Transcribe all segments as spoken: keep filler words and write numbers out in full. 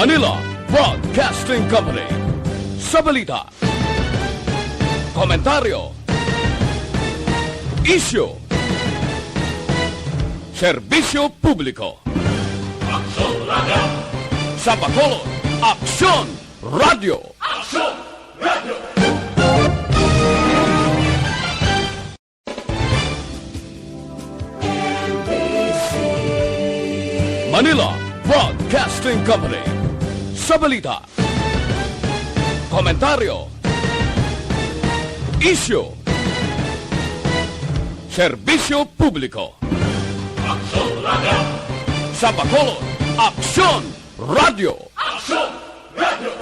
Manila Broadcasting Company. Sa balita, komentaryo, isyu, serbisyo publiko. Aksyon Radio. Sa Bacolod, Aksyon Radio. Aksyon Radio. Manila Broadcasting Company. Sa balita, komentaryo, isyu, serbisyo publiko. Aksyon Radio. Sa Bacolod, Aksyon Radio. Aksyon Radio.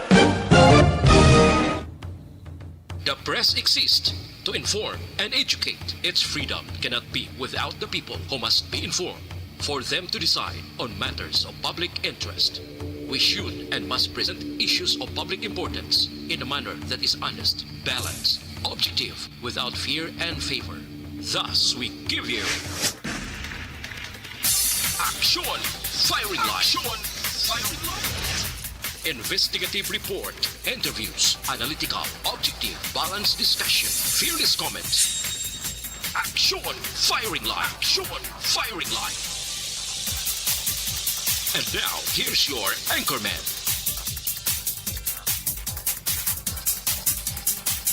The press exists to inform and educate. Its freedom cannot be without the people, who must be informed for them to decide on matters of public interest. We should and must present issues of public importance in a manner that is honest, balanced, objective, without fear and favor. Thus, we give you Aksyon Firing Line. Aksyon Firing Line. Investigative report, interviews, analytical, objective, balanced discussion, fearless comments. Aksyon Firing Line. Aksyon Firing Line. And now, here's your anchorman.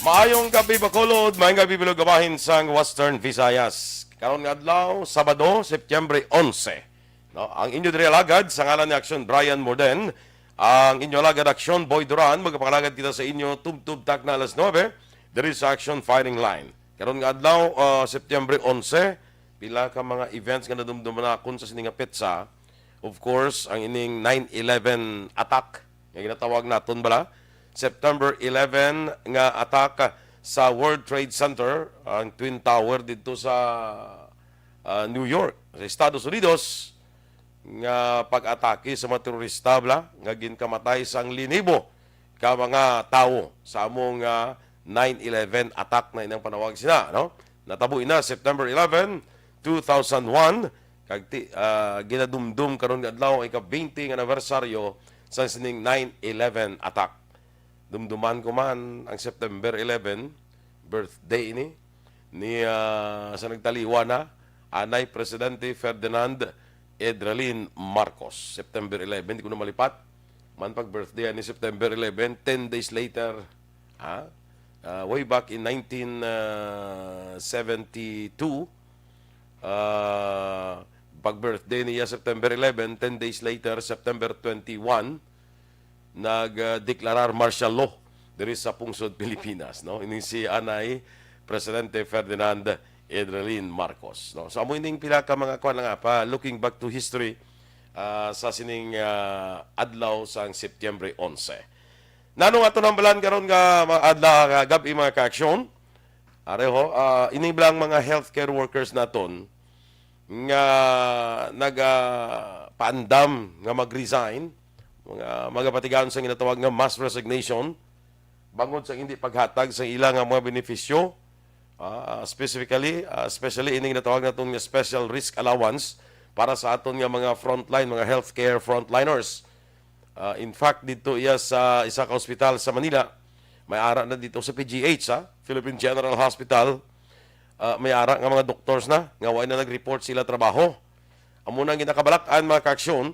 Maayong gabi, Bacolod. Maayong gabi, Bilog, bahin sang Western Visayas. Karon nga adlaw, Sabado, Setyembre onse. No, ang inyo diri alagad, sa ngalan ni Aksyon Brian Morden, ang inyo alagad Aksyon Boy Duran, magpangalagad kita sa inyo tubtob takna alas nuebe, diri sa Aksyon Firing Line. Karon nga adlaw, ah, Setyembre onse, pila ka mga events nga nadumduman naton sa sini nga petsa. Of course, ang ining nine eleven attack nga ginatawag naton bala, September eleven nga attack sa World Trade Center, ang Twin Tower didto sa, ah, New York, sa Estados Unidos, nga pag-atake sa mga terorista bala nga ginkamatay sang linibo ka mga tawo sa among, ah, nine eleven attack na inang panawag sina, no? Natabo ina September eleven, two thousand one, kag ti-, ah, ginadumdum karon nga adlaw ang ika-twenty nga anibersaryo sa sining nine eleven attack. Dumduman ko man ang September eleven, birthday ini ni, ah, sa nagtaliwan na, anay Presidente Ferdinand Edralin Marcos. September eleven, di ko na malipat. Man pag birthday ni September eleven, ten days later, ha? Ah, way back in nineteen seventy-two, ah, pag birthday niya September eleven, ten days later, September twenty-one, nag, ah, deklarar martial law diri sa pungsod Pilipinas, no? Ini si anay Presidente Ferdinand Edralin Marcos, no? So, amo ining pila ka mga kuwan nga pa, looking back to history, ah, sa sining, ah, adlaw sang Setyembre onse. Nanong ato nang balan karon nga mga adlaw, nga gab-i, mga kaaksyon? Pareho, ah, ining bilang mga healthcare workers naton nga nag, ah, paandam nga mag-resign, mga magapatigayon sa ginatawag nga mass resignation, bangod sa hindi paghatag sa ila nga mga benepisyo, ah, specifically, ah, especially ining natawag naton nga special risk allowance para sa aton nga mga frontline, mga healthcare frontliners. Ah, in fact, dito iya sa isa ka ospital sa Manila, may ara na dito sa P G H, ha? Philippine General Hospital, ah, may ara nga mga doctors na nga way na nag-report sila trabaho. Amo na ang ginakabalak-an, mga kaaksyon,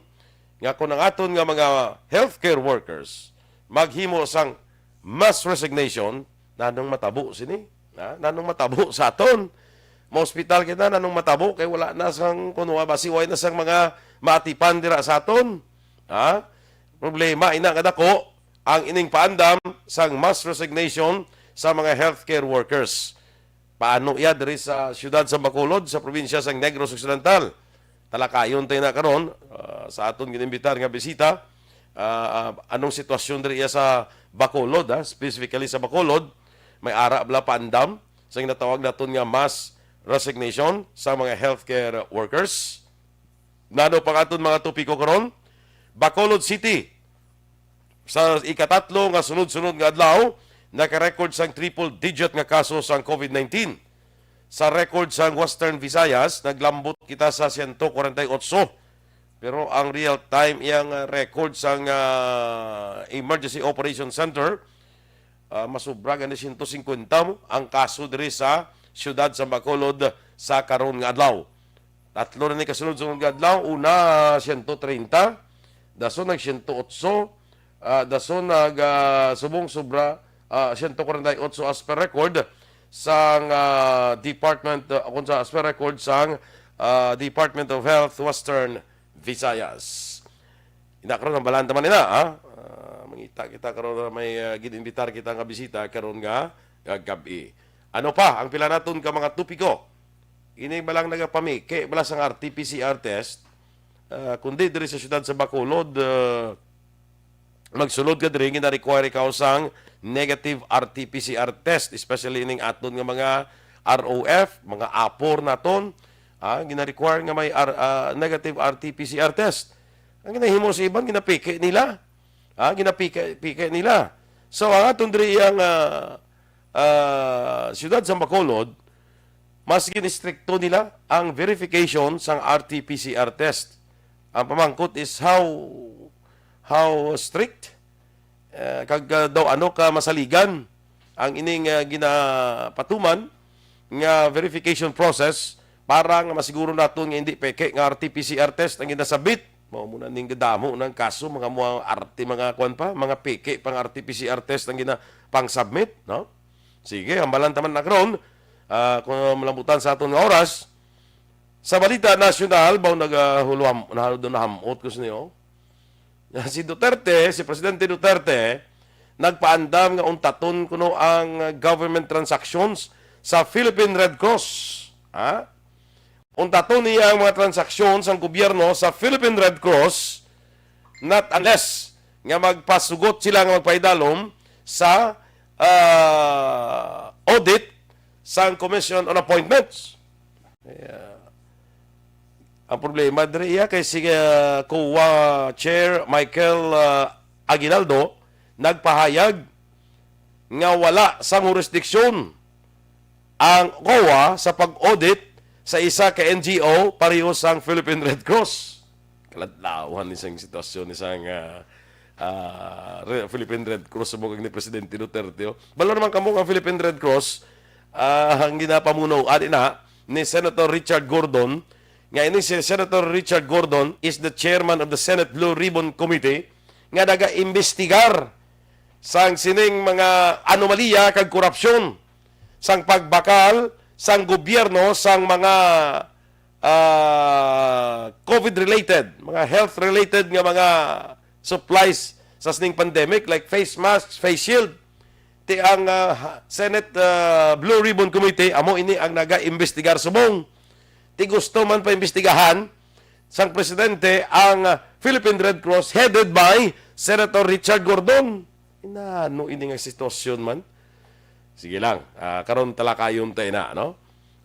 nga kung ang aton nga mga healthcare workers maghimo sang mass resignation, nanong matabo sini? Ha? Nanong matabo sa aton? Maospital kita, nanong matabo kay wala na sang, kuno basi way na sang mga maatipan dira sa aton? Ha? Problema ina nga dako ang ining paandam sang mass resignation sa mga healthcare workers. Paano iya diri sa siyudad sa Bacolod, sa probinsya sang Negros Occidental? Talakayon tayo na karon, ah, sa aton ginimbitar nga bisita, ah, ah, anong sitwasyon diri iya sa Bacolod, ha? Specifically sa Bacolod, may ara bala paandam sa ginatawag naton nga mass resignation sa mga healthcare workers. Nano pang aton mga topiko karon? Bacolod City, sa ikatatlo nga sunod-sunod nga adlaw, naka-record sang triple digit nga kaso sang COVID nineteen. Sa record sang Western Visayas, naglambot kita sa siyento kwarenta y otso Pero ang real time iyang, ah, record sang, ah, Emergency Operation Center, ah, masubra gani siyento singkwenta mo ang kaso diri sa siyudad sa Bacolod sa karon nga adlaw. Tatlo na ni kasunod-sunod nga adlaw. Una, siyento treinta. Dason nag siyento otso. Ah, dason nag, ah, subong sobra, ah, siyento kwarenta y otso as per record sang, ah, Department, ah, kung sa as per record sang, ah, Department of Health Western Visayas. Ina karon ang balanta man ina, ha? Ah, mangita kita karon na may, ah, gin-imbitar kita nga bisita karon nga, nga gab-i. Ano pa ang pila naton ka mga topiko? Ini ba lang nagapamiki bala sang R T P C R test? Ah, kundi diri sa siyudad sa Bacolod, ah, magsulod ka diri, gina-require ikaw sang negative R T P C R test, especially ining aton nga mga R O F, mga apor naton, ah, gina-require nga may R-, ah, negative R T P C R test. Ang ginahimo sa iban, ginapiki nila. Ah, ginapiki, piki nila. So, ang aton diri ang, ah, ah, siyudad sa Bacolod, mas gin-istrikto nila ang verification sang R T P C R test. Ang pamangkot is how, how strict, eh, kag, ah, daw ano ka masaligan ang ining, ah, ginapatuman nga verification process para nga masiguro naton nga hindi peke nga R T P C R test ang ginasabit. Mao mo na ning gadamo ng kaso, mga mga arte, mga kwan pa, mga peke pang R T P C R test ang gina pang-submit, no? Sige, hambalan taman na karon. Ah, kung malambutan sa aton nga oras, sa balita nasyonal, baw nagahuluham-, nahalo-, naham-ot ko sa inyo. Si Duterte, si Presidente Duterte, nagpaandam nga untaton kuno ang government transactions sa Philippine Red Cross. Ha? Untaton niya ang mga transaksyon sang gobyerno sa Philippine Red Cross, not unless nga magpasugot sila nga magpaidalom sa, ah, audit sang Commission on Appointments. Yeah. Ang problema diri iya kay si, ah, COA Chair Michael, ah, Aguinaldo nagpahayag nga wala sang jurisdiksyon ang COA sa pag-audit sa isa ka N G O pareho sang Philippine Red Cross. Kaladlawan ni sang sitwasyon ni sang, ah, ah, Re-, Philippine Red Cross mo kag ni Presidente Duterte, oh. Balo naman kamo nga Philippine Red Cross, ah, ang ginapamuno ani na ni Senator Richard Gordon, nga ini si Senator Richard Gordon is the chairman of the Senate Blue Ribbon Committee nga nagaimbestigar sang sining mga anomalya kag korupsyon sang pagbakal sang gobyerno sang mga, ah, COVID-related, mga health-related nga mga supplies sa sining pandemic, like face masks, face shield. Ti ang, ah, Senate, ah, Blue Ribbon Committee, amo ini ang nagaimbestigar subong. Ti gusto man paimbestigahan sang presidente ang, ah, Philippine Red Cross headed by Senator Richard Gordon. Inano ini nga sitwasyon man? Sige lang, ah, karon talakayon ta ina, no?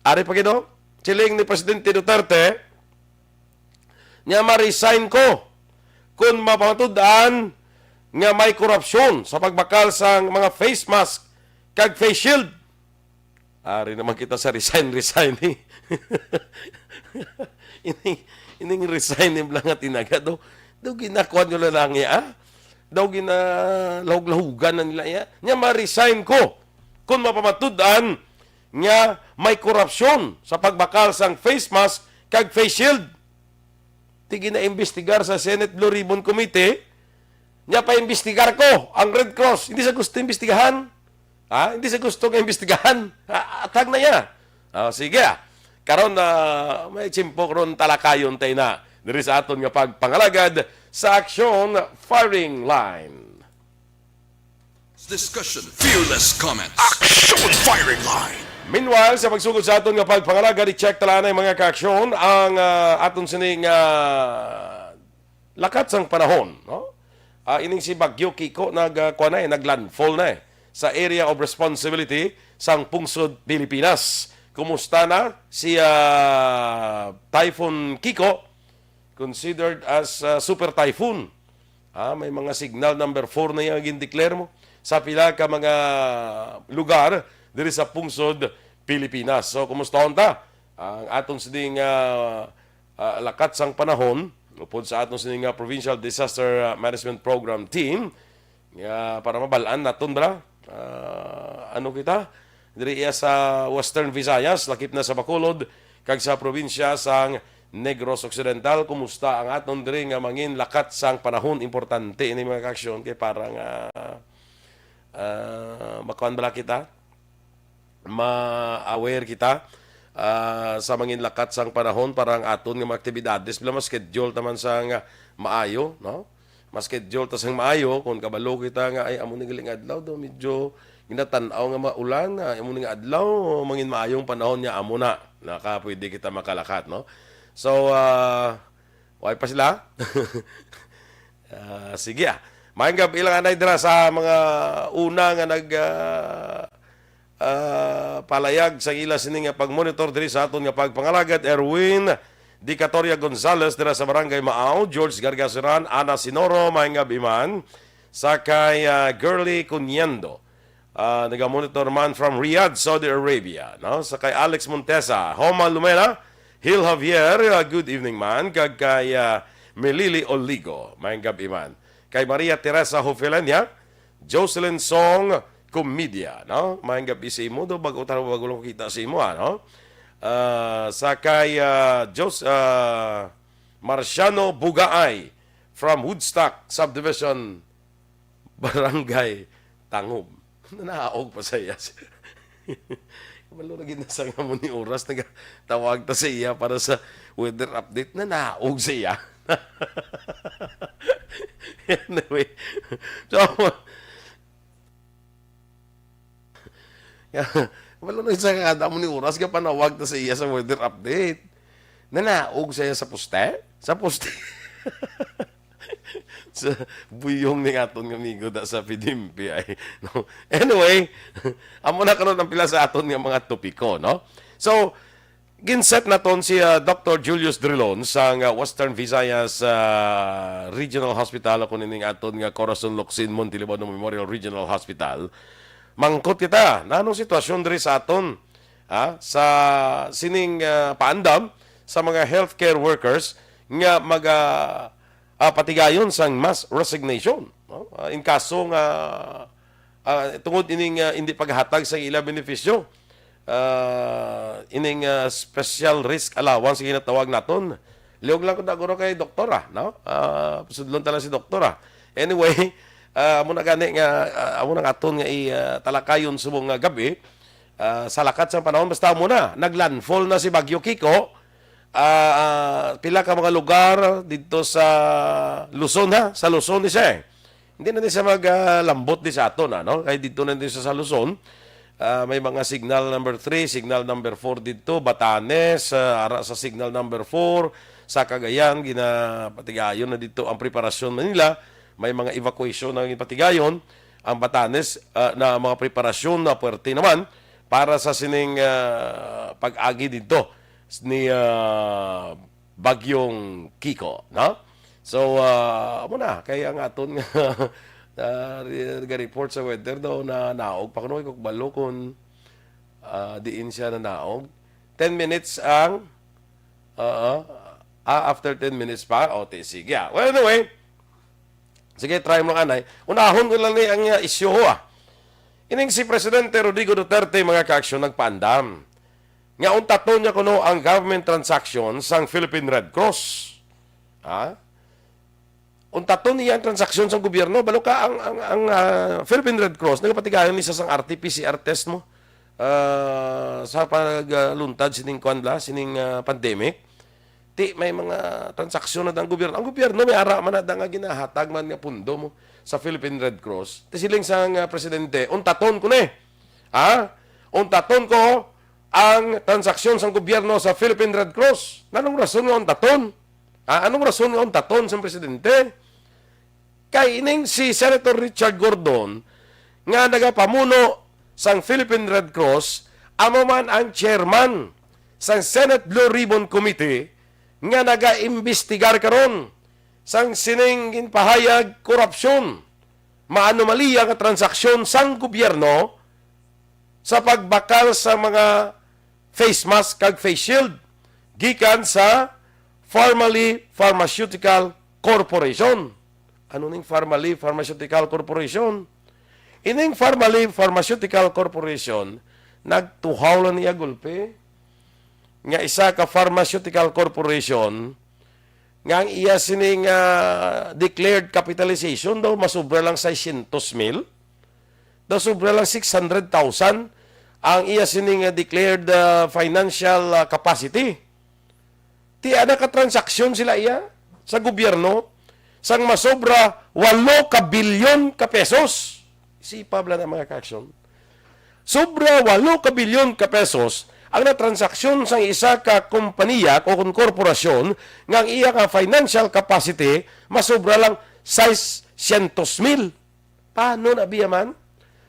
Ari pa gid, oh, siling ni Presidente Duterte, nga ma-resign ko kon mapamatud-an nga may korupsyon sa pagbakal sang mga face mask kag face shield. Ari naman kita sa resign, resign, eh. Ining, ining resign ni Blanca Tinaga, daw, daw ginakuan nyo na lang niya, ah? Daw ginalahug-lahugan na nila, ya. Nya ma-resign ko kung mapamatud-an nga may korupsyon sa pagbakal sang face mask kag face shield. Ti ginaimbestigar sa Senate Blue Ribbon Committee, nya paimbestigar ko ang Red Cross. Hindi sa gusto imbestigahan. Ha? Hindi sa gusto nga imbestigahan. Ha? Atag na iya. Ah, sige, ah. Karon na may tiyempo ron talakayon tay na diri sa aton nga pagpangalagad sa Aksyon Firing Line. Discussion, fearless comments. Action Firing Line. Meanwhile, sa pagsugod sa aton nga pagpangalagad, i-check tala na mga kaaksyon ang, ah, aton sining, ah, lakat sang panahon, no? Ah, ining si Bagyo Kiko nag, ah, kuwan na eh, nag-landfall na eh sa area of responsibility sang pungsod Pilipinas. Kumusta na si, ah, Typhoon Kiko? Considered as, ah, super typhoon. Ah, may mga signal number four na iya gin-declare mo sa pila ka mga lugar diri sa pungsod Pilipinas. So, kumustahon ta ang aton sining, ah, ah, lakat sang panahon, upod sa aton sini nga Provincial Disaster, ah, Management Program Team, nga para mabal-an naton, bala, ah, ano kita diri iya sa Western Visayas, lakip na sa Bacolod, kag sa probinsya sang Negros Occidental. Kumusta ang aton diri nga mangin lakat sang panahon? Importante ini, mga kaaksyon, kay para nga, ah, makuan bala kita, ma-aware kita, ah, sa mangin lakat sang panahon para ang aton nga mga aktibidades, bala, ma-schedule ta man sang maayo, no? Ma-schedule ta sang maayo, kung kabalo kita nga, "Ay, amo ni galing adlaw daw, medyo ginatan-aw nga maulan, ah, amo ni nga adlaw, mangin maayong panahon niya, amo na." Naka, pwede kita makalakat, no? So, ah, why pa sila? Ah, sige, ah. Maayong gab-i lang anay dira sa mga una nga nag, ah, ah, palayag sa ila sini nga pag-monitor diri sa aton nga pagpangalagad. Erwin Dicatoria Gonzalez dira sa Barangay Maaw, George Gargasiran, Ana Sinoro, maayong gab-i man. Sa kay, ah, Girly Cuniendo, ah, naga-monitor man from Riyadh, Saudi Arabia, no? Sa kay Alex Montesa, Homa Lumena, Hil Javier, ah, good evening man. Kag kay, ah, Melili Oligo, maayong gab-i man. Kay Maria Teresa Hofelenia, Jocelyn Song Comedia, no? Maayong gab-i sa imo, do, bago ta, bago lang kita sa imo, ano? Ah, sa kay, ah, Jos-, ah, Marciano Bugaay from Woodstock Subdivision, Barangay Tangub. Nanaog pa sa iya. Malo na gid na sa nga mo ni oras, nagatawag ta sa iya para sa weather update. Nanaog sa iya. Anyway, so, malo na sa nga mo ni oras, gapanawag ta sa iya sa weather update. Nanaog sa iya sa poste? Sa poste. Sa buyong ni aton nga amigo da sa Pidimpi ay, no? Anyway, amo na karon ang pila sa aton nga mga topiko, no? So, ginset naton si, ah, Doctor Julius Drilon sa nga Western Visayas, ah, Regional Hospital, o kung ining aton nga Corazon Locsin Montelibano Memorial Regional Hospital. Mangkot kita, nanong sitwasyon diri sa aton, ah, sa sining, ah, paandam sa mga healthcare workers nga maga, ah, patigayon sang mass resignation, no? Ah, in kaso nga, ah, tungod ining, ah, hindi paghatag sa ila benepisyo, ah, ining, ah, special risk allowance nga ginatawag naton. Liog lang ko na guro kay doktora, no? Ah, sudlon ta lang si doktora. Anyway, ah, amo na gani nga, ah, amo na nga aton nga i-, ah, talakayon subong nga gabi. Ah, sa lakat sa panahon, basta mo na, naglandfall na si Bagyo Kiko. Ah, ah, pila ka mga lugar dito sa Luzon, ha? Sa Luzon ni siya, eh. Hindi na ni siya mag, ah, lambot di sa aton, ano? Kay dito na din siya sa Luzon. Ah, may mga signal number three, signal number four dito, Batanes, ah, ara sa signal number four, sa Cagayan, ginapatigayon na dito ang preparasyon na nila. May mga evacuation na ginapatigayon. Ang Batanes, ah, na mga preparasyon na puwerte naman para sa sining, ah, pag-agi dito ni, ah, Bagyong Kiko, no? So, ah, amo na, kay ang aton nga, ah, re-, ga-report sa weather daw na naog pa kuno, kung balo kung, ah, diin siya na naog. Ten minutes ang, oo, ah, after ten minutes pa, o, ti-, sige, ah. Well, anyway, sige, try mo lang, anay. Unahon ko lang ni ang, ah, isyu, ah. Ining si Presidente Rodrigo Duterte, mga kaaksyon, nagpaandam nga untaton niya kuno ang government transaction sang Philippine Red Cross. Ha? Untaton niya ang transaksyon sang gobyerno. Balo ka, ang, ang, ang, ah, Philippine Red Cross, nagapatigayon ni sa sang R T P C R test mo, ah, sa pagluntad sining kwan la, sining, ah, pandemic. Ti may mga transaksyon na ang gobyerno. Ang gobyerno may ara man na nga ginahatag man nga pundo mo sa Philippine Red Cross. Ti siling sang, ah, presidente, "Untaton ko ni. Ha? Untaton ko ang transaksyon sang gobyerno sa Philippine Red Cross." Nanong rason nga untaton? Ha? Anong rason nga untaton sang presidente? Kay ining si Senator Richard Gordon nga nagapamuno sang Philippine Red Cross, amo man ang chairman sang Senate Blue Ribbon Committee nga nagaimbestigar karon sang sining ginpahayag korupsyon, maanomalya nga transaksyon sang gobyerno sa pagbakal sa mga face mask kag face shield gikan sa Farmally Pharmaceutical Corporation. Ano ning Farmally Pharmaceutical Corporation? Ining Farmally Pharmaceutical Corporation, nagtuhaw lang niya gulpi nga isa ka pharmaceutical corporation nga ang iya sining, ah, declared capitalization daw masubra lang seiscientos mil, daw sobra lang six hundred thousand ang iya sining, ah, declared, ah, financial, ah, capacity. Ti ana ka transaksyon sila iya sa gobyerno sang masobra walo ka bilyon ka pesos. Sipa bala na, mga ka-aksyon. Sobra walo ka bilyon ka pesos ang natransaksyon sang isa ka kompanya o kon korporasyon nga ang iya ka financial capacity masobra lang seiscientos mil. Paano na biya man?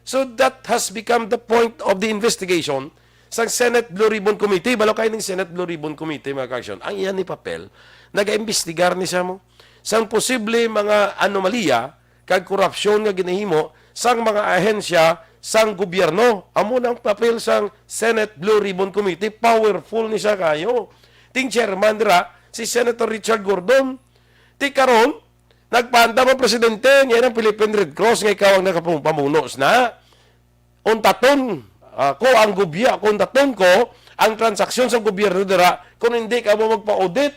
So that has become the point of the investigation sang Senate Blue Ribbon Committee. Balo kayo ning Senate Blue Ribbon Committee, mga ka-aksyon. Ang iya ni papel, nagaimbestigar ni siya mo sang posible mga anomalya kag korupsyon nga ginahimo sang mga ahensya sang gobyerno. Amo nang papel sang Senate Blue Ribbon Committee. Powerful ni siya kayo. Ting chairman dira, si Senator Richard Gordon. Ti karon, nagpaandam ang presidente, niya ng Philippine Red Cross, nga ikaw ang nakapamuno na. Untaton, ah, ko ang gubya, kung untaton ko ang transaksyon sa gobyerno dira, kung hindi ka mo magpa-audit.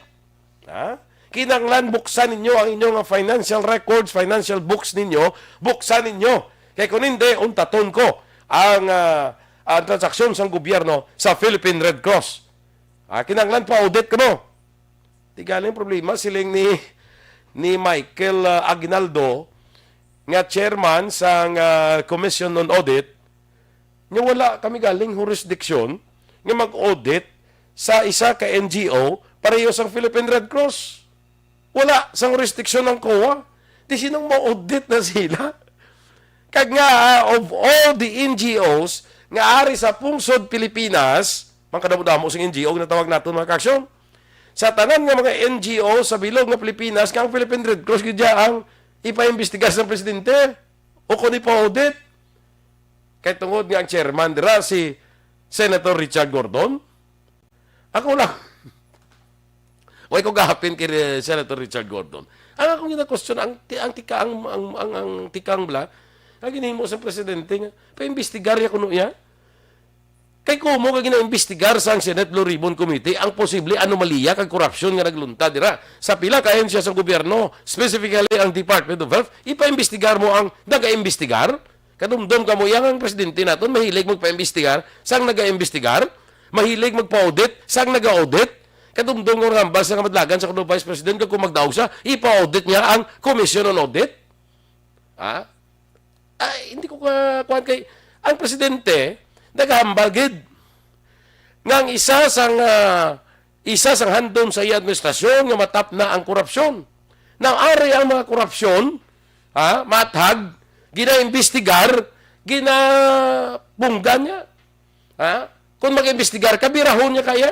Ha? Kinanglan buksan ninyo ang inyong, ah, financial records, financial books ninyo, buksan ninyo. Kay kung hindi, untaton ko ang, ah, ang transaksyon sa gobyerno sa Philippine Red Cross. Ah, kinanglan pa-audit ka mo. Ti galing problema, siling ni, ni Michael, ah, Aguinaldo, nga chairman sang, ah, Commission on Audit, nga wala kami galing jurisdiction nga mag-audit sa isa ka N G O pareho sang Philippine Red Cross. Wala sang jurisdiction ang COA. Di sinong ma-audit na sila? Kag nga, ah, of all the N G Os nga ari sa pungsod Pilipinas, man kadamo-damo sing N G O nga natawag naton, mga ka-aksyon, sa tanan nga mga N G O sa bilog nga Pilipinas, nga ang Philippine Red Cross gid ang ipaimbestigar sa presidente o kung ipa-audit. Kay tungod nga ang chairman dira si Senator Richard Gordon, ako lang. Way ko gahapin kay, eh, Senator Richard Gordon. Ang akong gina-question, ang ti-, ang tika-, ang, ang, ang, ang tikang bala, ang ginhimo sa presidente nga, paimbestigar ya kuno iya. Kay kumo ka ginaimbestigar sang Senate Blue Ribbon Committee ang posible anomalya kag korupsyon nga nagluntad dira sa pila ka ahensya sa gobyerno, specifically ang Department of Health, ipaimbestigar mo ang nagaimbestigar? Kadumdom ka mo, iya nga ang presidente naton mahilig magpaimbestigar sang nagaimbestigar, mahilig magpa-audit sang naga-audit. Kadumdom ko nga hambal sa kamadlagan sa kuno Vice President, kag kung magdaog siya, ipa-audit niya ang Commission on Audit. Ha? Ay, hindi ko ka, kuwan kay, ang presidente, nagahambal gid nga ang isa sang, ah, isa sang handom sa iya administrasyon nga matapna ang korupsyon. Now, ari ang mga korupsyon, ha, mathag, ginaimbestigar, ginapunggan niya. Ha? Kung mag-imbestigar ka, birahon niya kaya?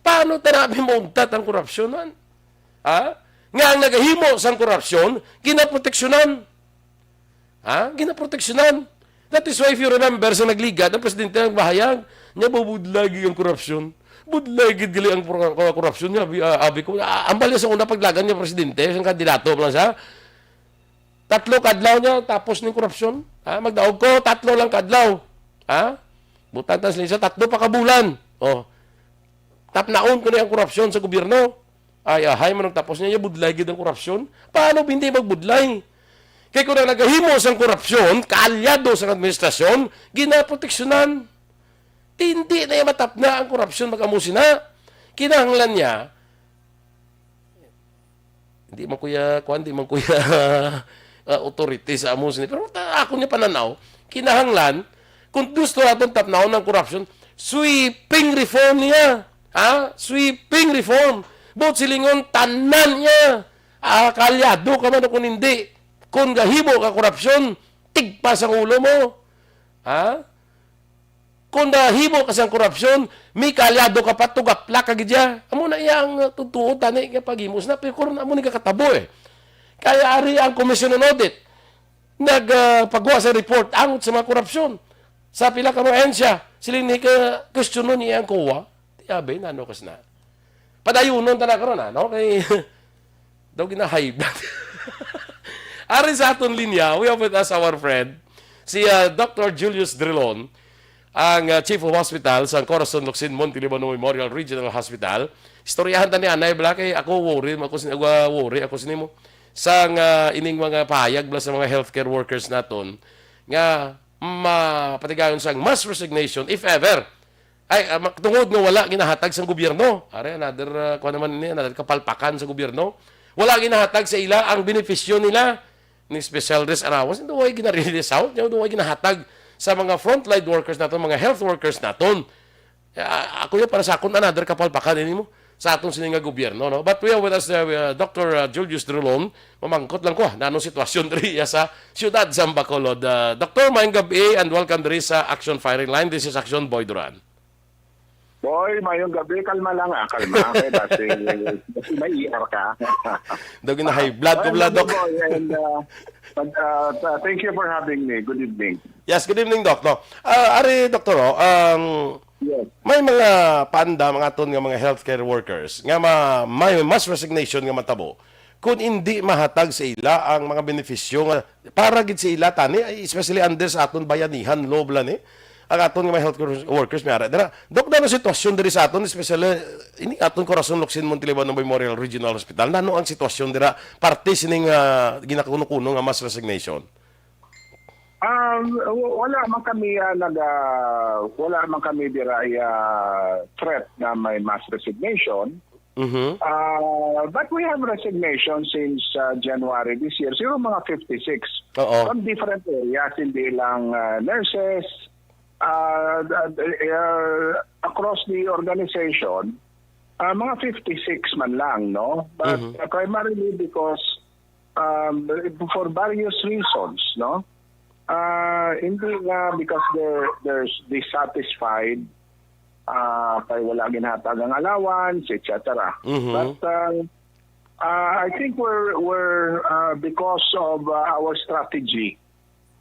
Paano tanabi mauntat ang korupsyon, man? Ha? Nga ang nagahimo sang korupsyon, ginaproteksyonan. Ha? Ginaproteksyonan. That is why, if you remember, sa nagligad, ang presidente nagbahayag, niya, "Budlay gid ang korupsyon. Budlay gid gali ang pro-, korupsyon niya." Abi, ah, abi ko, ah, ambal niya sa una paglagan niya presidente, sa kandidato pa lang siya. Tatlo kadlaw niya, tapos ning korupsyon. Ha? Magdaog ko, tatlo lang kadlaw. Ha? Butang tas lisa, tatlo pa ka bulan. Oh. Tapnaon ko na ang korupsyon sa gobyerno. Ay, ahay, manong tapos niya, budlay gid ang korupsyon. Paano hindi magbudlay? Kay kung ang nagahimo sang korupsyon, kaalyado sang administrasyon, ginaproteksyonan. Hindi na iya matapna ang korupsyon, mag-amo sina. Kinahanglan niya, hindi man kuya, kuan, hindi man kuya, ah, authority sa amo sini. Pero ta-, ako niya pananaw, kinahanglan, kung gusto naton tapnaon ang korupsyon, sweeping reform niya. Ha? Sweeping reform. Buot silingon, tanan niya. Ah, kaalyado ka man o kung hindi. Kung gahimo ka korupsyon, tigpas ang ulo mo. Ha? Kung nahimo ka sang korupsyon, may kaalyado ka pa, tugaplak ka gid siya. Amo na iya ang, uh, tutuo tani nga paghimo sina, pero karon amo ni kakatabo, eh. Kaya ari ang Commission on Audit, nag, uh, pagwa sa report angot sa mga korupsyon. Sa pila ka mga ahensya, sila ni ka-, questionon niya ang COA. Tiyabe, nano ka sina? Padayunon ta na karon, ano? Kay daw gina-high blood. Ari sa aton linya, we have with us our friend, si, ah, Doctor Julius Drilon, ang, ah, Chief of Hospital sa Corazon Locsin Montelibano Memorial Regional Hospital. Istoryahan ta ni anay bala kay ako worry, ako sin-, ah, worry ako sini mo. Sang, ah, ining mga pahayag bala sa mga healthcare workers naton nga mapatigayon sang mass resignation, if ever. Ay, ah, ma-, tungod nga wala ginahatag sang gobyerno. Are, another, ah, kuwan naman ini, another kapalpakan sa gobyerno. Wala ginahatag sa ila ang benepisyo nila. Ni special rest allowance, hindi way ginarelease out, hindi way ginahatag sa mga frontline workers naton, mga health workers naton. Ah, ako yun, para sa akon, another kapalpakan ini mo sa atong sini nga gobyerno, no? But we have with us, uh, uh, Doctor, uh, Julius Drulon. Mamangkot lang ko, ah, nanong sitwasyon diri sa siyudad sa Bacolod. Uh, Doctor, maayong gabi and welcome diri sa Action Firing Line. This is Action Boy Duran. Boy, mayong gabi. Kalma lang, ah, kalma. Okay, kasi, kasi may E R ka. Daw gina-high blood ko, Well, bla, Doc. Boy, and, uh, but, uh, th- thank you for having me. Good evening. Yes, good evening, Doc. No? Ah, ari, Doktor, oh, ang Yes. may mga paandam ang aton nga mga healthcare workers nga ma-, may mass resignation nga matabo kung hindi mahatag sa ila ang mga benepisyo nga para gid sa ila tani, ay, especially under sa aton bayanihan law bala ni, ang aton nga mga health workers, may ara dira. Doc, ano sitwasyon diri sa aton, especially ini aton Corazon Locsin Montelibano Memorial Regional Hospital? Nano ang sitwasyon dira parte sining, ah, ginakuno-kuno nga mass resignation? Um, w- wala man kami, ah, nag, ah, wala man kami dira, ah, threat na may mass resignation. Mhm. Uh, but we have resignation since, uh, January this year. Siguro mga fifty-six Oo. from different areas, hindi lang, uh, nurses. Uh, the- the- uh, across the organization, uh, mga fifty-six man lang, no? But Mhm. uh, primarily because, um, for various reasons, no? Uh, hindi nga because they're, they're dissatisfied, uh, kay wala ginhatag ang allowance, et cetera. Mhm. But, uh, uh, I think we're, we're, uh, because of, uh, our strategy,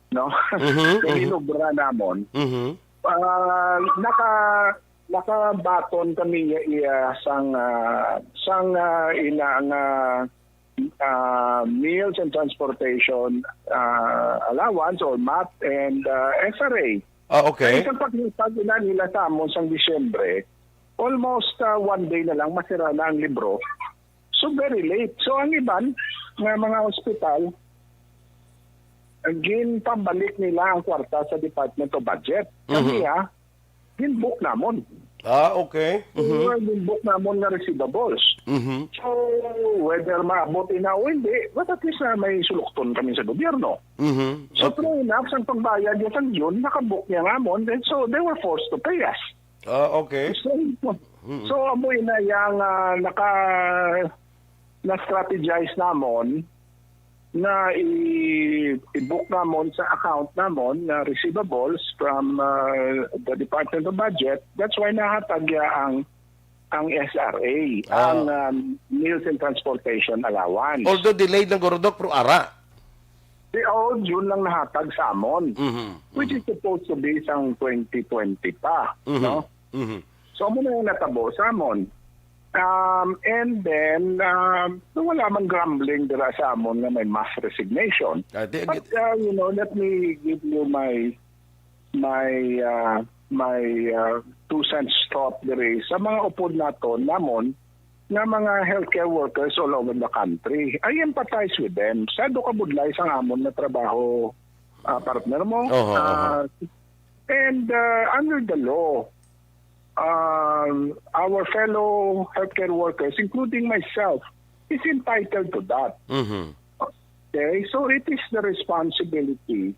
no? Mhm, mhm. Sa ginobra namon. Mhm. Uh, naka-, nakabaton kami iya, iya sang, uh, sang, uh, ila nga, uh, meals and transportation, uh, allowance or MAT and, uh, S R A. Ah, okay. Kay sa paghatag na nila sa amon sang Disyembre, almost, ah, one day na lang masira na ang libro. So, very late. So, ang iban nga mga ospital, ginpabalik nila ang kwarta sa Department of Budget. Kami, Mhm. ah, ginbook namon. Ah, okay. Mhm. Ginbook namon nga receivables. Mhm. So, whether maabot ina o hindi, but at least na may sulukton kami sa gobyerno. Mhm. So, Okay. true enough, sang pagbayad niya sang June, nakabook niya nga amon. And so, they were forced to pay us. Ah, okay. So, Mm. so, amo ina yang, ah, naka-, na-strategize namon na i-, i-book namon sa account namon na receivables from, ah, the Department of Budget. That's why nahatag ya ang, ang S R A, Ah. ang, um, meals and transportation allowance. Although delayed lang guro, Doc, pero ara. Di, oh, June lang nahatag sa amon, Mhm. which is Mhm. supposed to be sang twenty twenty pa, Mhm. no? Mhm. So, amo na yung natabo sa amon. Um, and then, um, wala man grumbling dira sa amon nga may mass resignation. Ah, di- But, uh, you know, let me give you my, my, uh, my, uh, two cents thought diri sa mga upod naton, namon, nga mga healthcare workers all over the country. I empathize with them. Sa do kabudlay sang amon nga trabaho, ah, partner mo. Oho, oho. Ah, and, ah, under the law, um, our fellow healthcare workers, including myself, is entitled to that. Mhm. Okay? So, it is the responsibility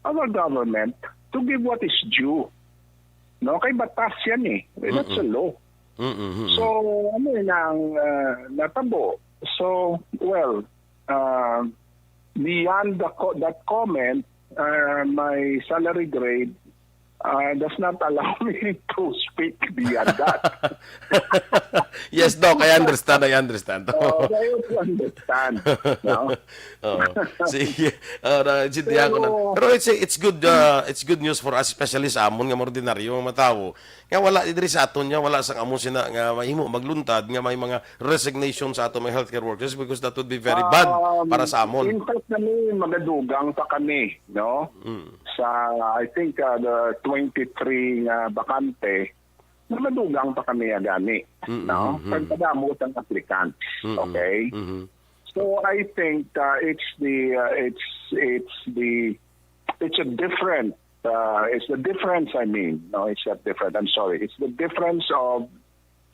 of our government to give what is due. No? Kay batas yan eh. That's Mm-mm. a law. Mm-mm, mm-mm. So, ano yun ang, ah, natabo? So, well, ah, beyond the co-, that comment, ah, my salary grade, ah, does not allow me to speak beyond that. Yes, Doc, I understand, I understand. Oh, I also understand. No? Oo. Sige. Uh, naintindihan ko na. Pero Pero it's it's good uh, it's good news for us, especially sa amon nga mga ordinaryo nga mga tawo. Nga wala diri sa aton nga wala sang amon sina nga mahimo magluntad nga may mga resignation sa aton mga healthcare workers, because that would be very bad Um, para sa amon. In fact, kami, magadugang pa kami, no? Mm. Sa, I think, uh, the twenty-three nga bakante, magadugang pa kami agani, Mm, no? mm, mm. Pagkadamo sang applicants, Mm-mm. okay? Mhm. So I think uh, it's the uh, it's it's the it's a different uh, it's the difference, I mean, no, it's not different. I'm sorry. It's the difference of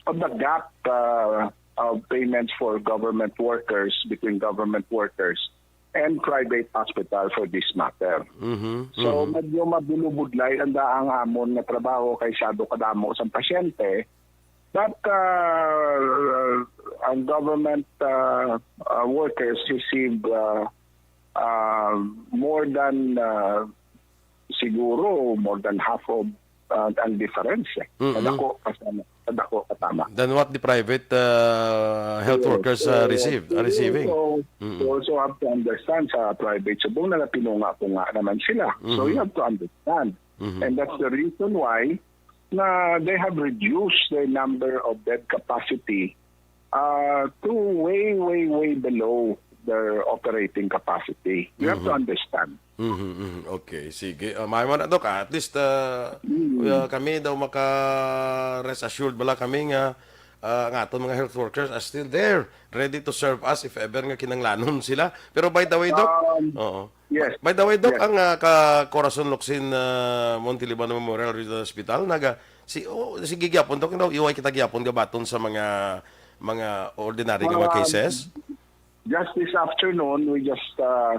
of the gap uh, of payments for government workers, between government workers and private hospital, for this matter. Mhm. So Mhm. medyo mabulubudlay ang daang amon nga trabaho kay sado kadamo sang pasyente. But uh, ang government uh, uh, workers receive uh, uh, more than uh, siguro more than half of uh, ang difference, eh. Mm-mm. Kadako kasama, kadako katama. Than what the private uh, health workers uh, So, received are you receiving. also, Mm-mm. you also have to understand sa private subong nagapinunga-punga naman sila. So Mhm. you have to understand. Mhm. And that's the reason why na they have reduced the number of bed capacity uh, to way, way, way below their operating capacity. You have to Mhm. Understand. Mhm, mhm. Okay, sige. Uh, maayo man na, Doc. At least uh, Mm. uh, kami daw maka rest assured bala kami nga uh, nga aton mga health workers are still there, ready to serve us if ever nga kinanglanon sila. Pero by the way, Doc, Um, oo. Yes. By the way, Doc, Yes. Ang uh, ka Corazon Locsin uh, Montelibano Memorial Regional Hospital naga si oh, sige gyapon, Doc, daw iway kita gyapon gabaton sa mga mga ordinary nga mga Um, cases. Just this afternoon, we just uh,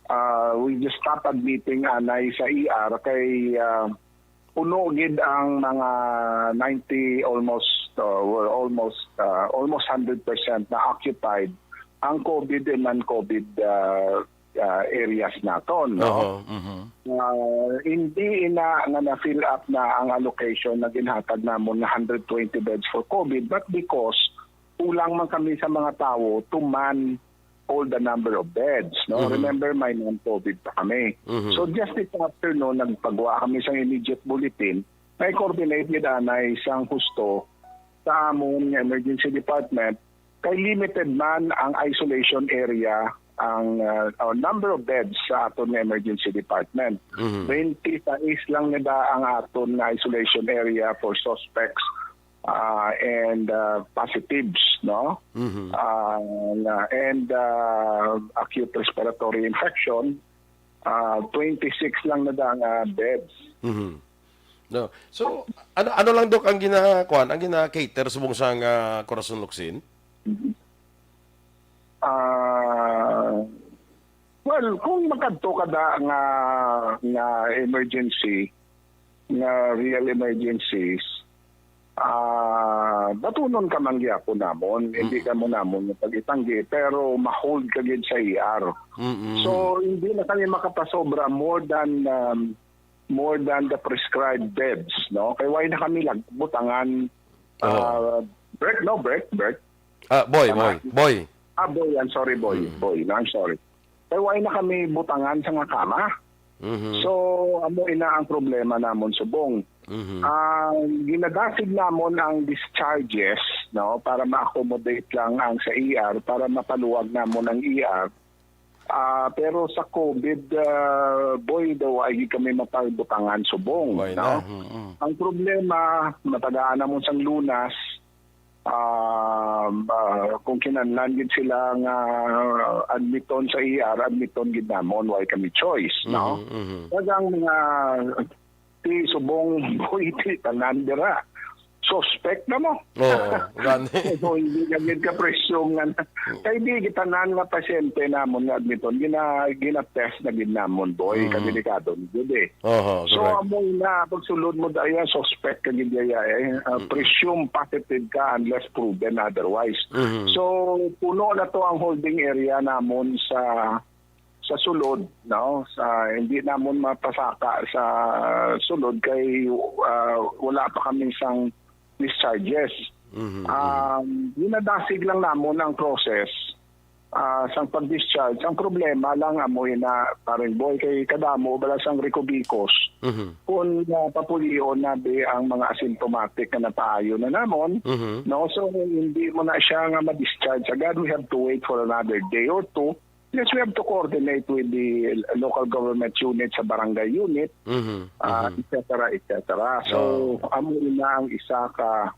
uh, we just stop admitting anay sa E R kay uh, puno gid ang mga ninety, almost uh, we're almost uh, almost hundred percent na occupied ang COVID and non-COVID uh, uh, areas naton, no? Oho, mhm. Uh, hindi ina nga na-fill up na ang allocation na ginhatag namon nga hundred twenty beds for COVID, but because kulang man kami sa mga tawo to man all the number of beds, no? Mhm. Remember, may non-COVID pa kami. Mhm. So just this afternoon, nagpagwa kami sa immediate bulletin, may coordinate gid anay sang husto sa amon nga emergency department, kay limited man ang isolation area, ang uh, uh, number of beds sa aton nga emergency department. Mhm. Twenty-six lang na ba ang aton nga isolation area for suspects uh, and uh, positives, no? Mhm. Uh, na- and uh, acute respiratory infection, uh, twenty-six lang na da nga beds. Mhm. No. So, ano ano lang, Doc, ang ginakuan, ang gina-cater subong sa nga Corazon Locsin? Ah, well, kung makadto ka da nga nga emergency, nga real emergencies, ah, batunon ka man gyapon namon, hindi Mm. ka mo namon nga pag-itanggi, pero ma-hold ka gid sa E R. Mm-mm. So, hindi na kami makapasobra more than um, more than the prescribed beds, no? Kay why na kami lag butangan Oo. uh, Bert, no, Bert, Bert. Ah, boy, Tama. boy, boy. Ah, boy, I'm sorry, boy. Mm. Boy, no, I'm sorry. Kay why na kami butangan sa nga kama? Mhm. So, amo ina ang problema namon subong. Mhm. Ang ginadasig namon ang discharges, no, para ma-accommodate lang ang sa E R, para mapaluwag namon ang E R. Ah, pero sa COVID, ah, boy, daw ay kami mapagbutangan subong, Why no? na? Mm-mm. Ang problema, matagaan namon sang lunas, um, ah, kung kinahanglan gid sila nga admiton sa E R, admiton gid namon, why kami choice, no? Mhm, mhm. Talagang mga ti subong boy, ti tanan dira. Suspect na mo. Oo, gani. So, hindi ka gid ka presume nga na. Kay di gitanan nga pasyente namon nga admiton, gina, gina-test na gid namon, boy, Mm. kadelikado ni gid eh. Oho, So, correct. Amo na, pagsulod mo daya, suspect ka gid daya eh. Uh, Mm. Presume positive ka unless proven otherwise. Mhm. So, puno na to ang holding area namon sa sa sulod, no? Sa hindi namon mapasaka sa sulod kay uh, wala pa kami sang discharges. Mhm, mhm. Um, ginadasig lang namon ang process, ah, sang pag-discharge. Ang problema lang amo ina, Paring Boy, kay kadamo bala sang rikubikos Mhm. kung, ah, papulion na di ang mga asymptomatic nga napaayo na namon, Mhm. no? So, hindi mo na siya nga ma-discharge agad. We have to wait for another day or two. Yes, we have to coordinate with the local government unit sa barangay unit, Mhm, ah, mhm. et cetera, et cetera. So, Oo. amo na ang isa ka,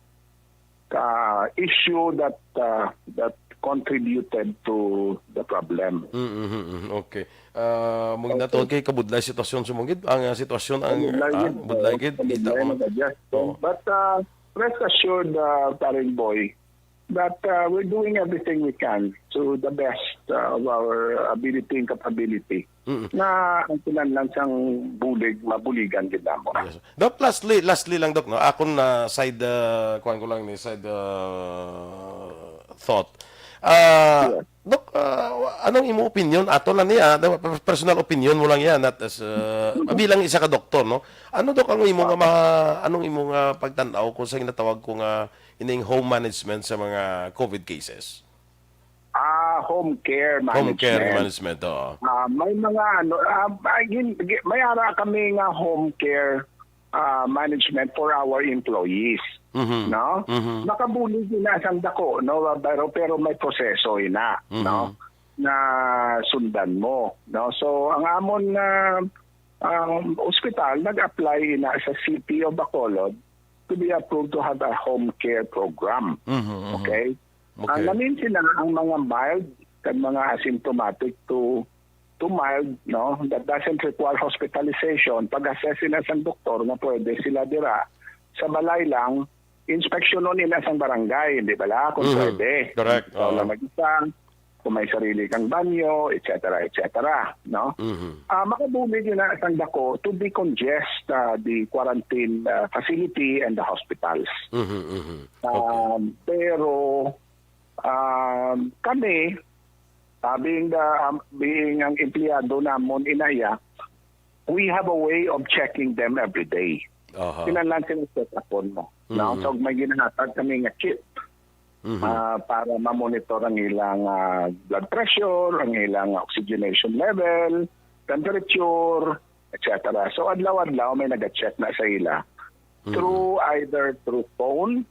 ka issue that, ah, that contributed to the problem. Mm, mhm, mhm. Okay. Ah, mo Okay. Natuod kay kabudlay sitwasyon sa mungid. Ang, ah, sitwasyon ang, Kabudlay ah, gid, budlay oo, gid, kita kabudlay ko man. Mag-adjust. Oo. But, ah, rest assured, ah, Paring Boy, that, uh, we're doing everything we can to the best, uh, of our ability and capability Mm. na ang kinahanglan sang bulig, mabuligan gid namo. Yes. Doc, lastly, lastly lang, Doc, no? Akon na side, uh, kuwan ko lang ni, side, uh, thought. Ah, Yes. Doc, ah, anong imo opinion? Ato lang niya, ah, personal opinion mo lang yan, not as, uh, bilang isa ka doktor, no? Ano, Doc, ang imo nga Ah. ma-, anong imo nga pagtan-aw kung sa ginatawag ko nga ining home management sa mga covid cases? Ah, home care Home care management. Management, oo. Ah, may mga ano, ah, may gin-, gi-, may ara kami nga home care, ah, management for our employees, Mhm. no? Mhm. Makabulig ina sang dako, no? Pero, pero may proseso ina, Mhm. no? Na sundan mo, no? So, ang amon nga, um, ospital nag-apply ina sa City of Bacolod to be approved to have a home care program. Mhm, mhm. Okay? Okay. Ang namin sila ang mga mild kag mga asymptomatic to, to mild, no? That doesn't require hospitalization. Pag-assess sila sang doktor nga pwede sila dira sa balay lang, inspeksyonon nila sang barangay, hindi bala? Kung Mhm. pwede. Correct. Ikaw Oo. lang mag-isa, kung may sarili kang banyo, et cetera, et cetera, no? Mhm. Ah, makabulig yun na sang dako to decongest, ah, the quarantine, ah, facility and the hospitals. Mhm, mhm. Okay. Um, pero, um, kami, ah, being the, um, being ang empleyado namon inaya, we have a way of checking them every day. Aha. Kinahanglan sila check-upon mo, no? Mhm. So, may ginahatag kami nga kit, Mhm. ah, para ma-monitor ang ilang, ah, blood pressure, ang ilang oxygenation level, temperature, et cetera. So, adlaw-adlaw may naga-check na sa ila Mhm. through, either through phone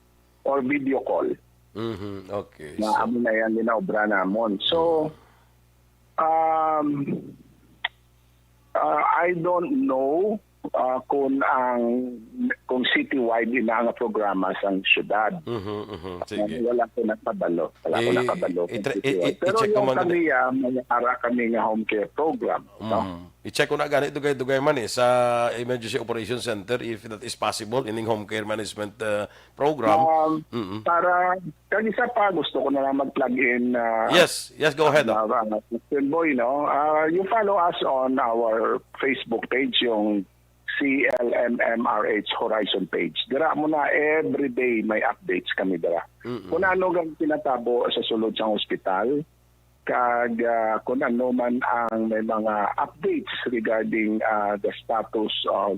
or video call. Mhm. Okay. Na So amo na yan ginaobra namon. So, um, uh, I don't know, uh, kung ang, kung citywide ina nga programa sang syudad. Mhm, mhm. Sige. Wala ko nakabalo. Wala ko I-, nakabalo kung i-, citywide. I-, Pero i-check ko yung man kami, gani. Ah, may ara kami nga home care program, no? Mhm. I-check ko na gani, dugay-dugay man eh, sa Emergency Operations Center, if that is possible, ining home care management, uh, program. Um, Mm-mm. Para, kag isa pa, gusto ko na lang mag-plug in, uh, Yes, yes, go ahead, uh, uh, Boy, no? Uh, you follow us on our Facebook page, yung C L M M R H Horizon page. Dira mo na, everyday may updates kami dira. Mm-mm. Kung ano ang tinatabo sa sulod sang ospital, kag, ah, kung ano man ang may mga updates regarding, ah, the status of,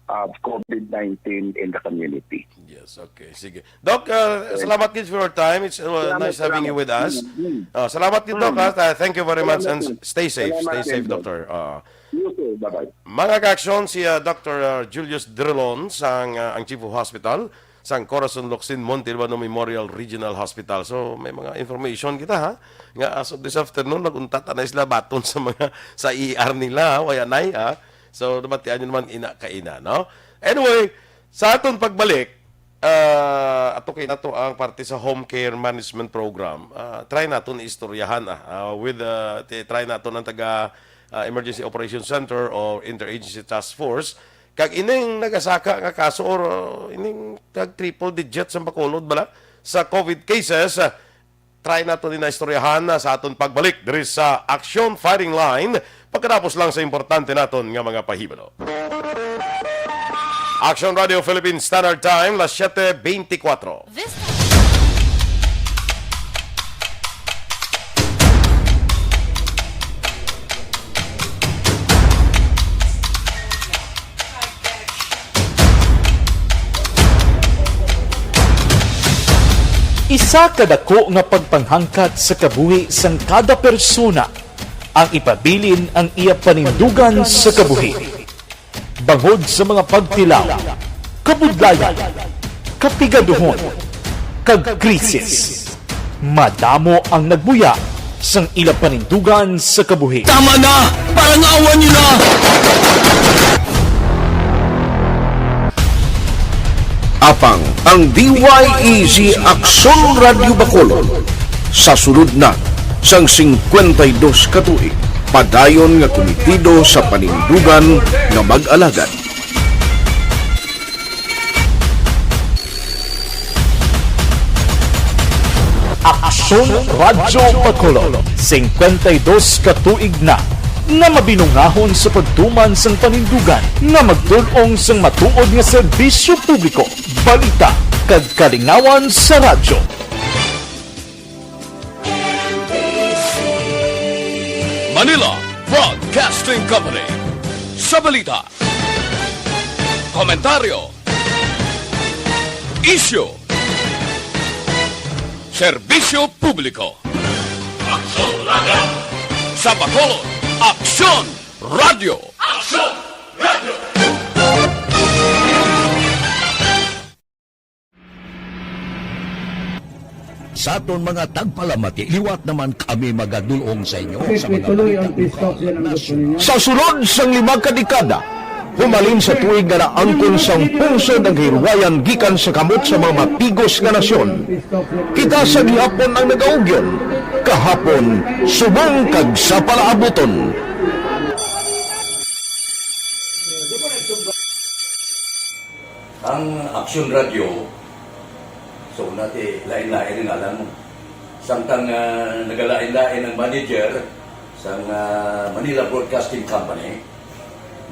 of covid nineteen in the community. Yes, okay. Sige. Doc, ah, Okay. salamat gid for your time. It's, uh, Salamat, nice having you salamat. with us. Mm, mm. Ah, salamat gid, Doc, Mm. ha. Th-, thank you very much Salamat and din. Stay safe. Salamat Stay din, safe, Doc. Doctor. Ah. You too. Bye-bye. Mga kaaksyon, si, ah, Doctor, ah, Julius Drilon sang, ah, ang Chief of Hospital sang Corazon Locsin Monte Urbano Memorial Regional Hospital. So, may mga information kita, ha, nga as of this afternoon, nag-untat na sila baton sa mga, sa E R nila, ha, waya nay, ha. So, nabatian nyo naman ina kaina, no? Anyway, sa aton pagbalik, ah, ato kay nato ang parte sa home care management program. Ah, try naton istoryahan, ah, ah, with, ah, ti-, try naton ang taga, ah, Emergency Operations Center o Interagency Task Force. Kag ining nagasaka nga kaso or, uh, ining tag triple digit sa Bacolod bala sa covid cases, uh, try nato ni na istoryahan, uh, sa aton pagbalik diri sa Aksyon Firing Line, pagkatapos lang sa importante naton nga mga pahibalo. Action Radio Philippine Standard Time, las siete veinticuatro. This Isa ka dako nga pagpanghangkat sa kabuhi sang kada persona ang ipabilin ang iya panindugan sa kabuhi. Bangod sa mga pagtilaw, kabudlayan, kapigaduhon, kag krisis, madamo ang nagbuya sang ila panindugan sa kabuhi. Tama na! Parang awa niyo na! Apang ang D Y E Z Aksyon Radyo Bacolod sa sulod na sang singkwenta y dos ka tuig, padayon nga kumitido sa panindugan nga mag-alagad. Aksyon Radyo Bacolod, singkwenta y dos ka tuig na nga mabinungahon sa pagtuman sang panindugan nga magdul-ong sang matuod nga serbisyo publiko, balita, kag kalingawan sa radyo. Manila Broadcasting Company. Sa balita, komentaryo, isyu, serbisyo publiko. Aksyon Radyo. Sa Bacolod, Aksyon Radyo. Aksyon Radyo. Sa aton mga tagpalamati, liwat naman kami magadul-ong sa inyo sa mga balita. Sa sulod sang lima ka dekada, humalin sa tuig nga naangkon sang pungsod ang kahilwayan gikan sa kamot sa mga matigos nga nasyon. Kita sa gihapon ang nagaugyon, kahapon, subong kag sa palaabuton. Ang Aksyon Radyo, so, una ti lain-lain ang ngalan mo. Samtang, ah, nagalain-lain ang manager sang, ah, Manila Broadcasting Company,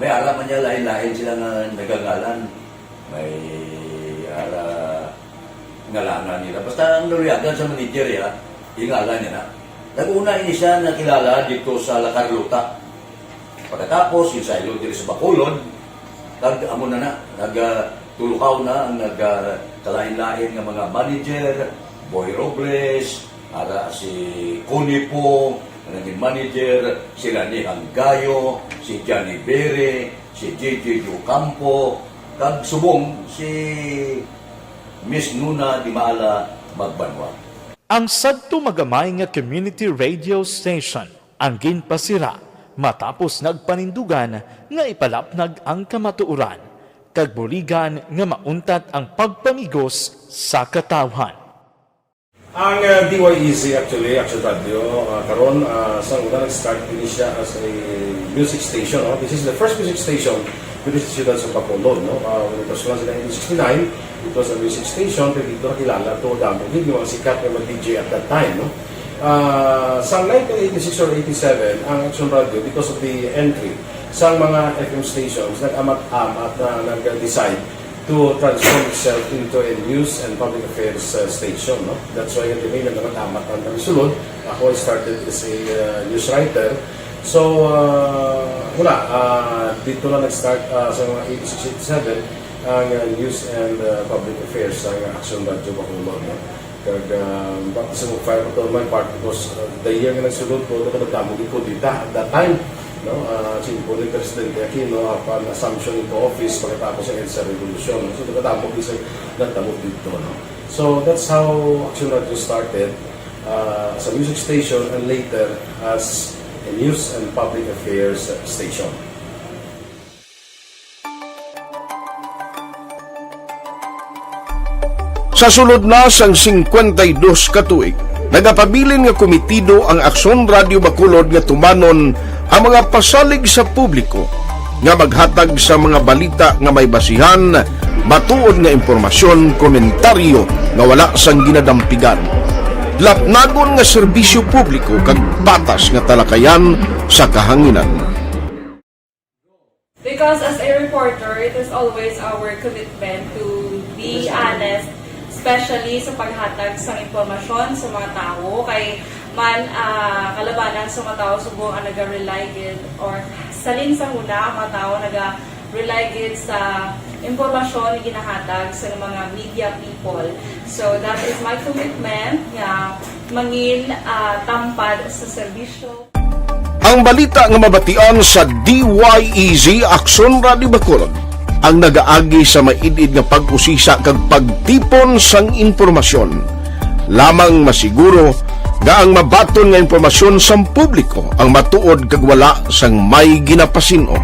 may ara man niya lain-lain sila nga nagangalan. May ara ngalanan nila. Basta ang naluyagan sa manager, ya, ingalan niya na. Nag-una ini siya nakilala dito sa La Carlota. Pagkatapos, ginsaylo diri sa Bacolod, kag amo na na, nag, ah, tulukaw na ang nag, ah, kalain-lain nga mga manager, Boy Robles, ara si Connie Poo, nga naging manager, si Rani Hanggayo, si Johnny Bere, si J J Ocampo, kag subong si Miss Nuna Dimaala Magbanwa. Ang sadto magamay nga community radio station ang ginpasira matapos nagpanindugan nga ipalapnag ang kamatuoran kag buligan nga mauntat ang pagpamigos sa katawhan. Ang, uh, D Y E Z, actually, Action Radio, uh, karon, uh, sa una nag-start din siya as a music station, no? This is the first music station with the Siyudad sa Bacolod, no? Uh, when it was launched in nineteen sixty-nine, it was a music station, pero dito nakilala to, damo gid yung mga sikat nga mga D J at that time, no? Ah, sa nineteen eighty-six or eighty-seven, ang Action Radio, because of the entry sa mga F M stations, nag-amat-amat na nag-decide to transform itself into a news and public affairs, uh, station, no? That's why, at the main, nag-amat-amat ang kami sulod. Ako, I started as a, uh, news writer. So, uh, wala, uh, dito na nag-start, uh, sa mga eighty-six, eighty-seven, ang, uh, news and, uh, public affairs sa Action Radio Bacolod, no? Kag, ah, baptism of fire pa to my part because, ah, the year nga nagsulod ko, nagdamo gid kudeta at that time, no? Ah, simple ni Presidente Aquino, upon assumption into office, pagkatapos ang EDSA Revolution, no? So, nagdamo gid sa nagdamo dito, no? So, that's how Action Radio started, ah, as a music station and later as a news and public affairs station. Sa sulod na sang singkwenta y dos ka tuig, nagapabilin nga kumitido ang Aksyon Radio Bacolod nga tumanon ang mga pasalig sa publiko nga maghatag sa mga balita nga may basihan, matuod nga impormasyon, komentaryo nga wala sang ginadampigan, lapnagon nga serbisyo publiko kag patas nga talakayan sa kahanginan. Because as a reporter, it is always our commitment to be honest, especially sa paghatag sa impormasyon sa mga tawo. Kay man, ah, kalabanan sa mga tawo subong ang naga-rely gid, or salin sa huna ang mga tawo naga Rely gid sa impormasyon nga ginahatag sa mga media people. So, that is my commitment nga mangin, ah, tampad sa serbisyo. Ang balita nga mabatian sa D Y E Z Aksyon Radio Bacolod ang nagaagi sa maid-id nga pag-usisa kag pagtipon sang impormasyon. Lamang masiguro nga ang mabaton nga impormasyon sang publiko ang matuod kag wala sang may ginapasin-o.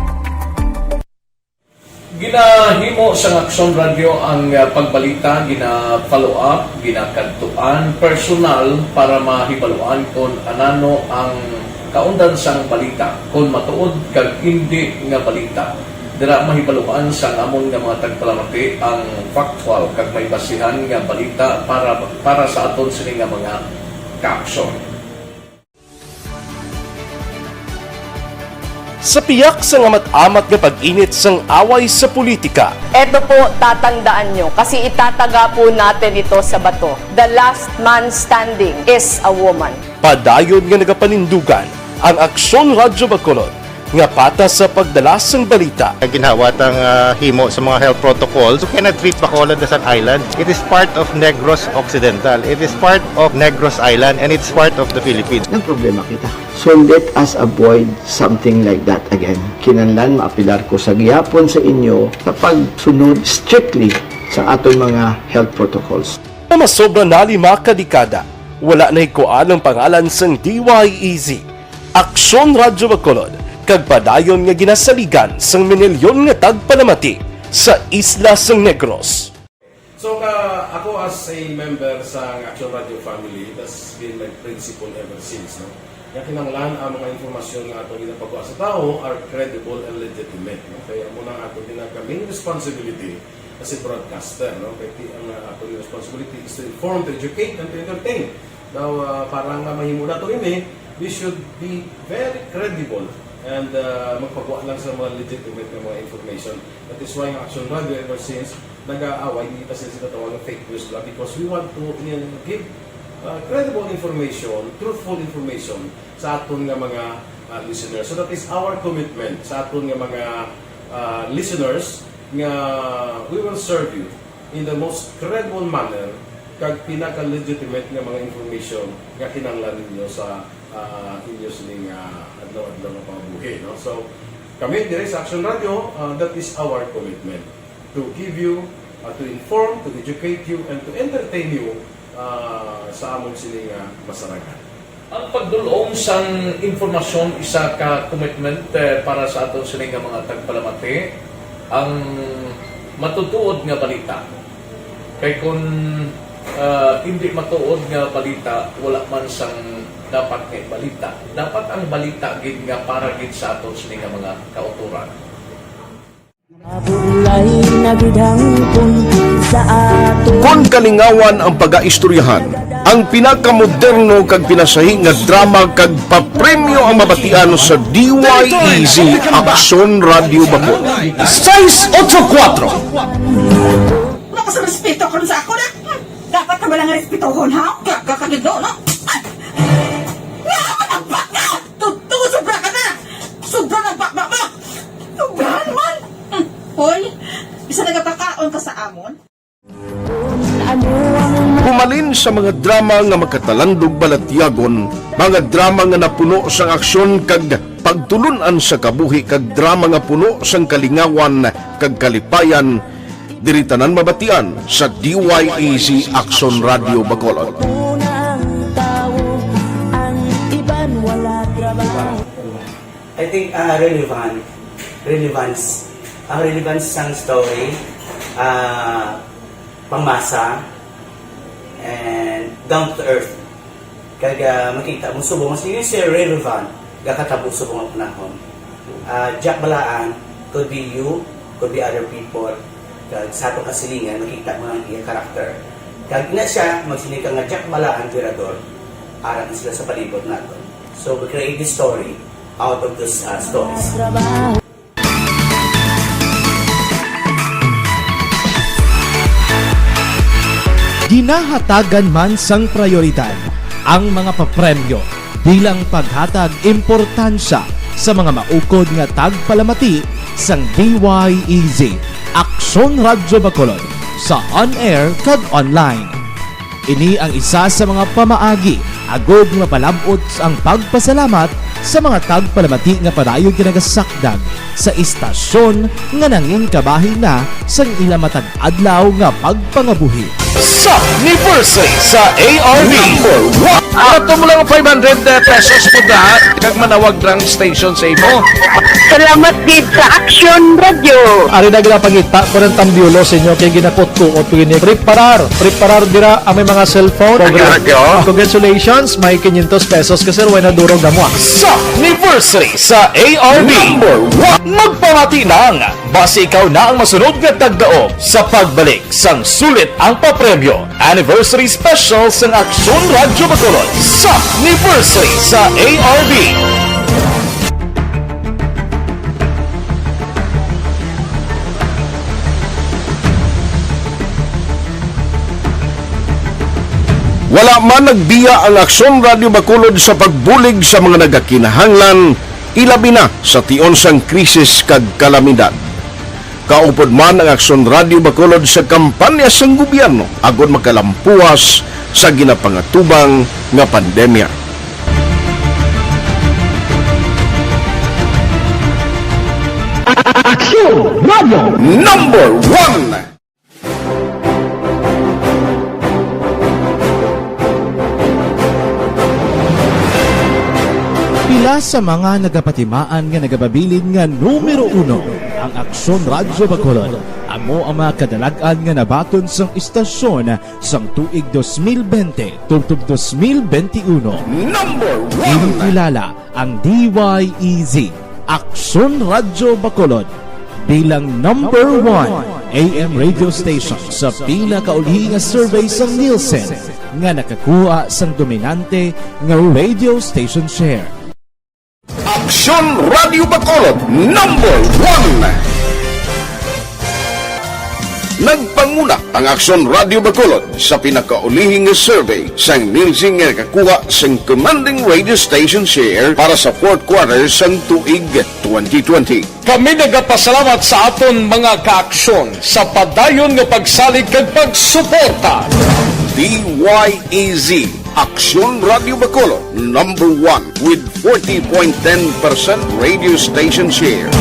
Ginahimo sang Aksyon Radio ang, ah, pagbalita, gina-follow up, ginakadtuan personal para mahibaluan kon anano ang kaundan sang balita, kon matuod kag indi nga balita. Dira mahibaluan sang amon nga mga tagpalamati ang factual kag may basihan nga balita para, para sa aton sini nga mga kaaksyon. Sa piyak sang amat-amat nga pag-init sang away sa politika, Eto po, tatandaan nyo, kasi itataga po natin ito sa bato. The last man standing is a woman. Padayon nga nagapanindugan ang Aksyon Radyo Bacolod nga patas sa pagdala sang balita. Ginhawat ang, ah, himo sa mga health protocols. You cannot treat Bacolod as an island. It is part of Negros Occidental. It is part of Negros Island, and it's part of the Philippines. Nagproblema kita. So let us avoid something like that again. Kinahanglan maapilar ko sa gihapon sa inyo sa pagsunod strictly sa aton mga health protocols. Nga masobra na lima ka dekada, wala nahikuan ang pangalan sang D Y E Z, Aksyon Radyo Bacolod, kag padayon nga ginasaligan sang minilyon nga tagpalamati sa isla sang Negros. So, ka, ako as a member sa Action Radio family, that's been my principle ever since, no? Nga kinahanglan ang mga informasyon nga ato ginapagawa sa tawo are credible and legitimate, no? Kaya amo na ang ato ginaka-, main responsibility as a broadcaster, no? Kaya ti-, ang, uh, ato responsibility is to inform, to educate, and to entertain. Now, uh, para nga mahimo nato ini, we should be very credible and, uh, magpagawa lang sa mga legitimate nga mga information. That is why ang Action Radio ever since nag-aaway, hindi ta sila sinatawag ng fake news lang because we want to, uh, give, uh, credible information, truthful information sa aton nga mga, uh, listeners. So that is our commitment sa aton nga mga, uh, listeners nga we will serve you in the most credible manner kag pinaka-legitimate nga mga information nga kinahanglan ninyo sa, ah, inyo sining, ah, adlaw-adlaw nga pangabuhi, no? So, kami diri sa Action Radio, ah, that is our commitment to give you, ah, to inform, to educate you, and to entertain you, ah, sa amon sini nga masarangan. Ang pagdul-ong sang impormasyon isa ka commitment, eh, para sa aton sini nga mga tagpalamati, ang matutuod nga balita. Kay kun, ah, indi matuod nga balita, wala man sang dapat nga balita. Dapat ang balita gid nga para gid sa aton sini nga mga kautoran. Mabulay na gid hangpon sa ato. Kon kalingawan ang pagaistoryahan, ang pinakamoderno kag pinasahi nga drama kag papremyo ang mabatian sa D Y E Z Aksyon Radio Bacol. Seis ocho kuatro. Wala ka sa respeto karon sa ako na. Dapat ka ba lang respetohon, ha? Gaga ka gid, no? Ay! Nga, nagbaka! Totoo, sobra ka na! Sobra na ang bakbak mo! Sobra naman! Hmm. Hoy, isa nagapakaon ka sa amon? Humalin sa mga drama nga makatalandog balatyagon, mga drama nga napuno sang aksyon kag pagtulun-an sa kabuhi, kag drama nga puno sang kalingawan kag kalipayan, diri tanan mabatian sa D Y E Z Aksyon Radio Bacolod. I think, ah, relevant, relevance, ang relevance sang story, ah, pangmasa, and down to earth. Kag, ah, makita mo subong, mas yun siya relevant, gakatabo subong ang panahon. Ah, Jack Balaan, could be you, could be other people. Kag sa atong kasilingan, makita mo ang iya character. Kag ina siya, magsiling ka nga Jack Balaan, Virador, ara na sila sa palibot nato. So, we create this story out of those, ah, stories. Ginahatagan man sang prayoridad ang mga papremyo bilang paghatag importansya sa mga maukod nga tagpalamati sang D Y E Z, Aksyon Radyo Bacolod, sa on-air kag online. Ini ang isa sa mga pamaagi agod nga mapalab-ot ang pagpasalamat sa mga tagpalamati nga padayon ginagasakdag sa istasyon nga nangin kabahin na sang ila matag adlaw nga pagpangabuhi. Sa anniversary sa A R B. Number one. Ato mo lang five hundred pesos po na, kag manawag lang station sa imo. Salamat gid sa Aksyon Radyo. Ari na ginapangita ko ng tambiolo sa inyo kay ginakot-kuot ko ini. Preparar, preparar dira ang may mga cellphone. Aksyon Radyo. Congratulations, may quinientos pesos ka, sir. Way na durog na mo, ah. Sa anniversary sa A R B. Number one. Magpamati lang. Basi ikaw na ang masunod nga tagdaog sa pagbalik sang sulit ang papremyo. Anniversary Special sang Aksyon Radyo Bacolod sa anniversary sa A R B. Wala man nagbiya ang Aksyon Radyo Bacolod sa pagbulig sa mga nagakinahanglan, ilabi na sa tion sang krisis kag kalamidad. Kaupod man ang Aksyon Radyo Bacolod sa kampanya sang gobyerno agod makalampuas sa ginapangatubang nga pandemya. Aksyon Radyo Number One. Pila sa mga nagapatimaan nga nagapabilin nga numero uno ang Aksyon Radyo Bacolod. Amo ang mga kadalag-an nga nabaton sang istasyon sang tuig dos mil bente tubtob dos mil bente uno. Number one. Ginkilala ang D Y E Z, Aksyon Radyo Bacolod, bilang number one A M radio station sa pinakaulihi nga survey sang Nielsen nga nakakuha sang dominante nga radio station share. Aksyon Radyo Bacolod, number one. Nagpanguna ang Aksyon Radyo Bacolod sa pinakaulihi nga survey sang Nielsen nga nakakuha sang commanding radio station share para sa fourth quarter sang tuig twenty twenty. Kami nagapasalamat sa aton mga kaaksyon sa padayon nga pagsalig kag pagsuporta. D Y E Z, Aksyon Radyo Bacolod, number one with forty point ten percent radio station share.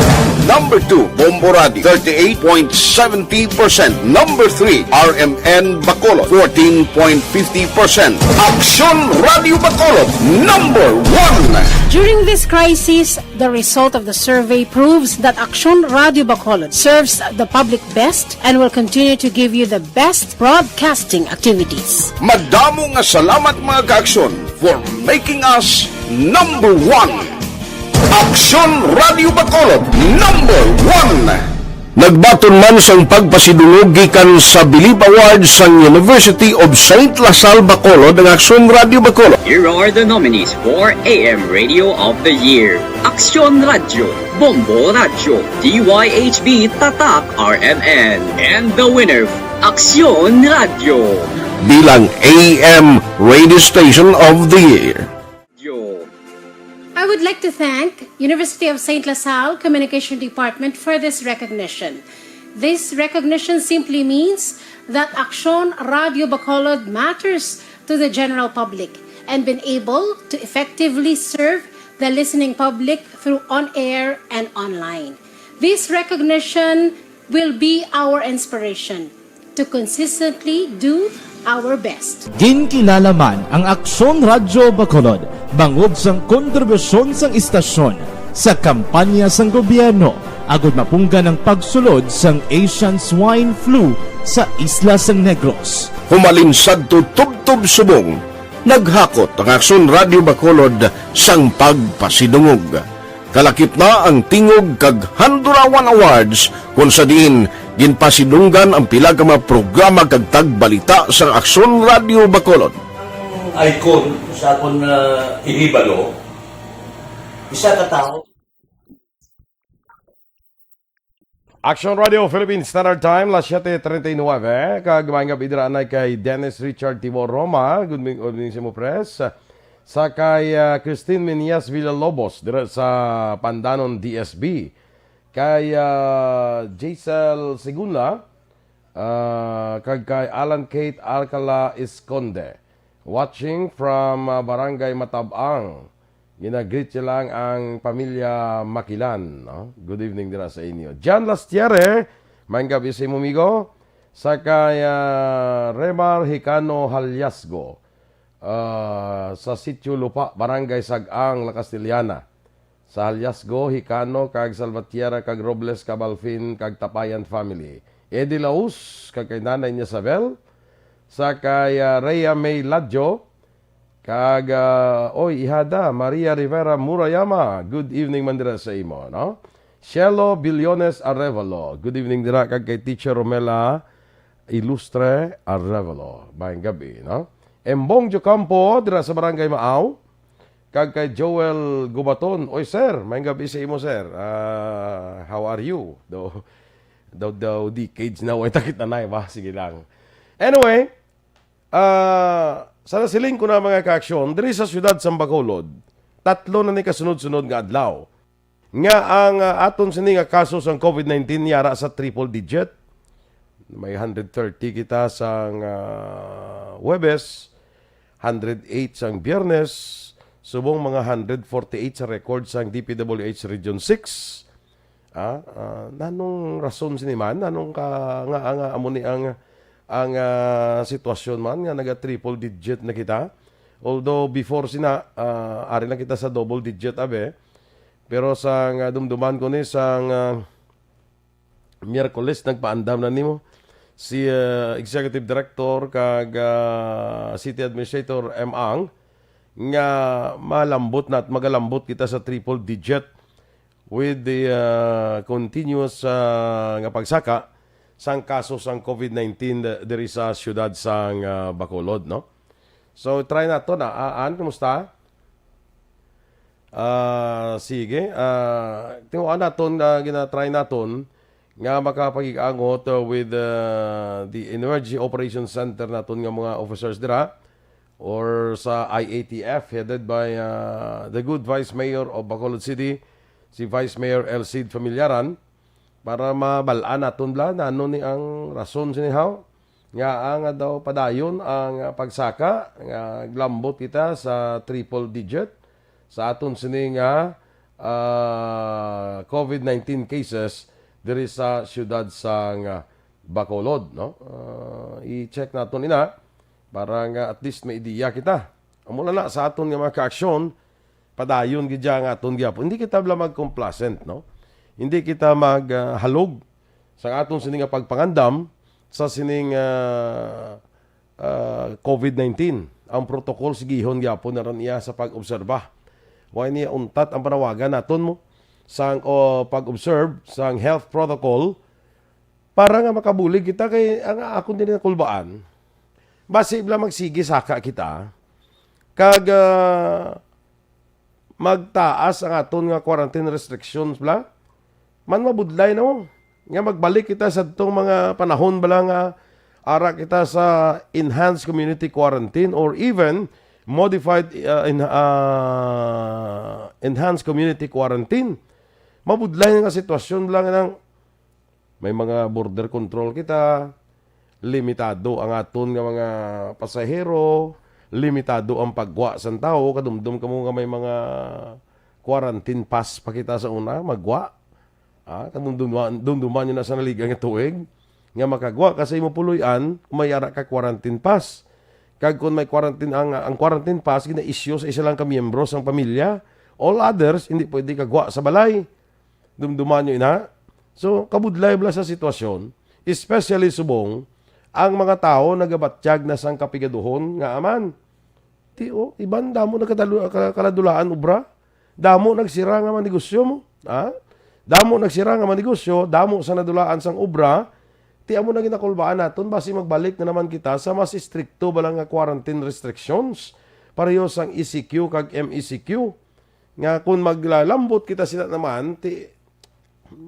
Number two, Bombo Radio, thirty-eight point seventy percent. Number three, R M N Bacolod, fourteen point fifty percent. Aksyon Radyo Bacolod, number one. During this crisis, the result of the survey proves that Aksyon Radyo Bacolod serves the public best and will continue to give you the best broadcasting activities. Madamo nga salamat, mga kaaksyon, for making us number one. Aksyon Radyo Bacolod, number one. Nagbaton man sang pagpasidungog gikan sa Bilib Awards sang University of Saint La Salle Bacolod ang Aksyon Radyo Bacolod. Here are the nominees for A M Radio of the Year: Aksyon Radyo, Bombo Radyo, D Y H B Tatak R M N, and the winner, Aksyon Radyo. Bilang A M Radio Station of the Year. Yo. I would like to thank University of Saint La Salle Communication Department for this recognition. This recognition simply means that Aksyon Radyo Bacolod matters to the general public and been able to effectively serve the listening public through on-air and online. This recognition will be our inspiration to consistently do our best. Ginkilala man ang Aksyon Radyo Bacolod bangod sang kontribusyon sang istasyon sa kampanya sang gobyerno agud mapunggan ang pagsulod sang Asian Swine Flu sa isla sang Negros. Humalin sadto tubtob subong, naghakot ang Aksyon Radyo Bacolod sang pagpasidungog. Kalakip na ang Tingog kag Handurawan Awards, kon sa diin ginpasidunggan ang pila ka mga programa kag tagbalita sang Aksyon Radyo Bacolod. Ang icon sa akon, ah, ihibalo, isa ka tawo. Action Radio Philippine Standard Time, las siete treinta y nueve. Kag maayong gabi dira anay kay Dennis Richard Tibor Roma. Good morning, good morning sa imo, Pres. Sa kay, ah, Christine Menias Villalobos dira sa Pandanon, D S B. Kay, ah, Jaisel Segunda, ah, kag kay Alan Kate Alcala Esconde. Watching from, ah, Barangay Matabang. Gina-greet niya lang ang pamilya Makilan, no? Good evening dira sa inyo. John Lastiere, maayong gabi sa imo, amigo. Sa kay, ah, Remar Hicano Halyasgo, ah, sa Sitio Lupa, Barangay Sag-ang, La Castellana. Sa Halyasgo, Hicano, kag Salvatierra, kag Robles, Cabalfin, kag Tapayan family. Eddie Laus, kag kay Nanay niya Sabel. Sa kay, ah, Rhea May Ladjo, kag, ah, oy, ihada, Maria Rivera Murayama, good evening man dira sa imo, no? Shelo Billones Arevalo, good evening dira kag kay Teacher Romela Ilustre Arevalo. Maayong gabi, no? Embong Jocampo dira sa Barangay Maaw, kag kay Joel Gubaton. Oy, sir, maayong gabi sa imo, sir. Ah, how are you? Daw, daw, daw decades na way takit na nay ba? Sige lang. Anyway, ah, sa nasiling ko na, mga kaaksyon, diri sa siyudad sa Bacolod, tatlo na ni kasunod-sunod nga adlaw nga ang, ah, aton sini nga kaso sang covid nineteen yara sa triple digit. May hundred thirty kita sang, ah, Huwebes, hundred eight sang Biyernes, subong mga hundred forty-eight sa record sang D P W H Region six. Ah, ah, nanong rason sini man? Nanong ka, nga, nga amo ni ang, ang, ah, sitwasyon man nga naga triple digit na kita? Although before sina, ah, ari lang kita sa double digit, abi. Pero sa nga dumduman ko ni sa nga Miyerkules, nagpaandam na nimo si, ah, Executive Director kag, ah, City Administrator M. Ang nga malambot na at magalambot kita sa triple digit with the, ah, continuous, ah, nga pagsaka sang kaso sang covid nineteen d-, diri sa siyudad sang, ah, Bacolod, no? So, try naton, ah. Ah, Ann, kumusta? Ah, sige. Ah, tinuan naton, ah, gina-try naton nga makapag-angot, uh, with, uh, the Emergency Operations Center naton nga mga officers dira or sa I A T F headed by, uh, the good Vice Mayor of Bacolod City, si Vice Mayor Elcid Familiaran, para mabal-an naton bala nano ni ang rason sini haw nga ang daw padayon ang pagsaka nga glambot kita sa triple digit sa aton sini nga, ah, covid nineteen cases diri sa siyudad sang Bacolod, no? Ah, i-check naton ina para nga at least may ideya kita. Amo na na sa aton nga mga kaaksyon, padayon gid siya nga aton gyapon. Hindi kita bala mag-complacent, no? Hindi kita mag, ah, halog sa aton sini nga pagpangandam sa sining, ah, ah, covid nineteen. Ang protocol, sigihon gyapon na rin iya sa pag-obserba. Wa niya untat ang panawagan naton mo sang, o, pag-observe sang health protocol para nga makabulig kita kay ang akon din nakulbaan. Basi bala magsigi saka kita kag, ah, magtaas ang aton nga quarantine restrictions bala. Man mabudlay na mo nga magbalik kita sa tong mga panahon bala nga ara kita sa enhanced community quarantine or even modified, uh, in, uh, enhanced community quarantine. Mabudlay nga sitwasyon bala nga nang may mga border control kita, limitado ang aton nga mga pasahero, limitado ang paggwa sang tawo, kadumdom kamo nga may mga quarantine pass pa kita sa una, maggwa. Ah, kadumdum-, dumduman nyo na sa naliga nga tuig, nga makagwa ka sa imo puloy-an, kung may ara ka quarantine pass. Kag kung may quarantine, ang, ang quarantine pass, gina-issue sa isa lang ka miyembro sang pamilya. All others, hindi pwede kagwa sa balay. Dumduman nyo ina. So, kabudlay bala sa sitwasyon, especially subong, ang mga tawo nagabatyag na sang kapigaduhon nga aman. Ti, oh, iban damo nagkadalu-, ka-, kaladulaan obra. Damo nagsira nga manegosyo mo. Ha? Damo nagsira nga manegosyo, damo sa nadulaan sang obra. Ti amo na ginakulbaan naton, basi magbalik na naman kita sa mas istrikto bala nga quarantine restrictions. Pareho sang E C Q kag M E C Q. Nga kung maglalambot kita sila naman, ti,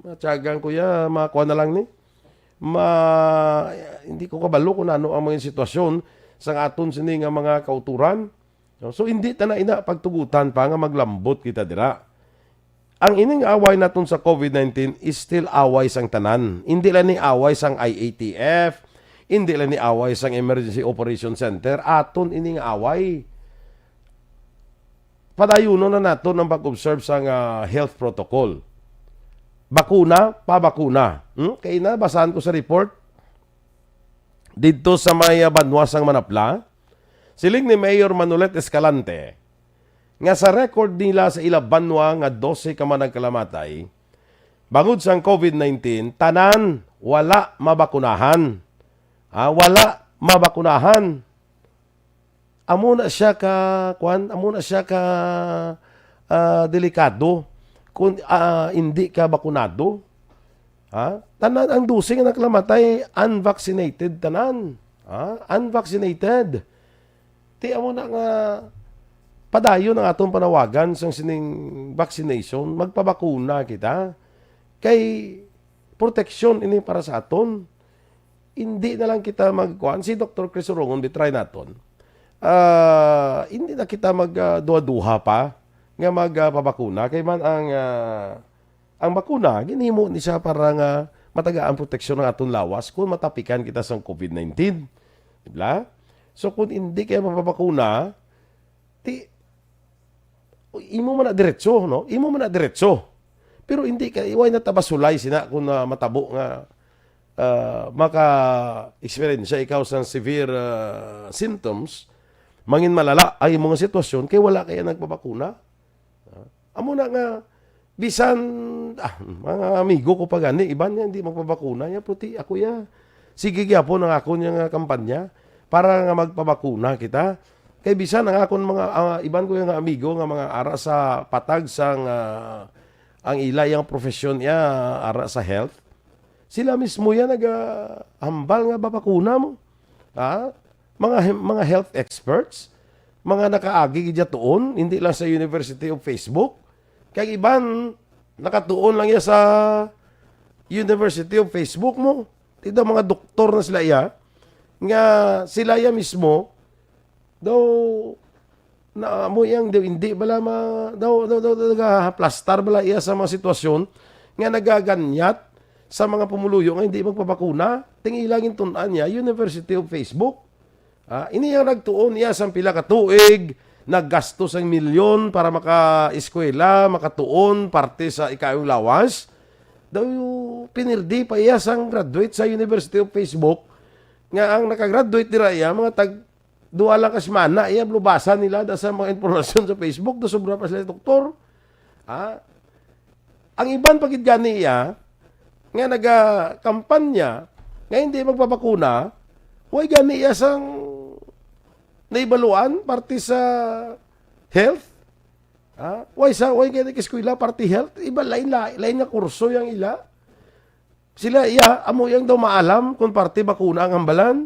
matyagan ko ya, makuha na lang ni. Ma, hindi ko kabalo kung ano ang mga sitwasyon sa aton sini nga mga kauturan. No? So, hindi ta na ina pagtugutan pa nga maglambot kita dira. Ang ining away naton sa COVID nineteen is still away sang tanan. Hindi lang ni away sang I A T F, hindi lang ni away sang Emergency Operation Center, aton ining away. Padayunon na naton ang pag-observe sang, ah, health protocol. Bakuna, pabakuna. Hmm? Kay nabasahan ko sa report, didto sa may, ah, banwa sang Manapla, siling ni Mayor Manolet Escalante nga sa record nila sa ila banwa nga dose ka managkalamatay bangod sang COVID nineteen, tanan wala mabakunahan. Ha, wala mabakunahan. Amo na siya ka, kuwan, amo na siya ka, ah, delikado kung, ah, hindi ka bakunado. Ha? Tanan ang dose nga nagkalamatay, unvaccinated tanan. Ha? Unvaccinated. Ti amo na nga, padayon ang aton panawagan sang sining vaccination, magpabakuna kita. Kay proteksyon ini para sa aton. Hindi na lang kita magkuan. Si Doktor Chris Urongon, bitray naton. Ah, hindi na kita mag, ah, duha-duha pa nga magpabakuna. Kay man ang, ah, ang bakuna, ginhimo ni siya para nga matagaan proteksyon ang aton lawas kung matapikan kita sang COVID nineteen. Di ba? So, kung hindi kaya mapabakuna, ti, imo man na diretso, no? Imo man na diretso. Pero hindi ka, iway na tabasulay sina kung, ah, matabo nga, ah, maka-eksperyensya ikaw sang severe, ah, symptoms, mangin malala ang imong sitwasyon kay wala kaya nagpabakuna. Ah, amo na nga, bisan, ah, mga amigo ko pa gani, iban niya hindi magpabakuna niya, puti ako ya. Sige gyapon ang akon niya nga kampanya para nga magpabakuna kita. Kay bisan ang akon mga, ah, iban ko nga amigo nga mga ara sa patag sang, ah, ang ila yang profesyon iya ara sa health, sila mismo yan nagahambal nga babakuna mo. Ha? Mga he-, mga health experts, mga nakaagi gid tuon, hindi lang sa University of Facebook. Kay iban nakatuon lang iya sa University of Facebook mo. Ti daw mga doktor na sila iya, nga sila iya mismo daw na amo yang daw hindi bala ma, daw, daw, daw, daw nagaplastar bala iya sa mga sitwasyon nga nagaganyat sa mga pumuluyo nga hindi magpabakuna. Ting ila gintun-an niya, University of Facebook. Ah, ini ang nagtuon iya sang pila ka tuig, naggasto sang milyon para maka-eskwela, makatuon parte sa ikaayong lawas. Daw pinirdi pa iya sang graduate sa University of Facebook, nga ang nakagraduate dira iya, mga tag duha lang ka semana iya, lubasan nila da sa mga impormasyon sa Facebook, do sobra pa sila doktor. Ha? Ang iban pa gid gani iya, nga nagakampanya, nga hindi magpabakuna, way gani iya sang naibaluan parte sa health. Ha? Way sa, way gani ka eskwela parte health, iba lain, lain, lain nga kurso yang ila. Sila iya, amo yang daw maalam kung parte bakuna ang hambalan.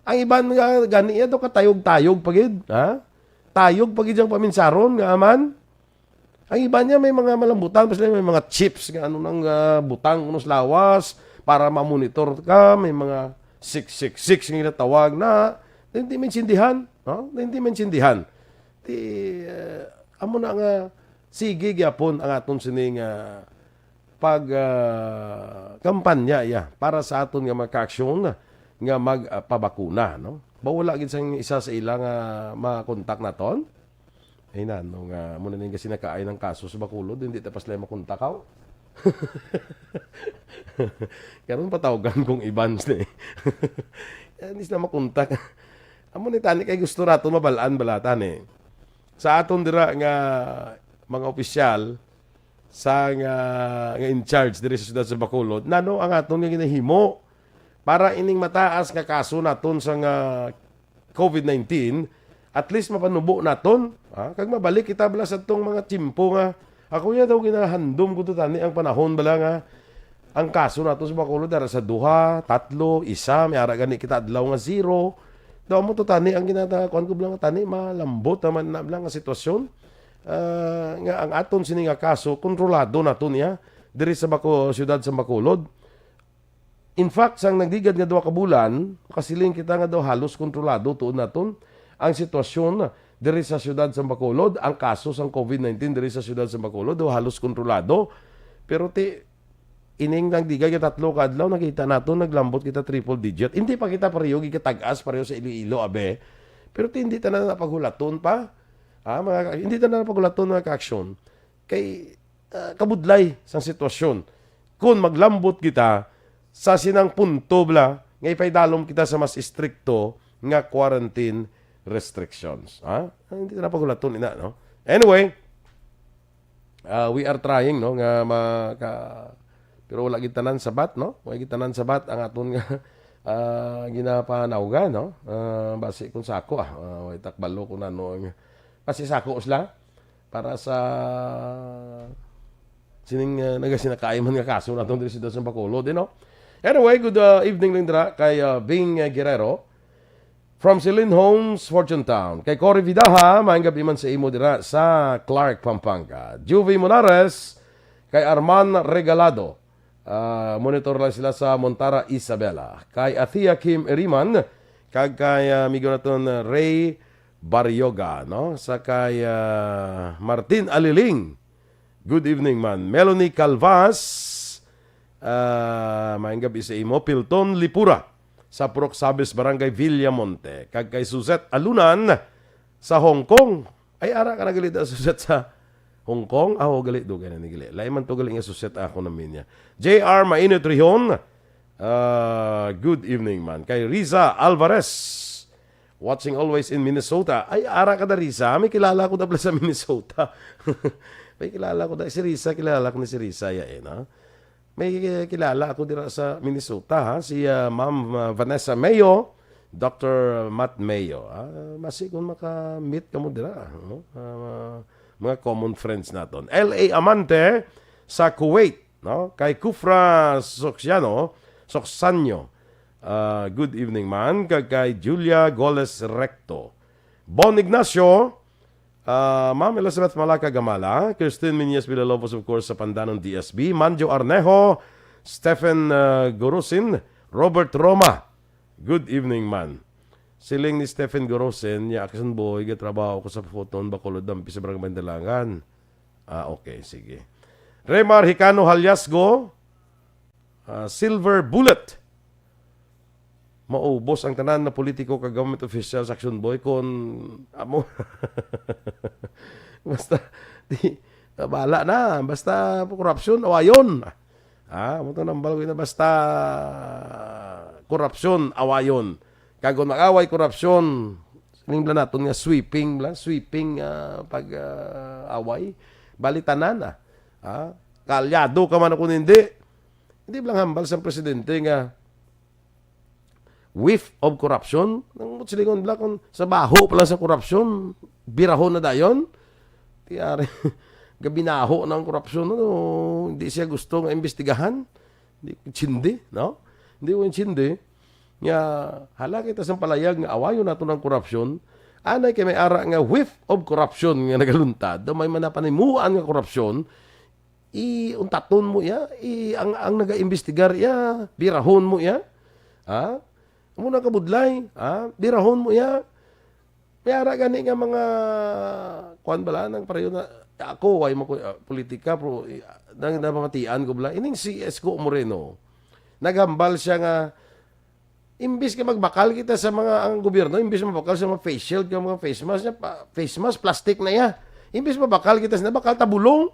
Ang iban nga gani iya daw katayog-tayog pa gid, ha? Tayog pa gid yang paminsaron nga aman. Ang iban niya may mga malambutan, basta may mga chips nga ano nang, ah, butang kuno sa lawas para ma-monitor ka, may mga six six six nga ginatawag na, hindi maintindihan, no? Hindi maintindihan. Ti, ah, amo na nga, sige gyapon ang aton sini nga pag, ah, kampanya iya para sa aton nga mga kaaksyon nga mag, ah, pabakuna, no? Ba wala gid sang isa sa ila nga makontak naton? Ay, nano nga, amo na ning kasi nakaay ng kaso sa Bacolod, hindi ta pa sila makontak, haw? Karon patawgan kong Evans ni. Hindi sila makontak. Amo ni tani kay gusto naton mabalaan bala tani. Sa aton dira nga mga opisyal, sa nga, nga in charge diri sa siyudad sa Bacolod, nano ang aton nga ginahimo para ining mataas nga kaso naton sa nga COVID nineteen, at least mapanubo naton, ha? Kag mabalik kita bala sa tong mga tiyempo nga ako ya daw ginahandom ko to tani ang panahon bala nga ang kaso naton sa Bacolod dara sa duha, tatlo, isa, may ara gani kita adlaw nga zero. Daw mo to tani ang ginata-, kuwan ko bala nga tani, malambot naman na bala nga sitwasyon. Ah, nga ang aton sini nga kaso, kontrolado naton niya diri sa Baco-, siyudad sa Bacolod. In fact, sang nagligad nga duha ka bulan, makasiling kita nga daw halos kontrolado tuod naton ang sitwasyon diri sa siyudad sa Bacolod, ang kaso sang COVID nineteen diri sa siyudad sa Bacolod, o, halos kontrolado. Pero ti, ining nagdigay nga tatlo ka adlaw, nakita nato, naglambot kita triple digit. Hindi pa kita pareho, gikatag-as pareho sa Iloilo, abe. Pero ti, hindi tanan na paghulaton pa. Ah, mga, hindi tanan na paghulaton, mga ka-aksyon. Kay, ah, kabudlay sang sitwasyon. Kung maglambot kita sa sinang punto bala nga ipaidalom kita sa mas istrikto nga quarantine restrictions. Ha? Ah, hindi na paghulaton ina, no? Anyway, ah, we are trying, no, nga maka-, pero wala gid tanan sabat, no? Wala gid tanan sabat ang aton nga, ah, ginapanawgan, no? Ah, basi kung sa ako, ah, ah, way takbalo kung ano ang, basi sa ako sila para sa sining, ah, nagasinakaay man nga kaso naton diri sa siyudad sa Bacolod, eh, no? Anyway, good, ah, evening lang dira kay, ah, Bing, ah, Guerrero from Celine Homes, Fortune Town. Kay Cory Vidaha, maayong gabi man sa imo dira sa Clark, Pampanga. Juvie Monares, kay Arman Regalado. Ah, monitor lang sila sa Montara, Isabela. Kay Athea Kim Eriman, kag kay, ah, amigo naton, ah, Ray Barrioga, no? Sa kay, ah, Martin Aliling. Good evening, man. Melanie Calvas, ah, maayong gabi sa imo. Pilton Lipura, sa Purok Sabes, Barangay Villamonte. Kag kay Suzette Alunan, sa Hong Kong. Ay, ara ka na gali da, Suzette, sa Hong Kong? Aho gali, dugay na ni gali. Lain man to gali nga Suzette ako na minya. J R Mainit Rihon, ah, good evening, man. Kay Riza Alvarez, watching always in Minnesota. Ay, ara ka da, Riza. May kilala ko da pala sa Minnesota. May kilala ko da. Si Riza, kilala ko ni si Riza, ya, eh, no? May, eh, kilala ako dira sa Minnesota, ha? Si, ah, Ma'am, ah, Vanessa Mayo, Doctor Matt Mayo. Ah, masi kung maka-meet kamo dira, no? Ah, mga common friends naton. L A Amante sa Kuwait, no? Kay Kufra Soksiano, Soksanyo. Ah, good evening, man. Kag kay Julia Goles Recto. Bon Ignacio, ah, Ma'am Elizabeth Malaka Gamala, Christine Minyas Villalobos, of course, sa Pandanon D S B, Manjo Arnejo, Stephen, ah, Gurusin, Robert Roma. Good evening, man. Siling ni Stephen Gurusin, niya, Action Boy, gatrabaho ko sa Foton, Bacolod, Dampi sa Barangay Mandalangan. Ah, okay, sige. Remar Hicano Halyasgo, ah, Silver Bullet. Maubos ang tanan na politiko kag government officials, Action Boy, kon amo. Basta, di, bala na. Basta korupsyon, awayon. Ah, amo to nambal ko na, basta korupsyon, awayon. Kag kung mag-away korupsyon, siling bala naton nga sweeping, bala, sweeping, ah, pag, ah, away. Bali tanan, ah. Ah, kaalyado ka man o kon hindi. Hindi lang hambal sa presidente nga whiff of corruption. Ang silingon bala, kung sa baho pa lang sa korupsyon, birahon na dayon. Ti ari, gabinaho na ang korupsyon, ano, hindi siya gusto nga imbestigahan. Hindi ko intindi, no? Hindi ko intindi. Nga, hala kita sang palayag nga awayon nato ng korupsyon. Anay kay may ara nga whiff of corruption nga nagaluntad. Daw may manapanimuan nga korupsyon, i-untaton mo iya, i-, ang, ang nagaimbestigar iya, birahon mo iya. Ha? Amo na kabudlay, ha? Birahon mo iya. May ara gani nga mga, kuwan bala, nang pareho na, ako, way mo ko, ah, politika, pero, i-, nang napamatian ko bala, ining si Isko Moreno, naghambal siya nga, imbis nga magbakal kita sa mga, ang gobyerno, imbis magbakal sa mga face shield, yung mga face mask, niya, pa, face mask, plastic na iya. Imbis mabakal kita, sa nabakal ta bulong.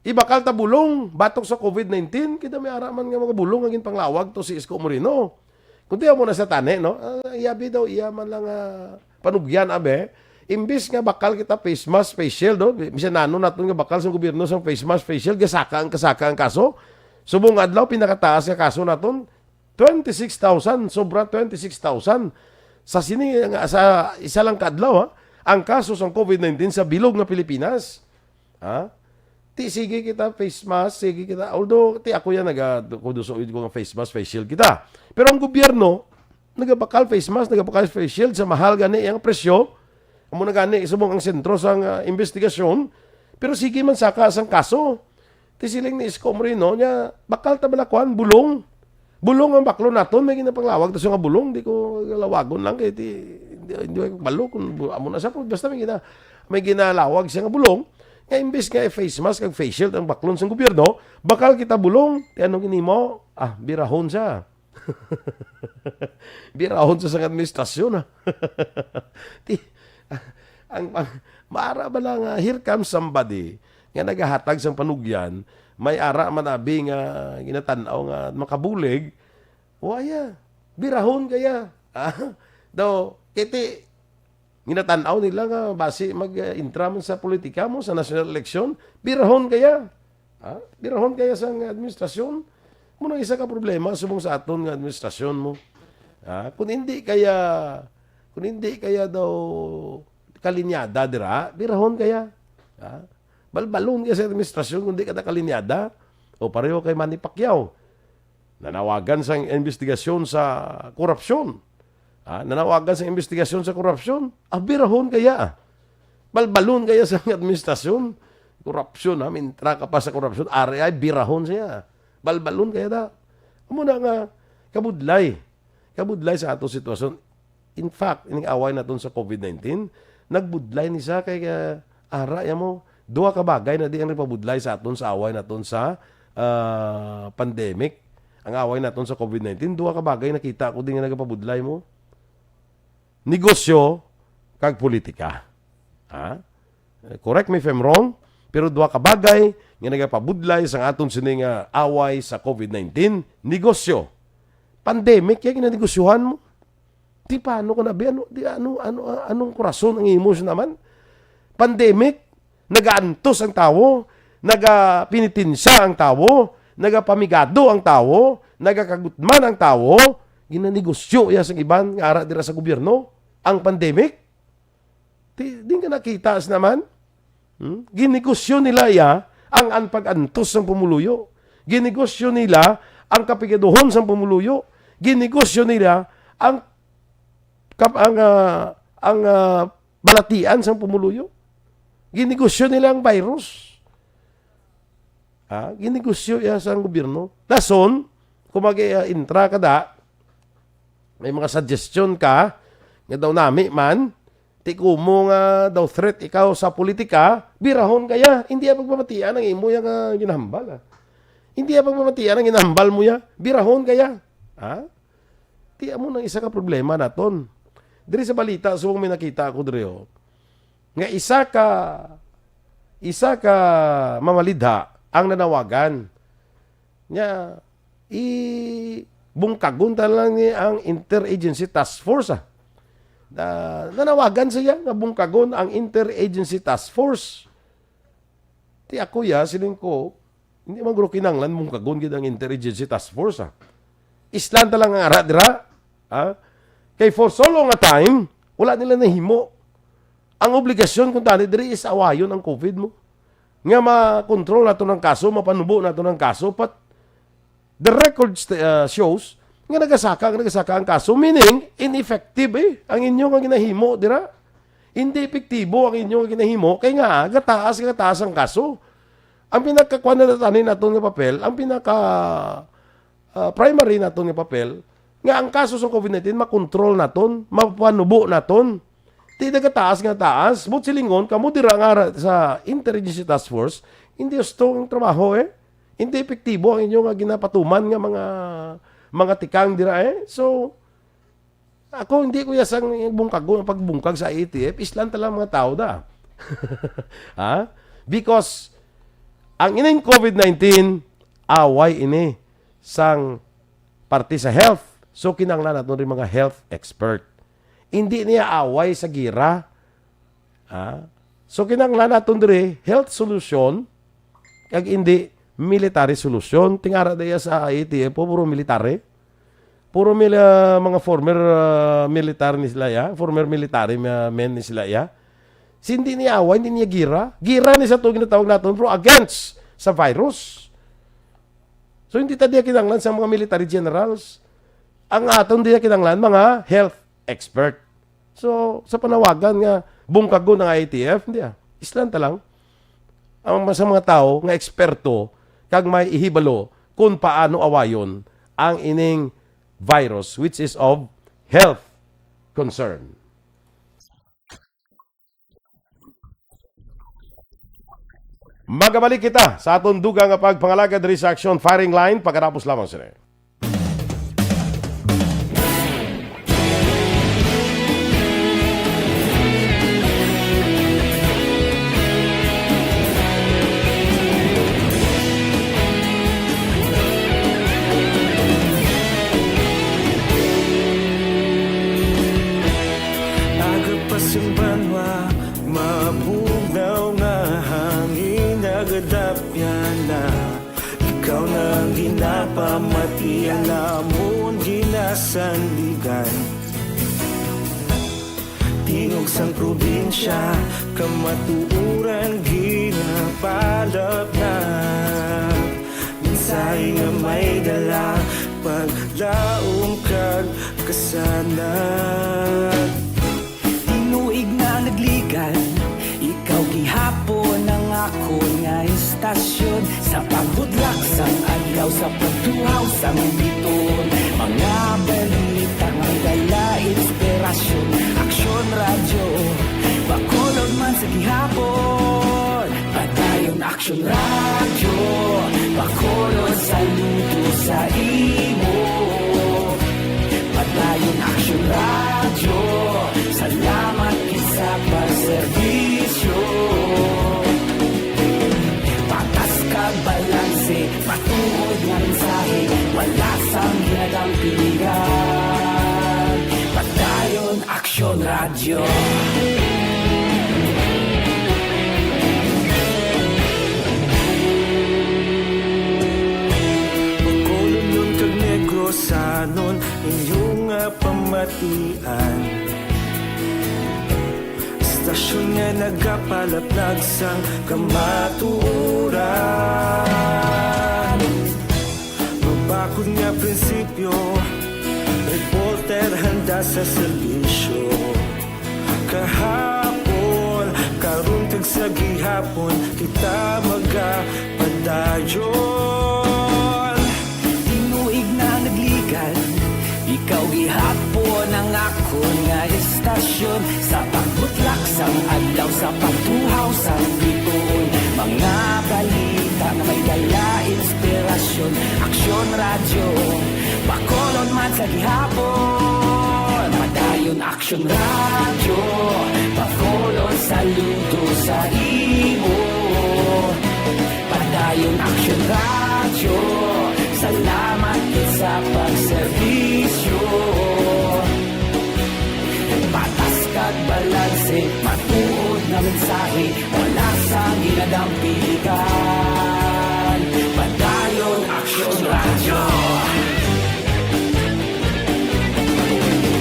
Ibakal ta bulong, batok sa COVID nineteen, kita may ara man nga mga bulong ang ginpanglawag to si Isko Moreno. Kundi amo na sa tani, no? Ah, yabi daw, iya man lang, ah, panugyan, abe. Imbis nga bakal kita face mask, face shield, no? Bisan nano naton nga bakal sa gobyerno sa face mask, face shield, gasaka ang kasaka ang kaso. Subong nga adlaw, pinakataas nga kaso naton, twenty-six thousand, sobra twenty-six thousand. Sa sini, nga, sa isa lang ka adlaw, ha? Ang kaso sa COVID nineteen sa bilog nga Pilipinas. Ha? Ti sige kita face mask, sige kita. Although, ti ako yan, naga-, kuduso ko nga face mask, face shield kita. Pero ang gobyerno, nagabakal face mask, nagabakal face shield sa mahal gani ang presyo. Amo na gani, subong ang sentro sang, ah, investigasyon. Pero sige man saka sang kaso. Ti siling ni Isko Moreno, niya, bakal ta bala kuan, bulong. Bulong ang baklon naton, may ginapanglawag to siya nga bulong, di ko lawagon lang kay ti, Hindi ko kabalo kung bu-, amo na siya, pero basta may gina-, may ginalawag siya nga bulong, nga imbis nga face mask kag face shield ang baklon sang gobyerno, bakal kita bulong, ti ano ginimo? Ah, birahon siya. Birahon siya sang administrasyon, ah. Ti-, ang, ang, maara ba lang nga, here comes somebody nga nagahatag sang panugyan, may ara man abi nga ginatan-aw nga makabulig, wa ya, birahon kaya. Ah, daw, kiti, ginatan-aw nila nga basi mag-intra man sa politika mo sa national election, birahon kaya. Ha? Birahon kaya sang administrasyon. Mo nang isa ka problema subong sa aton nga administrasyon mo. Ha? Kung hindi kaya, kung hindi kaya daw kalinyada dira, birahon kaya. Ha? Balbalon kaya sa administrasyon kung di ka na kalinyada. O pareho kay Manny Pacquiao. Nanawagan sang investigasyon sa korupsyon. Ah, nanawagan sang investigasyon sa korupsyon. Ah, birahon kaya. Balbalon kaya sa administrasyon. Korupsyon, ha? Mintra ka pa sa korupsyon. Ari ay birahon siya. Balbalon kaya da. Amo na nga, kabudlay. Kabudlay sa ato sitwasyon. In fact, ining away naton sa covid nineteen, nagbudlay ni siya kay, ah, ara ya mo, duha ka bagay na di ang nagpabudlay sa aton sa away naton sa, ah, pandemic. Ang away naton sa covid nineteen, duha ka bagay nakita ko din nga nagapabudlay mo. Negosyo kag politika. Ha? Correct me if I'm wrong, pero duha ka bagay nga nagapabudlay sa aton sini nga away sa covid nineteen, negosyo. Pandemic, ya ginanegosyohan mo. Di paano ka nabi? Ano, di, ano, ano, anong kurason ang imo naman? Pandemic, nagaantos ang tawo, nagapenitensya ang tawo, nagapamigado ang tawo, nagakagutman ang tawo, ginanegosyo ya sang iban nga ara dira sa gobyerno, ang pandemic. Di, di ka nakita sa naman? Hmm? Ginegosyo nila ya ang, ang pag-antos sang pumuluyo. Ginegosyo nila ang kapigaduhon sang pumuluyo. Ginegosyo nila ang kap-, ang, ah, ang, ah, balatian sang pumuluyo. Ginegosyo nila ang virus. Ha? Ginegosyo ya sang gobyerno. Dason, kung mag-, ah, intra ka da, may mga suggestion ka, nga daw nami man, ti kumo nga daw threat ikaw sa politika, birahon kaya, hindi ya pagpamatian ang imo ya nga ginahambal, ah. Hindi ya pagpamatian ang ginahambal mo ya, birahon kaya. Ha? Ti amo nang isa ka problema naton. Diri sa balita, subong may nakita ako diri, oh, nga isa ka, isa ka mamalidha ang nanawagan nga i-, bungkagon ta lang ni ang Interagency Task Force, ah. Na, nanawagan siya nga bungkagon ang Interagency Task Force. Ti ako ya, siling ko, hindi man guro kinanglan bungkagon gid ang Interagency Task Force, ah. Islan ta lang ang ara dira, ah. Kay for so long a time, wala nila nahimo. Ang obligasyon kung tani diri is awayon ang covid mo. Nga makontrol nato ng kaso, mapanubo nato ng kaso, but the record st-, uh, shows nga nagasaka, nagasaka ang kaso, meaning ineffective eh ang inyo nga ginahimo dira. Hindi epektibo ang inyo nga ginahimo kay nga gataas, gataas ang kaso. Ang pinakakuan na tani naton nga papel, ang pinaka, ah, primary naton nga papel, nga ang kaso sa covid nineteen makontrol naton, mapanubo naton. Ti nagataas nga taas, but silingon kamo dira nga ra-, sa Interagency Task Force, hindi gusto ang trabaho eh. Hindi epektibo ang inyo nga ginapatuman nga mga, mga tikang dira eh. So, ako hindi ko ya sang bungkagon ang pagbungkag sa I A T F, islan ta lang mga tao da. Ha? Because ang ining covid nineteen, away ini sang parte sa health. So, kinahanglan naton rin mga health expert. Hindi niya away sa gira. Ha? So, kinahanglan naton diri health solution, kag hindi military solution. Tingara daya sa I A T F, puro military. Puro mil-, ah, mga former, ah, military ni sila ya. Former military ma-, men ni sila ya. Si hindi niya away, hindi niya gira. Gira ni sa to ginatawag naton, pero against sa virus. So, hindi ta diya kinahanglan sa mga military generals. Ang aton diya kinahanglan, mga health expert. So, sa panawagan nga bungkagon ang I A T F, hindi ah. Islan ta lang ang sa mga tao nga eksperto kag may ihibalo kung paano awayon ang ining virus, which is of health concern. Magabalik kita sa aton dugang nga pagpangalagad diri sa Aksyon Firing Line pagkatapos lamang sini. Agapas ang banwa, mabugnaw nga hangin, nagadapyan na. Ikaw na ang ginapamatian namon, ginasandigan. Tingog sang probinsya, kamatuoran ginapalapnag. Mensahe nga may dala, paglaom kag kasanag. Tinuig na nagligan, ikaw gihapon ang akon nga istasyon. Sa pagbudlak sang adlaw, sa pagtuhaw sang bituon, mga balita nga may dala inspirasyon. Aksyon Radyo, Bacolod man sa gihapon. Padayon Aksyon Radyo, Bacolod, saludo sa imo. Padayon Aksyon Radyo, salamat gid sa pagserbisyo. Patas kag balanse, matuod nga mensahe, wala sang ginadampigan. Padayon Aksyon Radyo. Bacolodnon kag Negrosanon, inyo nga pamatian. Istasyon nga nagapalapnag sang kamatuoran. Mabakod nga prinsipyo, reporter handa sa serbisyo. Kahapon, karon, kag sa gihapon, kita magapadayon. Tinuig na nagligan, ikaw gihapon ang akon nga istasyon. Sa pagbutlak sang adlaw, sa pagtuhaw sang bituon, mga balita nga may dala inspirasyon. Aksyon Radyo, Bacolod man sa gihapon. Padayon Aksyon Radyo, Bacolod, saludo sa imo. Padayon Aksyon Radyo, salamat gid sa pagserbisyo. Patas kag balanse, matuod nga mensahe, wala sang ginadampigan. Padayon Aksyon Radyo.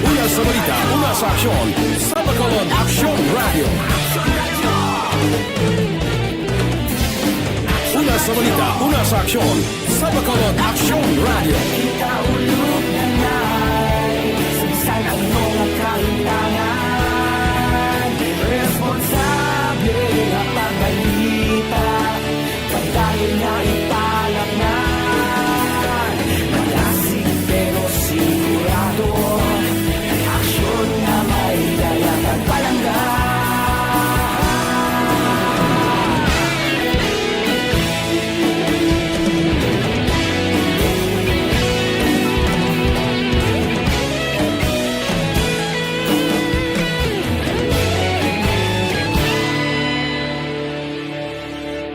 Una sa balita, una sa aksyon, sa Bacolod Aksyon Radyo. Una sa balita, una sa aksyon, sa Bacolod Aksyon Radyo. Kita ulog na nai, sa bisan ano nga kahimtangan, responsable nga pagbalita. Padayon nga ipalapngan, malasig pero sigurado. Aksyon nga may dala kag palangga.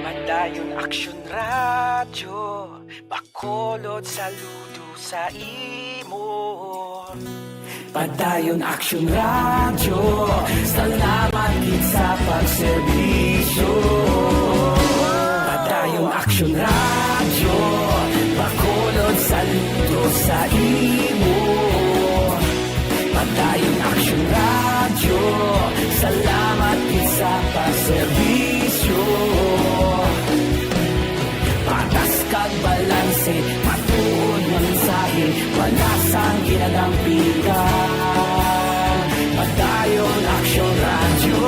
Padayon Aksyon Radyo, Bacolod, saludo sa imo. Padayon Aksyon Radyo, salamat gid sa pagserbisyo. Padayon Aksyon Radyo, Bacolod, saludo sa imo. Padayon Aksyon Radyo, salamat gid sa pagserbisyo. Patas kag balanse, matuod nga mensahe, wala sang ginadampigan. Padayon Aksyon Radyo.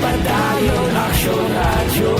Padayon Aksyon Radyo.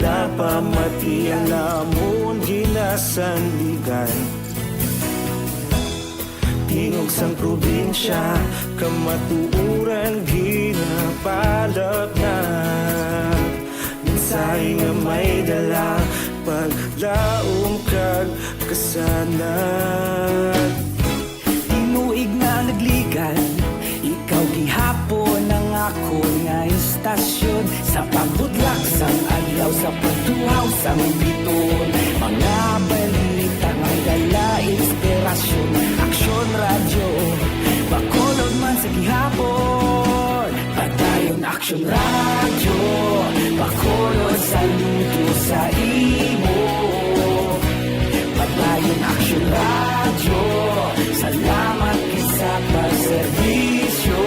Napamati ang namon ginasandigan. Tingog sang probinsya, kamatuoran ginapalapnag. Mensahe nga may dala, paglaom kag kasanag. Tinuig nga nagligan, ikaw gihapon ang akon nga istasyon. Sa pagbudlak sang adlaw, sa pagtuhaw sang biton, mga balita nga dala inspirasyon. Aksyon Radyo, Bacolod man sa gihapon. Padayon Aksyon Radyo, Bacolod, saludo sa imo. Padayon Aksyon Radyo, salamat gid sa pagserbisyo.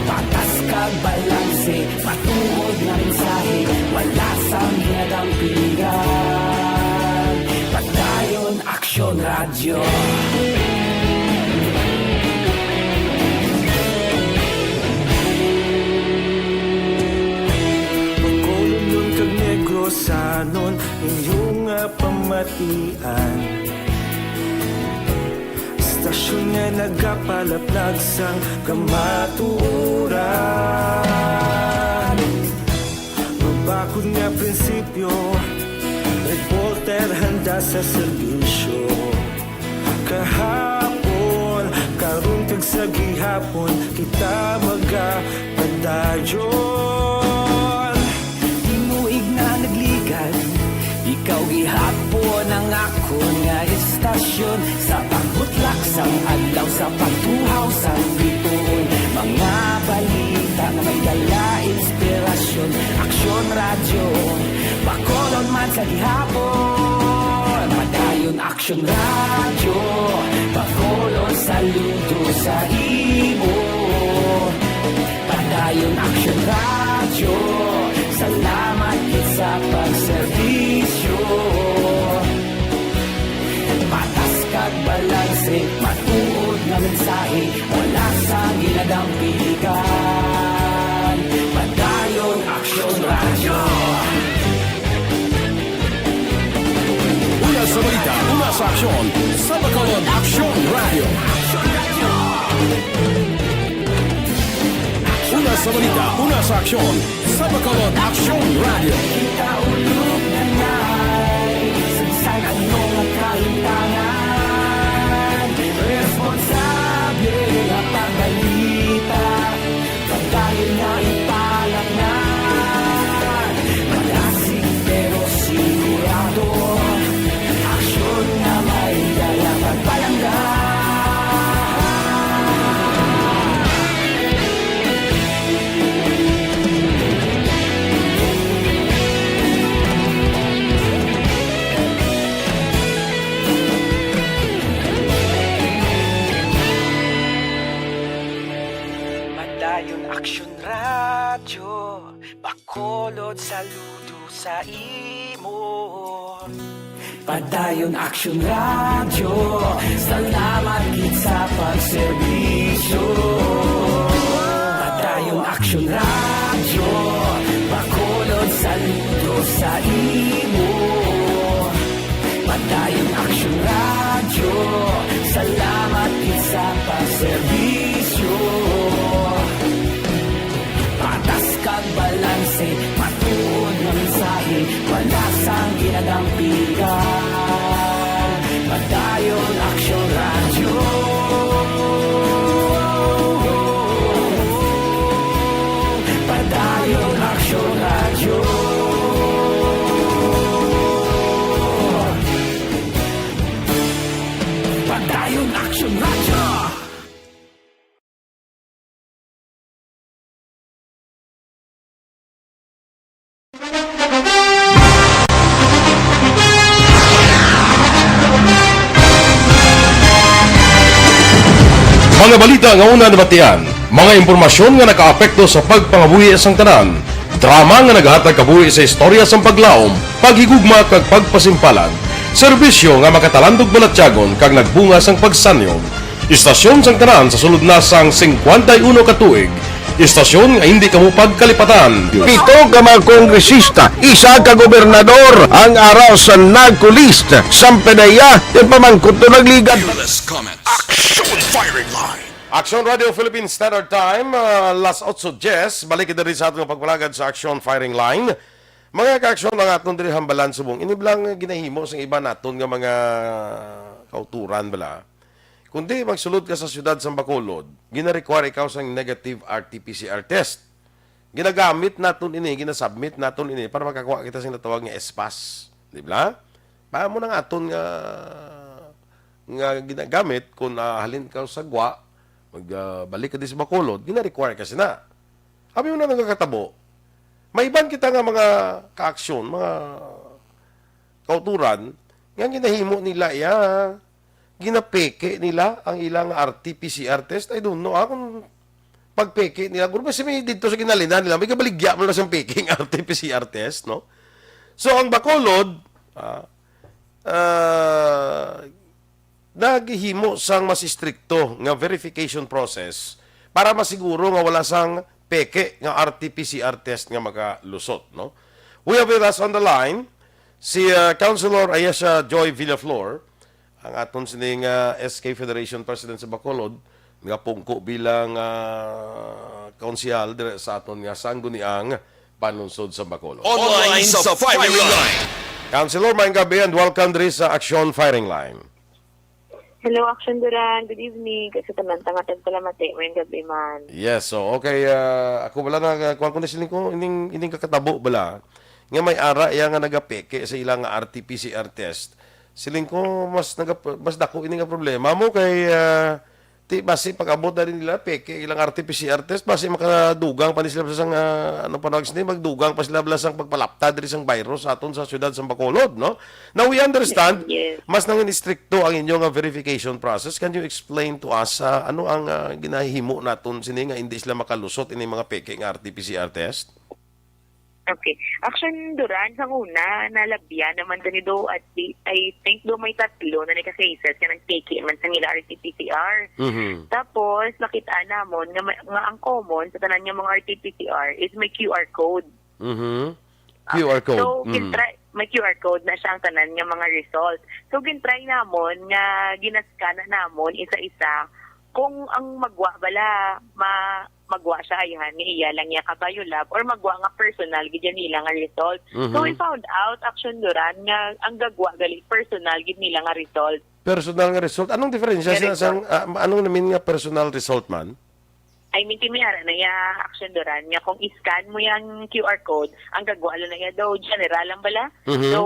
Patas kag balanse, matuod nga mensahe, wala sang ginadampigan. Padayon Aksyon Radyo. Bacolodnon kag Negrosanon, inyo nga pamatian. Istasyon nga nagapalaplag sang kamatuoran. Mabakod nga prinsipyo, reporter handa sa serbisyo. Kahapon, karon kag sa gihapon, kita magapadayon. Tinuig nga nagligan, ikaw gihapon ang akon nga istasyon. Sa pagbutlak sang adlaw, sa pagtuhaw sang bituon, mga balita nga may dala inspirasyon. Aksyon Radyo, Bacolod man sa gihapon. Padayon Aksyon Radyo, Bacolod, saludo sa imo. Padayon Aksyon Radyo, salamat gid sa pagserbisyo. Patas kag balanse, matuod nga mensahe, wala sang ginadampigan. Padayon Aksyon Radyo. Una sa balita, una sa aksyon, sa Bacolod Aksyon Radyo. Una sa balita, una sa aksyon, sa Bacolod Aksyon Radyo. Kita ulog na nai, sagsag ang mga kahintangan. Responsable nga pagbalita, pagdayon nga ipalatngan. Malasig pero sigurado, aksyon nga may dala pagpalangga. Padayon Aksyon Radyo, Bacolod, saludo sa imo. Padayon Aksyon Radyo, salamat gid sa pagserbisyo. Padayon Aksyon Radyo, Bacolod, saludo sa imo. Padayon Aksyon Radyo, salamat gid sa pagserbisyo. Patas kag balanse, matuod nga mensahe, wala sang ginadampigan. Padayon Aksyon Radyo. Padayon Aksyon Radyo. Padayon Aksyon Radyo. Mga balita nga una nabatian, mga impormasyon nga nakaapekto sa pagpangabuhi sang tanan, drama nga naghatag kabuhi sa istorya sang paglaom, paghigugma kag pagpasimpalan, serbisyo nga makatalandog balatyagon kag nagbunga sang pagsanyon. Istasyon sang tanan sa sulod na sang singkwenta y uno ka tuig, Istasyon nga hindi kamo pagkalipatan. Pito ka mga kongresista, isa ka gobernador ang ara sa NAGCO list. Sampanaya, yung pamangkot to nagligad. Action Firing Line. Action Radio Philippine Standard Time, ah, las otso diyes. Balik kita rin sa aton pagpalagad sa Action Firing Line. Mga ka-aksyon, ang aton diri hambalan subong ini bala nga ginahimo sang iba naton nga mga kauturan bala. Kundi magsulod ka sa siyudad sang Bacolod, gina-require ikaw sang negative R T P C R test. Ginagamit naton ini, ginasubmit naton ini para makakuha kita sing natawag nga S-PASS, di ba? Para mo nang aton nga nga ginagamit kung, ah, halin ka sa gwa, mag, ah, balik ka di sa Bacolod, gina-require ka sina. Abi mo na nagakatabo. May iban kita nga mga kaaksyon, mga kauturan nga ginahimo nila iya, ginapeke nila ang ilang R T P C R test. I don't know, ah, kung pagpeke nila, guro ba si may dito sa ginalinan nila, may kabaligya mo na siyang peke ang R T P C R test, no? So, ang Bacolod, ah, ah, naghihimo sang mas istrikto nga verification process para masiguro nga wala sang peke nga R T P C R test nga makalusot, no? We have with us on the line si, uh, Councilor Ayesha Joy Villaflor, ang aton sining, uh, S K Federation President sa Bacolod, nga pungko bilang, uh, konsehal dire sa aton nga sangguniang panlungsod sa Bacolod. Online sa Firing Line. Councilor, maayong gabi and welcome diri sa Action Firing Line. Hello, Action Duran. Good evening. Kay sa tanan, tangatag palamati. May gabi man. Yes, so, okay, ah, ako wala na, ah, kuwan ko na siling ko, ining, ining kakatabo bala, nga may ara iya nga nagapeke sa ilang R T P C R test. Siling ko, mas naga-, mas dako ini nga problema mo kay, ah, ti, basi pag-abot na rin nila, peke ilang R T P C R test, basi makadugang pa ni sila sa, ah, ano pa nag-, magdugang pa sila bala sang pagpalapta diri sang virus sa aton sa siyudad sa Bacolod, no? Now, we understand, Yes. mas nangin istrikto ang inyo nga verification process. Can you explain to us, ah, ano ang, ah, ginahimo naton sini nga hindi sila makalusot ini mga peke nga R T P C R test? Okay. Action Duran, sang una, nalabyan naman tani do at di, I think do may tatlo na nagka-cases nga nagpeke man sa nila R T P C R. Mhm. Tapos, nakita namon nga, may- nga ang common sa tanan nga mga R T P C R is may Q R code. Mhm. Ah, Q R code. So, Mm. gintry, may Q R code na siya ang tanan nga mga result. So, gintry namon nga ginascan na namon isa-isa kung ang magwa bala ma-, magwa siya ayhan nga iya lang niya ka-biolab or magwa nga personal gid yan nila nga result. So, Mhm. we found out, Action Duran, nga ang gagwa gali personal gid nila nga result. Personal nga result. Anong diferensya Nga sa, result. sang, ah, anong namin nga personal result man? I mean, kay may ara na iya, Action Duran, nga kung i-scan mo yang Q R code, ang gagwa lang na iya daw, general lang bala. Mhm. So,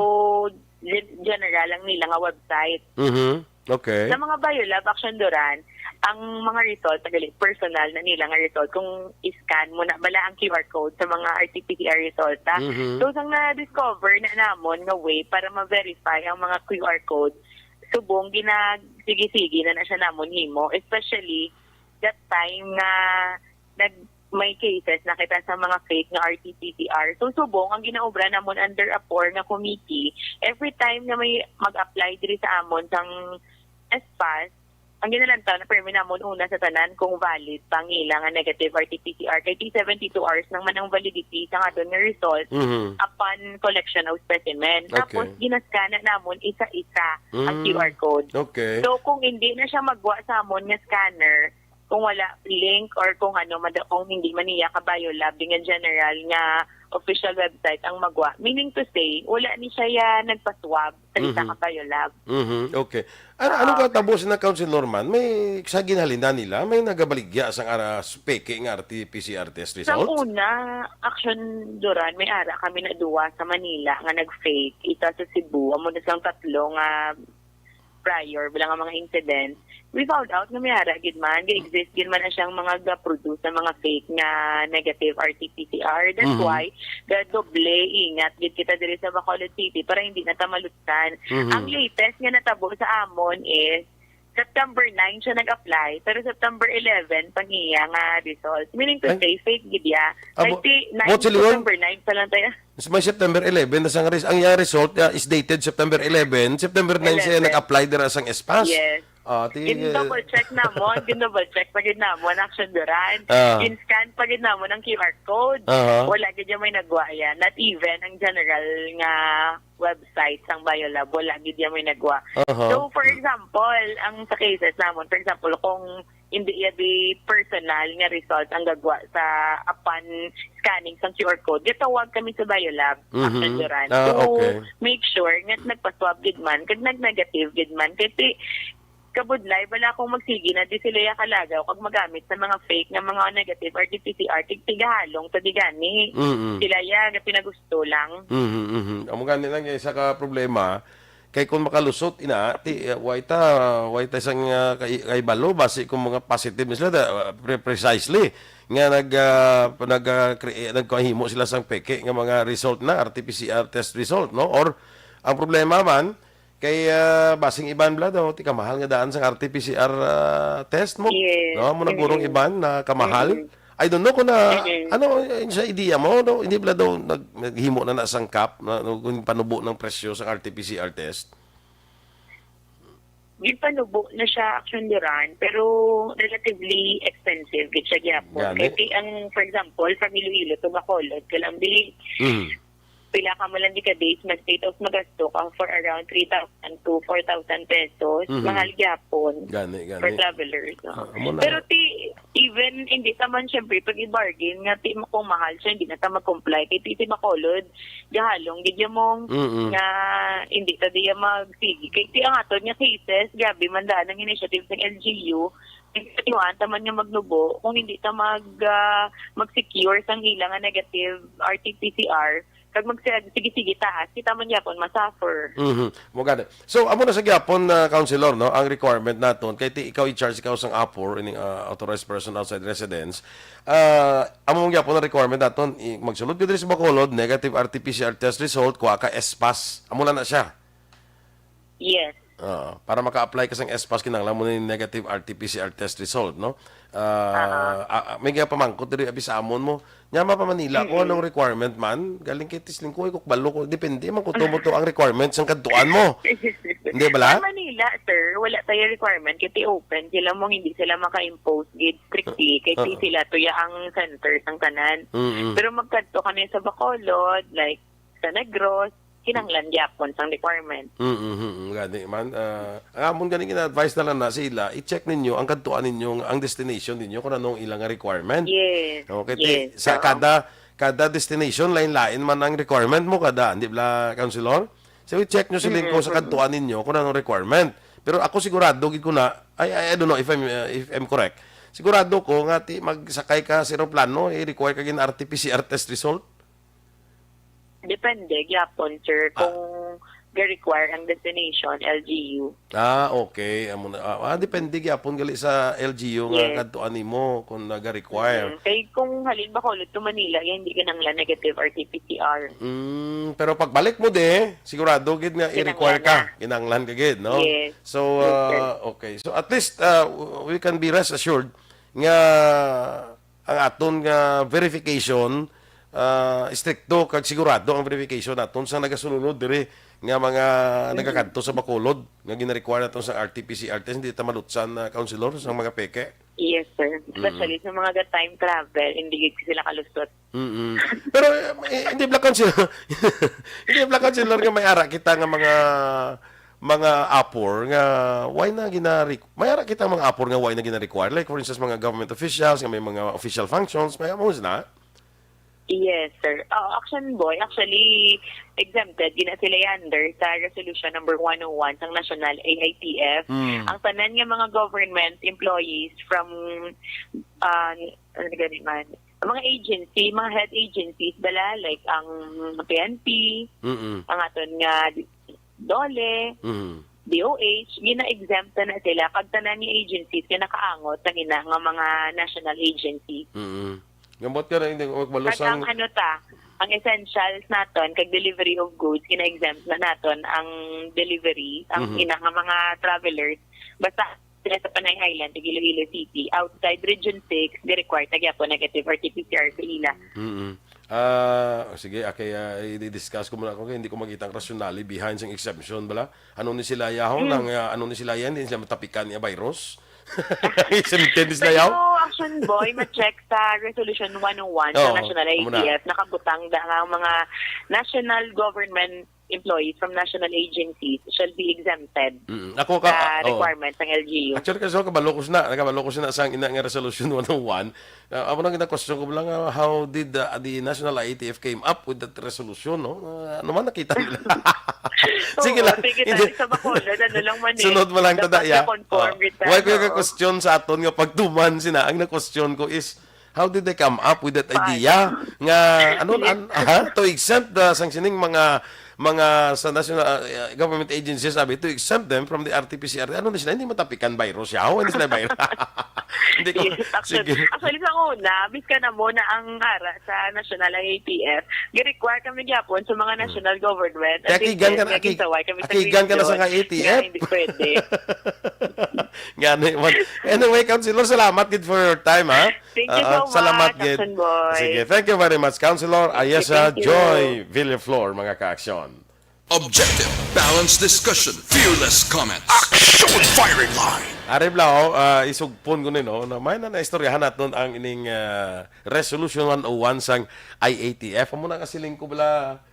gen-, general lang nila nga website. Mhm. Okay. Sa mga biolab, Action Duran, ang mga result, nagali, personal na nila nga result. Kung i-scan mo na bala ang Q R code sa mga R T P C R result, ha? Mhm. So, sang na-discover na namon nga way para ma-verify ang mga Q R code, subong ginag-, sige-sige na na siya namon himo, especially that time nga nag-, may cases na kita sa mga fake nga R T P C R. So, subong ang ginaobra namon under a four nga committee, every time nga may mag-apply diri sa amon sang S-PASS, ang ginalantaw na permi namon una sa tanan kung valid pa ang ila nga negative R T P C R, kay seventy-two hours lang man ang validity sa aton nga result Mhm. upon collection of specimen. Okay. Tapos, ginascan na namon isa-isa ang Mm. Q R code. Okay. So, kung hindi na siya magwa sa amon nga scanner, kung wala link or kung ano, mada-, kung hindi man niya ka-biolab, di nga general nga official website ang magwa. Meaning to say, wala ni siya ya nagpa-swab sa isa Mhm. ka biolab. Mhm. Okay. Ano, anong Ah, katabo sa na, Council Norman? May sa ginhalinan nila, may nagabaligya sang ara-, peke nga R T P C R test Sa result? una, Action Duran, may ara kami na duwa sa Manila nga nag-fake. Isa sa Cebu, amo na silang tatlo nga prior, wala nga mga incident. We found out nga may ara gid man, ga-exist gid man na siyang mga ga-produce na mga fake nga negative R T P C R. That's Mhm. why, ga-doble ingat gid kita diri sa Bacolod City para hindi na ta malutsan. Mhm. Ang latest nga natabo sa amon is September nine siya nag-apply, pero September eleven pa niya nga result. Meaning to Ay. say, fake gid ya. Abo, Ay, si nine, what sila yun? September nine pa lang tayo. Mas may September eleven na sang res-, ang iyang result, ah, is dated September eleven. September nine siya Eleven. nag-apply dira sang S-PASS. Yes. Ah, ti, gin-double check namon, gin-double check pa gid namon, Action Duran. Ah. Gin-scan pa gid namon ang Q R code. Aha. Wala gid yung may nagwa yan. Not even ang general nga website sang Biolab, wala gid yung may nagwa. Aha. So, for example, ang sa cases namon, for example, kung hindi iya di personal nga result ang gagwa sa apan scanning sang Q R code, gatawag kami sa Biolab, Mhm. Action Duran, Ah, to okay. make sure nga nagpa-swab gid man, kag nag-negative gid man. Kay ti-, kabudlay, bala kung magsigi na, di sila ya kalagaw kag magamit sa mga fake nga mga negative R T P C R, tig-, tigahalong sa di gani. Mm-mm. Sila ya nga pinagusto lang. Mhm, mhm. Amo gani lang isa ka problema. Kay kung makalusot ina, ti, uh, way ta, way ta sang, uh, kay, kay balo, basi kung mga positive sila, da, uh, pre-, precisely nga nag, uh, nag, uh, crea-, nagkahimo sila sang peke nga mga result na, R T P C R test result, no? Or ang problema man, kay, ah, basing iban bala daw, ti kamahal nga daan sang R T P C R, ah, test mo. Yes. No? Mo nagurong Mm-mm. iban na kamahal. Mm-mm. I don't know kung na, Mm-mm. ano, eh, sa idea mo, no? Hindi bala daw nag-, naghimo na na sang cap, na, no, kung panubo ng presyo sa R T P C R test? Ginpanubo na siya, Action Duran, pero relatively expensive gid siya gyapon. Gani? Kay ti-, ang, for example, from Iloilo to Bacolod, kay lang bili, Mm. pila ka mo lang di ka days, mag-state of magasto ka for around three thousand to four thousand pesos. Mhm. Mahal gyapon Gani, gani. for travelers. Ah, amo na. Pero ti, even, hindi ta man, syempre, pag i-bargain nga, ti, kung mahal siya, hindi na ta mag-comply. Kay ti, ti Bacolod, gahalong gid ya mong Mm-mm. nga hindi ta diya magsigi. Kay ti ang aton nga cases, grabe man daan ang initiative sa L G U. Tinuan ta man nga magnubo kung hindi ta mag, ah, mag-secure sang ila nga negative R T P C R. Kag mag-, sige-sige taas, kita man gyapon masuffer. Mhm. Mo gani. So, amo na sa gyapon, ah, Councilor, no, ang requirement naton kay ti ikaw in charge, ikaw sang APOR, ining, ah, authorized person outside residence. Ah, amo man gyapon ang requirement naton, i-, magsulod ka diri sa Bacolod, negative R T P C R test result, kuha ka S pass. Amo na na siya. Yes. Oo, para maka-apply ka sang S pass, kinahanglan mo ni negative R T P C R test result, no? Ah, Aha. ah, ah, may gapamangkot diri abi sa amon mo. Nya, ma pa Manila ko, Mm-mm. anong requirement man? Galing kay Tisling ko, ay, kukbalo ko. Depende man kung tumo to ang requirement sang kadtuan mo. Hindi bala? Sa Manila, sir, wala tayo requirement kay ti open sila mo, hindi sila maka-impose gid strictly kay Ah, ti ah. sila tuya ang center sang tanan. Mm-mm. Pero magkadto kami sa Bacolod, like, sa Negros, kinahanglan gyapon sang requirement. Mm, mm, mm, gani man. Ah, ang amon gani gina-advise na lang na sila, i-check ninyo ang kadtuan ninyo, ang destination ninyo kung anong ilang requirement. Yes. Okay, ti-, Yes, sa oo. kada, kada destination, lain-lain man ang requirement mo, kada, di ba, Councilor? So, i-check nyo sila Mm, kung sa mm. kadtuan ninyo kung anong requirement. Pero ako sigurado gid ko na, I, I, I don't know if I'm, uh, if I'm correct. Sigurado ko nga ti magsakay ka sa eroplano, i-require ka gid R T P C R test result. Depende gyapon, sir, Ah. kung ga-require ang destination, L G U. Ah, okay. Amo na. Ah, ah, depende gyapon gali sa L G U nga Yes. kadtuan nimo kung naga-require. Mm. Kay kung halin Bacolod to Manila, yan, hindi kinahanglan negative R T P C R. Mm, pero pagbalik mo di, sigurado gid nga i-require Kinahanglan ka. na. Kinahanglan ka gid, no? Yes. So, Yes, sir. ah, okay. So, at least, ah, w-, we can be rest assured nga ang aton nga verification, ah, estrikto kag sigurado ang verification naton sa nagasulod diri nga mga Mm. nagakadto sa Bacolod nga gina-require naton sa R T P C R test, hindi ta malutsan na, Councilor, sa mga peke. Yes, sir. Mm. Especially sa mga ga-time travel, hindi gid sila kalusot. Mm-mm. Pero, eh, hindi bala, Councilor, hindi bala, Councilor, nga may ara kita nga mga, mga APOR nga why na gina-requ-, may ara kita mga APOR nga why na gina-require. Like, for instance, mga government officials nga may mga official functions, may amo na. Yes, sir. Ah, Action Boy, actually, exempted gina sila under sa Resolution Number One oh one sang National A I T F. Mm. Ang tanan nga mga government employees from, ah, ano gani man, ang mga agency, mga health agencies bala, like ang P N P, Mm-mm. ang aton nga DOLE, Mm. D O H, gina-exempt na sila kag tanan nga agencies nga nakaangot sa ina nga mga national agency. Mm. Gambot ka na, hindi ko magbalo Kag ang sang ano ta, ang essentials naton kag delivery of goods, gina-exempt na naton ang delivery, ang Mhm. ina nga mga travelers. Basta sila sa Panay Island, tig Iloilo City, outside Region six, di required na gyapon negative R T P C R sa ila. Mm-mm. Ah, sige, okay, ah, i-discuss ko muna ako kay hindi ko makita ang rationale behind sang exemption bala. Ano ni sila yaho Mm. nang, ah, ano ni sila yan, hindi sila matapikan niya virus? Exempted ni sila yaho? Pero, Action Boy, ma-check sa Resolution one oh one sa Oo, National amo na. A T F, nakabutang da nga ang mga national government employees from national agencies shall be exempted Mm, ako ka, sa oo. requirements ng L G U. Actually, kasi kabalo ko sina, kabalo ko sina sang ina nga Resolution one oh one. Ah, amo nang gina-question ko lang, ah, how did the, the National I A T F came up with that resolution, no? Ah, ano man nakita nila? Oo, Sige lang. sige, Hindi. tayo sa Bacolod, ano lang man eh. Sunod mo lang, Dapat tada, ya. na-conform Oh. kita, Why ko no? yung question sa aton nga pagtuman sina? Ang na-question ko is, how did they come up with that Fine. idea nga, ano, Yes. an-, ha? To exempt the, sang sining mga, mga sa national, uh, government agencies, sabi, to exempt them from the R T P C R. Ano na sila? Hindi matapikan virus. Yaw, hindi sila virus. Hindi ko, Yes, actually, sige. actually, sa una, bis ka na mo na ang ara sa National I A T F, gi-require kami gyapon sa mga Hmm. national government. Kaya Until kigan then, ka na, naging ki-, saway kami sa kigan ka na sa Region. nga A T F. Nga, hindi pwede. Nga, ano, man. Anyway, Councilor, salamat gid for your time, ha? Thank you Ah, so salamat much, gid. Action Boy. Sige, thank you very much, Councilor Thank you, Ayesa thank you. Joy Villaflor, mga ka-aksyon. Objective, balanced discussion, fearless comment. Action firing line. Ari bala, oh, ah, isugpon ko ni, no, na may na naistoryahan naton ang ining, ah, Resolution one oh one sang I A T F. Amo na nga siling ko bala,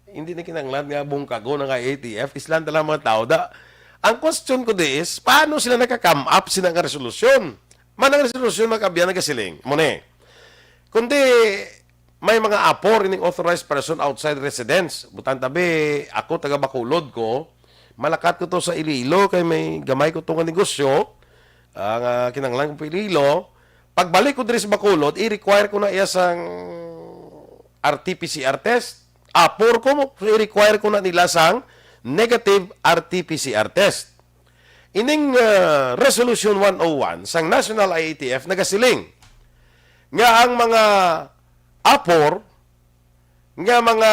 hindi na kinahanglan nga bungkagon ang I A T F. Islan ta lang mga tao. Da, ang question ko di is, paano sila nakaka-come up sina nga resolusyon? Man ang resolusyon, mga kaabyan, nagasiling. Mo ni. Kundi, may mga apor ining authorized person outside residence. Butang tabi, ako taga Bacolod ko, malakat ko to sa Iloilo, kay may gamay ko to nga negosyo, ah, nga kinahanglan ko pa Iloilo. Pagbalik ko diri sa Bacolod, i-require ko na iya sang R T P C R test. Apor ko mo, so i-require ko na nila sang negative R T P C R test. Ining, ah, Resolution one oh one sang National I A T F nagasiling nga ang mga apor nga mga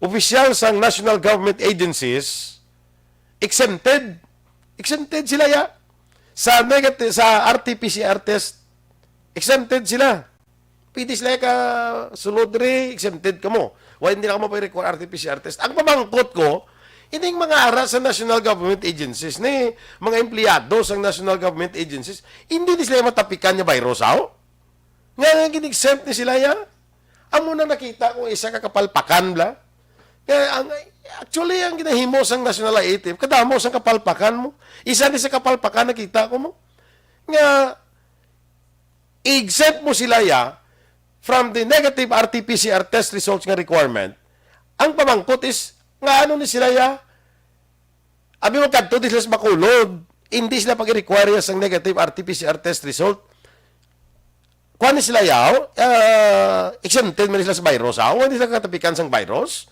opisyal sang national government agencies exempted. Exempted sila ya. Sa negati-, sa R T P C R test, exempted sila. Pwede sila ka sulod diri, exempted kamo. Why hindi na kamo pa require R T P C R test? Ang pamangkot ko, ining mga ara sa national government agencies, ni mga empleyado sa national government agencies, hindi ni sila matapikan nga virus, aw? Nga, nga gin-exempt ni sila ya? Amo na nakita ko isa ka kapalpakan bala. Kaya ang, actually, ang ginahimo sang National I A T F, kadamo sang kapalpakan mo. Isa ni sa kapalpakan nakita ko mo. Nga, i-exempt mo sila ya from the negative R T P C R test results nga requirement. Ang pamangkot is, nga ano ni sila ya? Abi magkadto di sila sa Bacolod, hindi sila pag-require sang negative R T P C R test result. Kuan ni sila yaw, ah, exempted man sila sa virus, aw, hindi sila katapikan sang virus.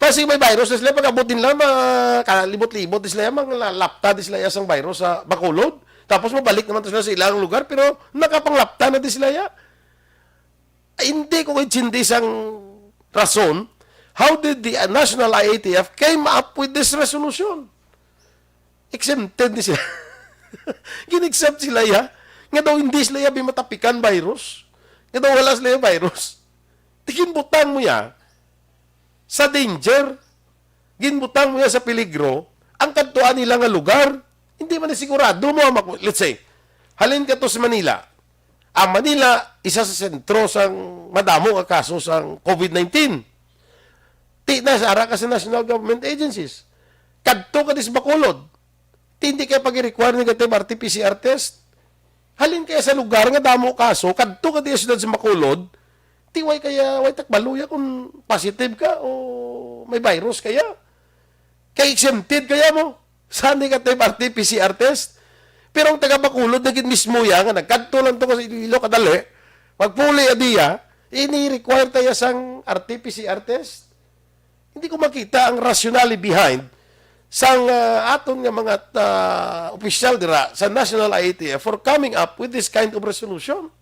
Kasi may virus na sila, pag-abot nila, ma-, kalibot-libot di sila, mga la-, lapta di sila ya sang virus sa Bacolod. Tapos mabalik naman to sila sa ilang lugar, pero nakapanglapta na di sila ya. Hindi ko kaintindi sang rason, how did the, uh, National I A T F came up with this resolution? Exempted ni sila. Gin-exempt sila, ya. Nga daw hindi sila ya bimatapikan virus. Nga daw wala sila ya virus. Di ginbutang mo ya sa danger. Ginbutang mo ya sa peligro ang kadtuan nila nga lugar. Hindi man ni sigurado mo ang maku-, let's say, halin ka to sa Manila. Ang Manila, isa sa sentro sang madamo nga kaso sang COVID nineteen. Ti na sa ara ka sa national government agencies. Kadto ka di sa Bacolod. Ti hindi kaya pag-require negative R T P C R test. Halin kaya sa lugar nga damo kaso, kadto ka di sa siyudad sa Bacolod. Ti way kaya, way takbaluya kung positive ka o may virus kaya. Kay exempted kaya mo sa negative R T P C R test. Pero ang taga Bacolod na gid mismo ya nga nagkadto lang to kasi Iloilo kadali, magpuli adiya, ini-require ta ya sang R T P C R test. Hindi ko makita ang rationale behind sang, ah, aton nga mga, ah, opisyal dira sa National I A T F for coming up with this kind of resolution.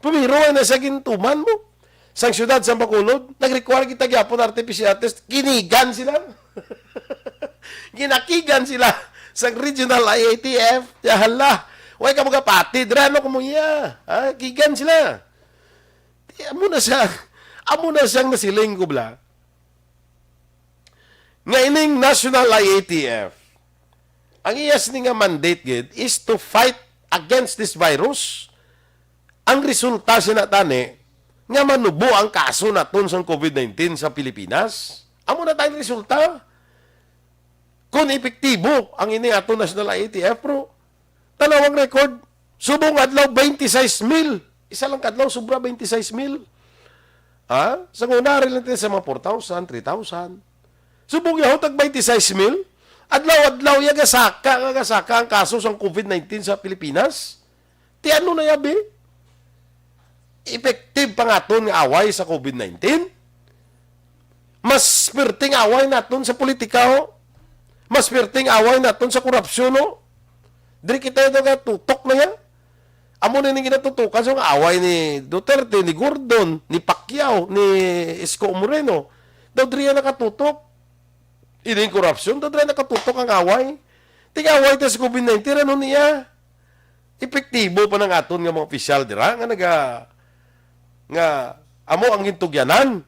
Pumiro na sa gintuman mo. Sang siyudad sa Bacolod, nag-require kita gyapon R T P C R test. Kinigan sila. Ginakigan sila sang regional I A T F. Ya hala, way ka magapati dira, no, kumuya. Ha? Kigan sila. Ti Eh, amo na siya, amo na siyang nasiling ko bala. Nga ining National I A T F, ang iya sini nga mandate gid is to fight against this virus. Ang resulta sina tani nga manubo ang kaso naton sang COVID nineteen sa Pilipinas. Amo na tani resulta. Kung epektibo ang ini ato National I A T F, pero tanaw ang record, subong adlaw, twenty-six mil. Isa lang ka adlaw, sobra twenty-six mil. Ha? Sa una, ari lang tayo sa mga four thousand, three thousand. Subong yaho, tag twenty-six mil. Adlaw-adlaw, iya gasaka, nga gasaka ang kaso sang COVID nineteen sa Pilipinas. Ti ano na yabi? Effective pa nga aton nga away sa COVID nineteen? Mas perting away naton sa politika, ho. Mas perting away naton sa korupsyon, ho. Diri kita ito nga tutok na yan. Amo na ning ginatutukan sa mga away ni Duterte, ni Gordon, ni Pacquiao, ni Isko Moreno. Daw diri yan nakatutok. Ining korupsyon, daw diri nakatutok ang away. Ting away ta sa COVID nineteen, ano niya? Epektibo pa nang aton nga mga opisyal dira nga naga-, nga amo ang gintugyanan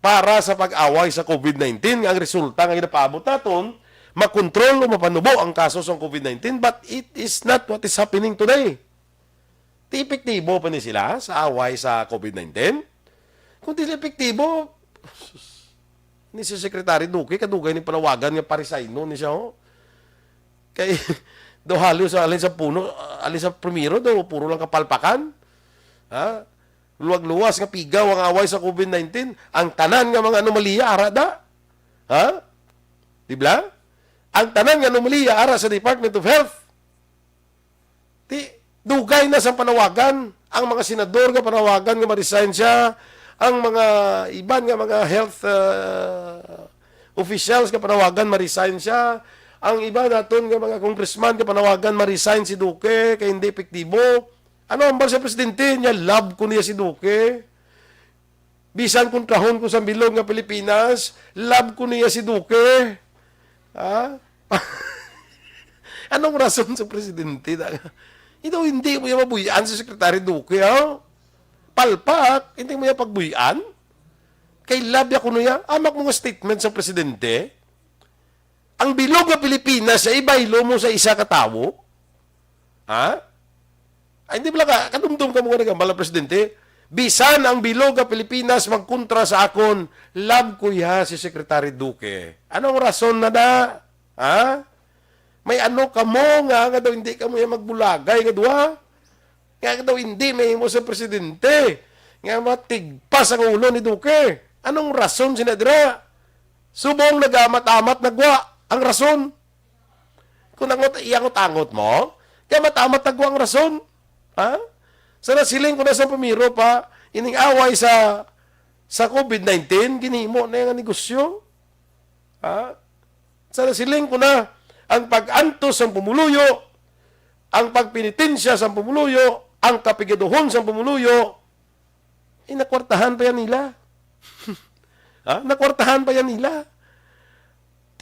para sa pag-away sa COVID nineteen, nga ang resulta nga ginapaabot naton, makontrol o mapanubo ang kaso sa COVID nineteen, but it is not what is happening today. Ti epektibo pa ni sila sa away sa COVID nineteen? Kung di sila epektibo, ni si Secretary Duque, kadugay ni panawagan nga parisaynon ni siya, ho. Kay, daw halo sa, alin sa puno, alin sa primero, daw puro lang kapalpakan. Ha? Luwag-luwas nga pigaw ang away sa COVID nineteen. Ang tanan nga mga anomalya, ara da. Ha? Di ba? Ang tanan nga anomalya, ara sa Department of Health. Ti, dugay na sang panawagan. Ang mga senador nga panawagan nga ma-resign siya. Ang mga iban nga mga health, ah, officials nga panawagan ma-resign siya. Ang iba naton nga mga congressman nga panawagan ma-resign si Duque kay hindi epektibo. Ano ang sa presidente niya? Love ko niya si Duque. Bisan kontrahon ko sa bilog nga Pilipinas, love ko niya si Duque. Ha? Anong rason sa presidente? Ito, hindi mo yan mabuyan si Secretary Duque, ha? Palpak, hindi mo yan pagbuyan. Kay love ya kuno ya. Amak mga statement sa presidente. Ang bilog nga Pilipinas ay ibaylo mo sa isa ka tawo? Ha? Ay, hindi bala ka, kadumdum ka mo nga nagambal ang presidente. Bisan ang bilog nga Pilipinas magkontra sa akon, love ko ya si Secretary Duque. Anong rason na da? Ha? May ano ka mo nga, nga daw hindi ka mo yan magbulagay nga duha? Nga daw hindi may mo sa presidente. Nga matigpas ang ulo ni Duque. Anong rason sina dira? Subong nagamat-amat nagwa ang rason. Kung angot, iangot-angot mo, kaya matamat tagwa ang rason. Ha? Sa nasiling ko na sa pamiro pa, ining away sa, sa COVID nineteen, ginhimo na nga negosyo. Ha? Sa nasiling ko na, ang pag-antos sang pumuluyo, ang pagpenitensya sang pumuluyo, ang kapigaduhon sang pumuluyo, eh, nakwartahan pa yan nila. Ha? Nakwartahan pa yan nila.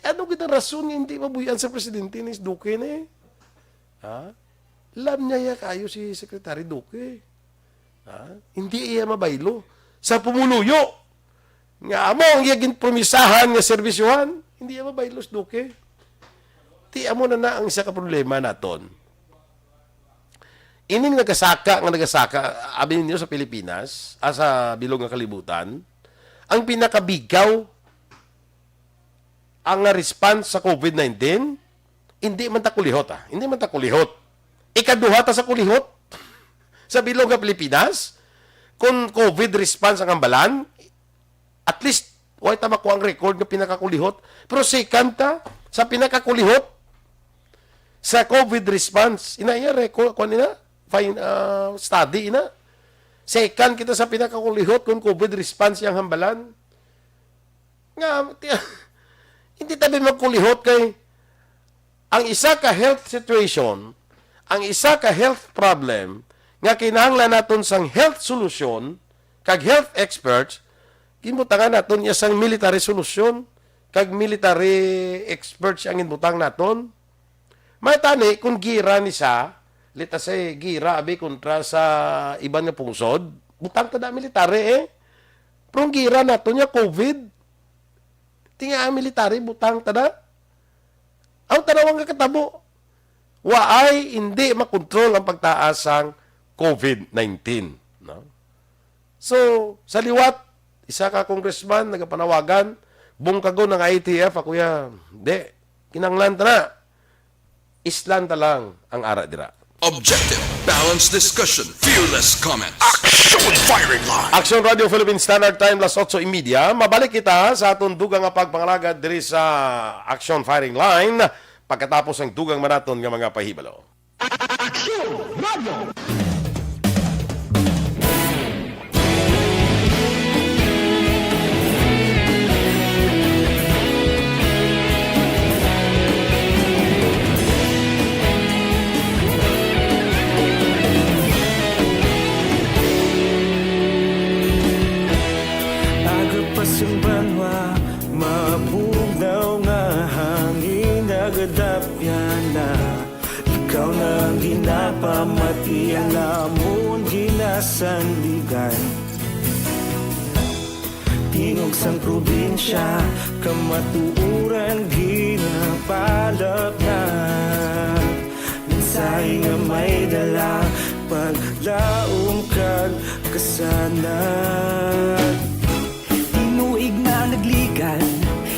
Ano gid ang rason nga hindi mabuhian sa presidente ni Duque ni? Ha? Love niya ya kayo si Secretary Duque. Ha? Hindi iya mabaylo sa pumuluyo nga amo ang iya ginpromisahan nga serbisyohan. Hindi iya mabaylo si Duque. Ti amo na na ang isa ka problema naton. Ining nagasaka nga nagasaka, abi ninyo sa Pilipinas, ah, sa bilog nga kalibutan, ang pinakabigaw ang nga response sa COVID nineteen, hindi man ta kulihot, ah. Hindi man ta kulihot. Ikaduha ta sa kulihot sa bilog nga Pilipinas, kung COVID response ang hambalan, at least, way ta makuha ang record nga pinakakulihot. Pero second ta sa pinakakulihot sa COVID response. Ina iya record, kuwan ina, fine, ah, study ina. Second kita sa pinakakulihot kung COVID response yang hambalan. Nga, ti-, hindi tabi magkulihot kay ang isa ka health situation, ang isa ka health problem nga kinahanglan naton sang health solution kag health experts, ginbutangan naton iya sang military solution kag military experts ang ginbutang naton. May tani, kung gira ni sa, let us say, gira abi kontra sa iban nga pungsod, Butang ta na military, eh. Pero ang gira nato niya, covid. Tinga ang military, butang ta na. Ang tanawa nga katabo, waay hindi makontrol ang pagtaas sang covid nineteen, no? So, sa liwat, isa ka congressman nagapanawagan, bungkagon ang I T F, ako ya, di, kinanglan ta na. Islan ta lang ang ara dira. Objective, balanced discussion, fearless comment. Action Firing Line. Action Radio Philippine Standard Time, las otso y media. Mabalik kita sa aton dugang nga pagpangalagad diri sa Action Firing Line pagkatapos ang dugang manaton nga mga pahibalo. Action Radio. Aga pa sang banwa, mabugnaw nga hangin nagadapyan na. Ikaw na ang ginapamati, ang amon ginasandigan. Tingog sang probinsya, kamatuoran ginapalapnat. Mensahe nga may dala, paglaom kag kasanag. Tinuig na nagligan,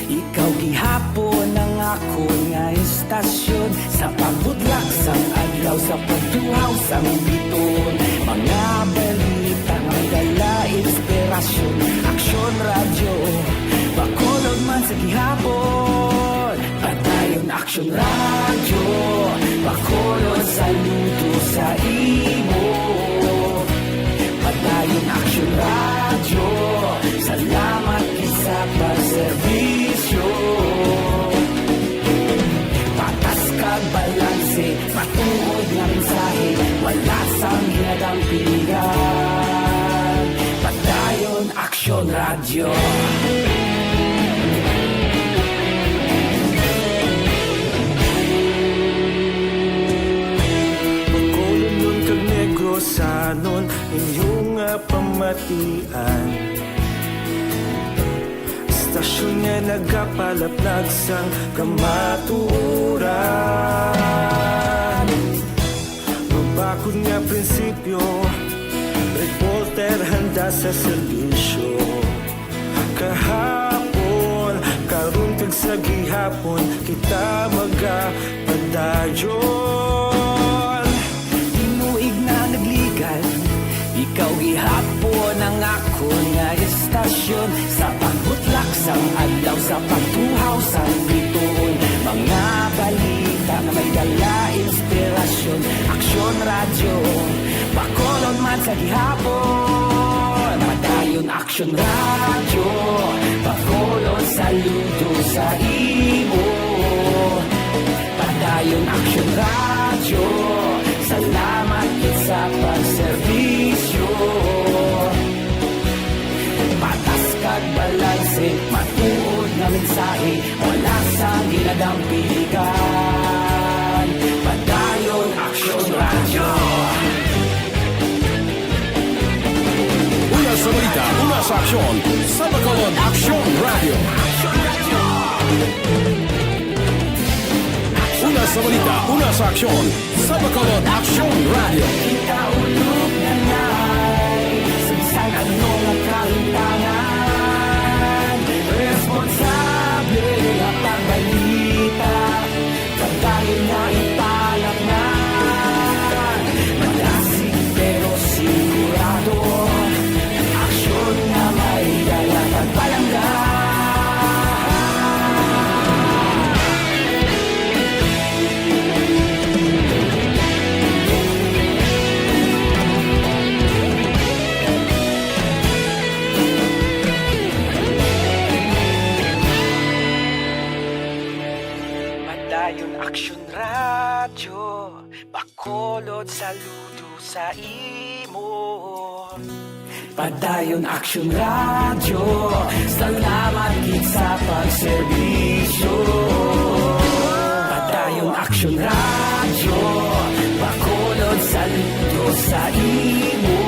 ikaw gihapon ang akon nga istasyon. Sa pagbutlak sang adlaw, sa pagtuhaw sang biton, mga balita nga may dala inspirasyon. Aksyon Radyo, Bacolod man sa gihapon. Padayon Aksyon Radyo, Bacolod, saludo sa imo. Padayon Aksyon Radyo, salamat gid sa pagserbisyo. Patas kag balanse, matuod nga mensahe, wala sang ginadampigan. Padayon Aksyon Radyo. Bacolodnon kag Negrosanon, inyo nga pamatian. Istasyon nga nagapalaplag sang kamatuoran. Mabakod nga prinsipyo, reporter handa sa serbisyo. Kahapon, karon, kag sa gihapon, kita magapadayon. Tinuig na nagligan, ikaw gihapon ang akon nga istasyon. Sa pagbutlak sang adlaw, sa pagtuhaw sang bituon, mga balita nga may dala inspirasyon. Aksyon Radyo, Bacolod man sa gihapon. Padayon Aksyon Radyo, Bacolod, saludo sa imo. Padayon Aksyon Radyo, salamat gid sa pagserbisyo. Patas kag balanse, matuod nga mensahe, wala sang ginadampigan. Padayon Aksyon Radyo. Una sa balita, una sa aksyon, sa Bacolod Aksyon Radyo. Una sa balita, una sa aksyon, sa Bacolod Aksyon Radyo. Kita ulog na nay, sa bisan ano nga kahimtangan, responsable nga pagbalita. Padayon nga ipalapngan, madasig pero sigurado, aksyon nga may dala kag palangga. Padayon Aksyon Radyo, Bacolod, saludo sa imo. Padayon Aksyon Radyo, salamat gid sa pagserbisyo. Padayon Aksyon Radyo, Bacolod, saludo sa imo.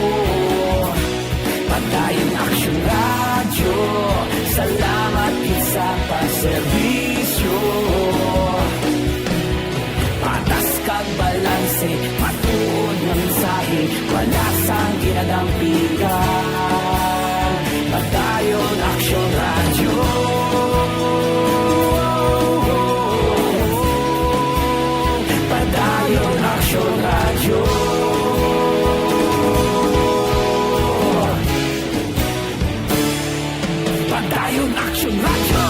Padayon Aksyon Radyo. Padayon Aksyon Radyo. Padayon Aksyon Radyo.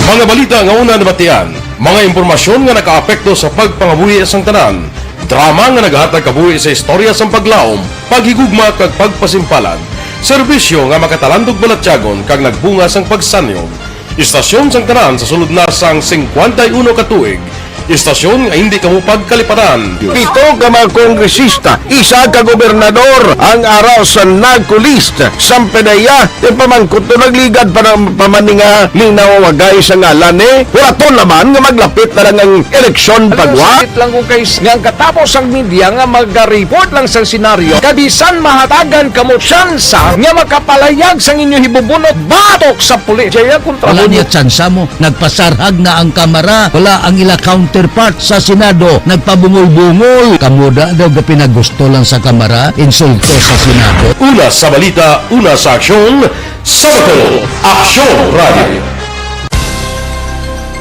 Mga balita nga una nabatian, mga impormasyon nga nakaapekto sa pagpangabuhi sang tanan, drama nga naghatag kabuhi sa istorya sang paglaom, paghigugma kag pagpasimpalan, serbisyo nga makatalandog balatyagon kag nagbunga sang pagsanyog. Istasyon sang tanan sa sulod na sang singkwenta y uno ka tuig. Istasyon nga hindi kamo pagkaliparan. Pito ka mga kongresista, isa ka gobernador ang ara sa NAGCO list. Sampedeya, ti pamangkot to nagligad pa ng pamaninga linawagay sa ngalan ni. Huraton naman nga maglapit na lang ang eleksyon. Ano, pagwa. Sakit lang ko kay s-, nga ang katapos ang media nga maga-report lang sa senaryo. Kabisan mahatagan kamo tsansa nga makapalayag sang inyo hibubunot batok sa pulis. Jaya kontra. Wala mo niya tsansa mo. Nagpasarhag na ang Kamara. Wala ang ila counterpart sa Senado. Nagpabungol-bungol. Kamo da daw gapinagusto lang sa Kamara, insulto sa Senado. Una sa balita, una sa aksyon, sa Bacolod, Aksyon Radio.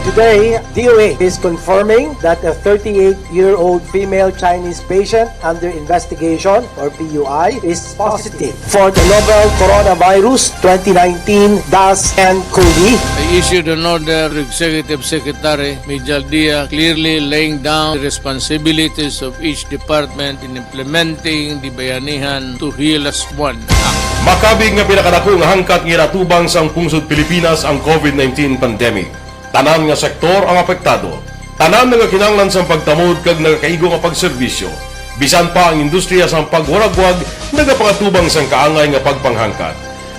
Today, D O H is confirming that a thirty-eight-year-old female Chinese patient under investigation, or P U I, is positive for the novel coronavirus twenty nineteen dash N cov. I issued an order to Executive Secretary Mijal Dia, clearly laying down the responsibilities of each department in implementing the Bayanihan to Heal As One Act. Makabig nga pinakadako nga hangkat nga ginatubang sang pungsod Pilipinas ang covid nineteen pandemic. Tanan nga sektor ang apektado. Tanan nagakinahanglan sang pagtamod kag nagakaigo nga pagserbisyo. Bisan pa ang industriya sang pagwaragwag nagapangatubang sang kaangay nga pagpanghangkat.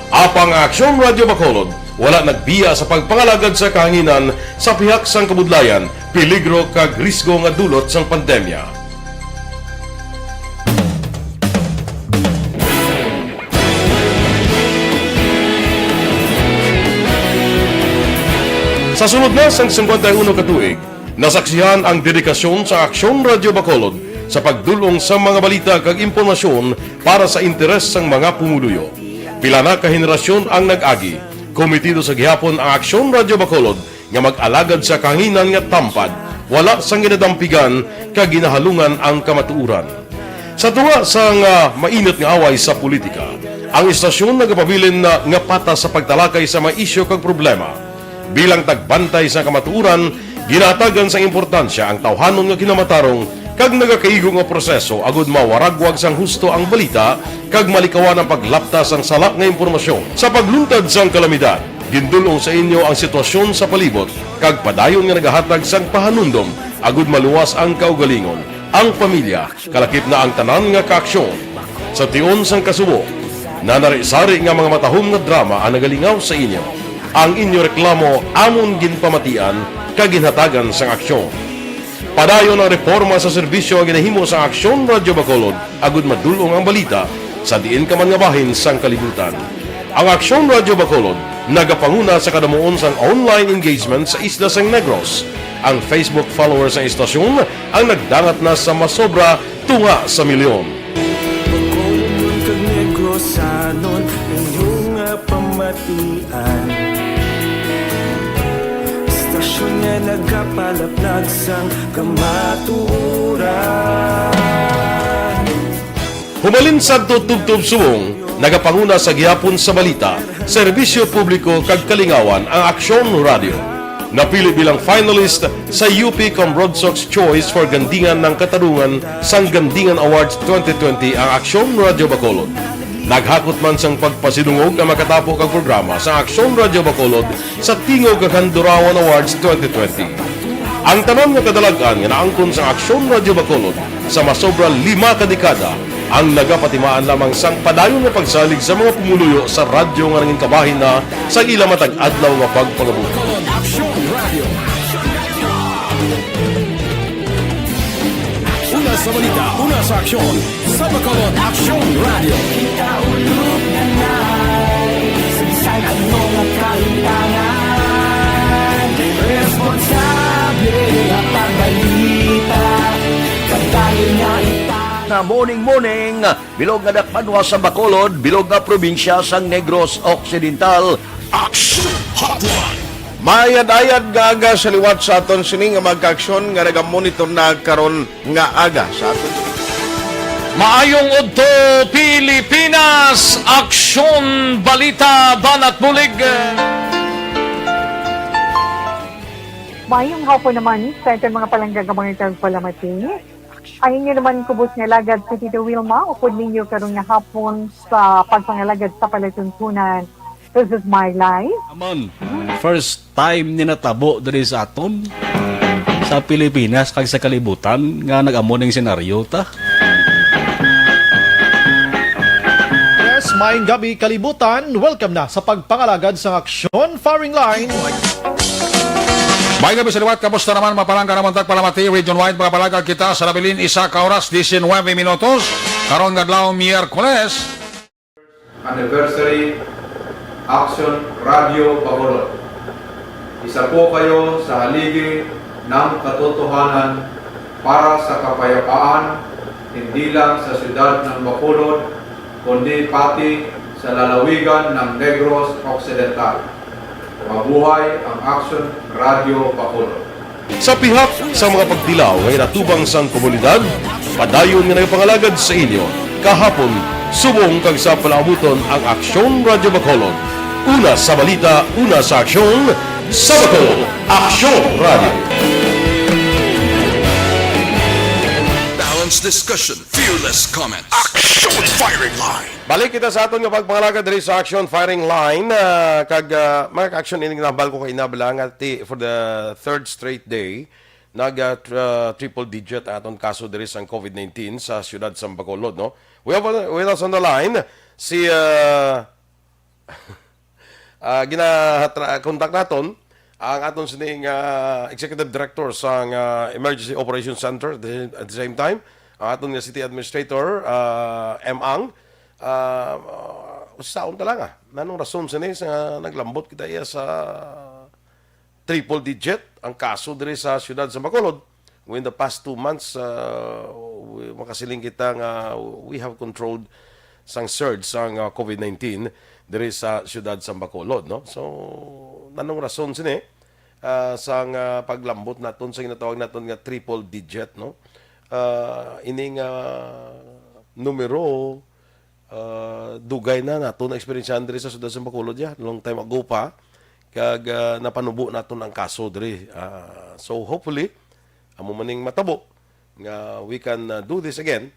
Apang ang Aksyon Radyo Bacolod wala nagbiya sa pagpangalagad sa kahanginan sa pihak sang kabudlayan, peligro kag risgo nga dulot sang pandemya. Sa sulod na sang singkwenta y uno ka tuig, nasaksihan ang dedikasyon sa Aksyon Radyo Bacolod sa pagdul-ong sa mga balita kag impormasyon para sa interes sang mga pumuluyo. Pila na ka henerasyon ang nag-agi. Komitido sa gihapon ang Aksyon Radyo Bacolod nga mag-alagad sa kahanginan nga tampad, wala sang ginadampigan kag ginahalungan ang kamatuoran. Sa tunga sang, ah, mainit nga away sa politika, ang istasyon nagapabilin na nga patas sa pagtalakay sa mga isyu kag problema. Bilang tagbantay sa kamatuoran, ginahatagan sang importansya ang tawhanon nga kinamatarong kag nagakaigo nga proseso agud mawaragwag sang husto ang balita kag malikawan ang paglapta sang sala nga impormasyon. Sa pagluntad sang kalamidad, gindul-ong sa inyo ang sitwasyon sa palibot kag padayon nga nagahatag sang pahanumdom agud maluwas ang kaugalingon, ang pamilya, kalakip na ang tanan nga kaaksyon. Sa tion sang kasubo, nanari-sari nga mga matahom nga drama ang nagalingaw sa inyo. Ang inyo reklamo amon ginpamatian kag ginhatagan sang aksyon. Padayon ang reporma sa serbisyo nga ginahimo sang Aksyon Radyo Bacolod agud madul-ong ang balita sa diin ka man nga bahin sang kalibutan. Ang Aksyon Radyo Bacolod nagapanguna sa kadamuon sang online engagement sa isla sang Negros. Ang Facebook followers sang istasyon ang nagdangat na sa masobra tunga sa milyon. Bacolodnon kag Negrosanon, inyo nga pamatian. Istasyon nga nagapalaplag sang kamatuoran. Humalin sadto tubtob subong, nagapanguna sa gihapon sa balita, serbisyo publiko kag kalingawan ang Aksyon Radio. Napili bilang finalist sa U P Cambronsox Choice for Gandingan ng Katarungan sang Gandingan Awards twenty twenty ang Aksyon Radio Bacolod. Naghakot man sang pagpasidungog ang makatapo kag programa sa Aksyon Radio Bacolod sa Tingog kag Handurawan Awards twenty twenty. Ang tanan nga kadalag-an nga naangkon sang Aksyon Radio Bacolod sa masobra lima ka dekada ang nagapatimaan lamang sang padayon nga pagsalig sa mga pumuluyo sa radyo nga nangin kabahin na sa ila matag adlaw nga pagpangabuhi. Bacolod Aksyon Radio. Una sa balita, una sa aksyon, sa Bacolod Aksyon Radio. Kita ulog na nai, sa bisan ano nga kalimtangan. Morning, morning, bilog nga dakbanwa sa Bacolod, bilog nga probinsya sang Negros Occidental. Action Hotline. Mayad-ayad nga aga sa liwat sa aton sini nga mga kaaksyon nga nagamonitor na karon nga aga sa aton. Maayong udto, Pilipinas! Aksyon Balita, Banat Bulig! Mayong hapon naman sa aton mga palangga nga mga tagpalamati. Ang inyo naman kubos nga alagad si Tito Wilma, upod ninyo karon nga hapon sa pagpangalagad sa palatuntunan. This is my life. Amon, first time ni natabo diri sa aton, sa Pilipinas kag sa kalibutan nga nag-amo ning senaryo ta. Yes, maayong gabi kalibutan. Welcome na sa pagpangalagad sang Aksyon Firing Line. May gabi sa liwat, kamusta naman, mapalangga naman tag palamati, region wide, mga palagag kita sa nabilin, isa ka oras, diecinuebe minutos, karon nga adlaw, Miyerkules. Anniversary, Action Radio Bacolod. Isa po kayo sa haligi ng katotohanan para sa kapayapaan, hindi lang sa siyudad ng Bacolod, kundi pati sa lalawigan ng Negros Occidental. Mabuhay ang Action Radio Bacolod. Sa pihak sa mga pagtilaw nga inatubang sang komunidad, padayon nga nagapangalagad sa inyo kahapon, subong kag sa palaabuton ang Aksyon Radyo Bacolod. Una sa balita, una sa aksyon, sa Bacolod, Aksyon Radyo. Balanced discussion, fearless comments. Action Firing Line. Balik kita sa aton nga pagpangalagad diri sa Action Firing Line, ah, kag, ah, mga ka-action, ining nahambal ko kay inabla nga ti-, for the third straight day, nag, ah, tr-, ah, triple digit ang aton kaso diri sang COVID nineteen sa siyudad sa Bacolod, no? We have, uh, with us on the line si, ah, ah, gina-, tra-, contact naton ang aton sining, ah, Executive Director sang, ah, Emergency Operations Center at the, at the same time, ang aton nga City Administrator, ah, M. Ang. Ah, ah, saon ta lang, ah. Nanong rason sini sa naglambot kita iya sa triple digit ang kaso diri sa siyudad sa Bacolod? Within the past two months, ah, we, makasiling kita nga we have controlled sang surge sang, ah, COVID nineteen diri sa siyudad sa Bacolod, no? So, nanong rason sini, ah, sang, ah, paglambot naton sa ginatawag naton nga triple digit, no? Ah, ining, ah, numero, ah, dugay na nato na-eksperyensyahan diri sa siyudad sa Bacolod, ya, long time ago pa, kag, ah, napanubo naton ang kaso diri. Ah, so, hopefully, amo man ning matabo nga we can, ah, do this again,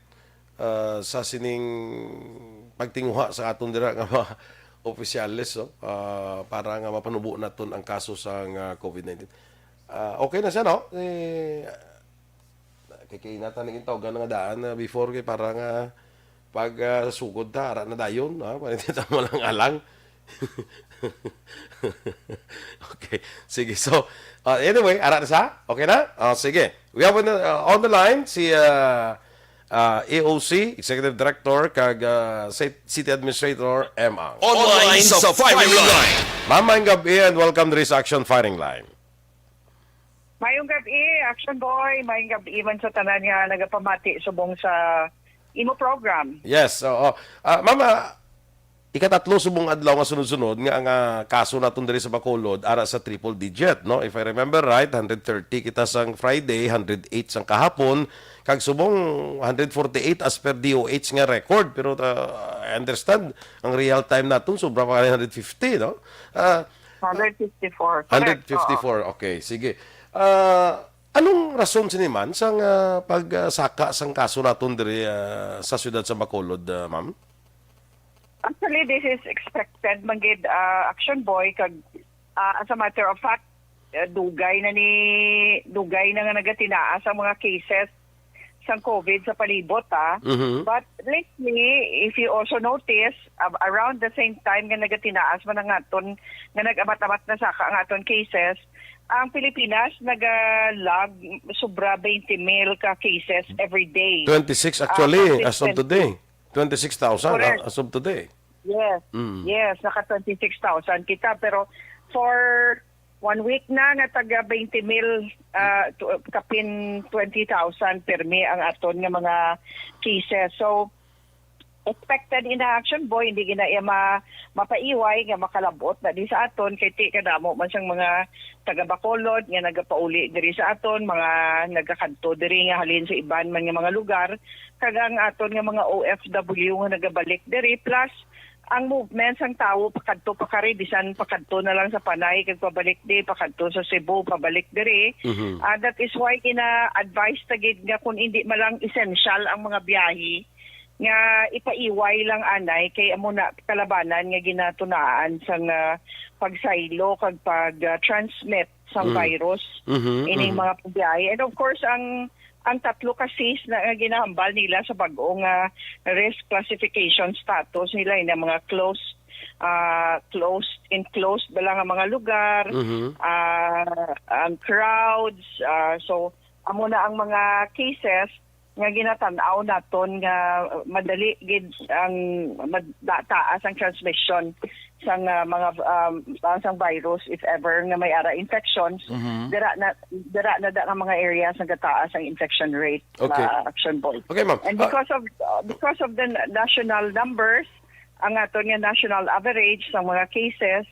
ah, sa sining pagtinguha sa aton dira nga mga opisyales, no? Ah, para nga mapanubo naton ang kaso sa nga COVID nineteen. Ah, okay na siya, no? Eh, kay, kay nata ning tawgan nga daan na before kay para nga pag, ah, sugod ta, ara na dayon, ha? Pwede ta mo lang alang. Okay. Sige. So, uh, anyway, ara na sa? Okay na? Oh, sige. We have on the, uh, on the line si, uh, uh, E O C, Executive Director, kag, uh, Ci-, City Administrator, M. Ang. Online sa Firing Line. Ma'am, maayong gabi and welcome diri sa Action Firing Line. Mayong gabi, Action Boy. Mayong gabi man sa tanan nga nagapamati subong sa imo program. Yes, oo. Ah, ma'am, ah, ikatatlo subong adlaw nga sunod-sunod nga ang, ah, kaso naton diri sa Bacolod ara sa triple digit, no? If I remember right, hundred thirty kita sang Friday, hundred eight sang kahapon, kag subong hundred forty-eight as per D O H nga record. Pero, ah, I understand, ang real time naton sobra pa ka hundred fifty, no? Ah, Hundred fifty-four. Correct, oo. Hundred fifty-four, okay, sige. Ah, anong rason sini man sang, ah, pag, ah, saka sang kaso naton diri, ah, sa siyudad sa Bacolod, ah, ma'am? Actually, this is expected man gid, ah, Action Boy, kag, ah, as a matter of fact, ah, dugay na ni, dugay na nga nagatinaas ang mga cases sang COVID sa palibot, ah. Mhm. But lately, if you also notice, ab-, around the same time nga nagatinaas man ang aton, nga nag-amat-amat na saka ang aton cases, ang Pilipinas naga-lag sobra twenty mil ka cases every day. Twenty-six Ah, actually, as of consistently. Today. Twenty-six thousand, ah, Correct. As of today. Yes. Mm. Yes, naka twenty-six thousand kita. Pero for One week na nga taga twenty mil, ah, tu- kapin twenty thousand pirmi ang aton nga mga cases. So, expected in action, boy, hindi gina iya ma, mapaiway nga makalabot na di sa aton, kay ti kadamo man sang mga taga Bacolod nga nagapauli diri sa aton, mga nagakadto diri nga halin sa iban man nga mga lugar, kag ang aton nga mga O F W nga nagabalik diri, plus ang movement sang tawo pakadto pa kari, bisan pakadto na lang sa Panay kag pabalik di, pakadto sa Cebu pabalik diri. Mhm. Ah, that is why gina-advise ta gid nga kung hindi man lang essential ang mga biyahe, nga ipaiway lang anay, kay amo na kalabanan nga ginatunaan sang, ah, pagsaylo kag pag, ah, transmit sang Mm. virus Mhm, ining mhm. mga pagbiyahe. And of course, ang ang tatlo ka Cs na nga ginahambal nila sa bag-o nga risk classification status nila, yung mga closed, ah, closed, enclosed ba lang ang mga lugar, Mhm. ah, ang crowds, ah, so amo na ang mga cases nga ginatan-aw naton nga madali gid ang mad- da- taas ang transmission sang, ah, mga, um, ah, sang virus, if ever nga may ara infections, Mhm. dira na dira na da nga mga areas nagataas ang infection rate, Okay. ah, Action Boy. Okay, ma'am. And Ah, because of uh, because of the na- national numbers, ang aton nga national average sang mga cases,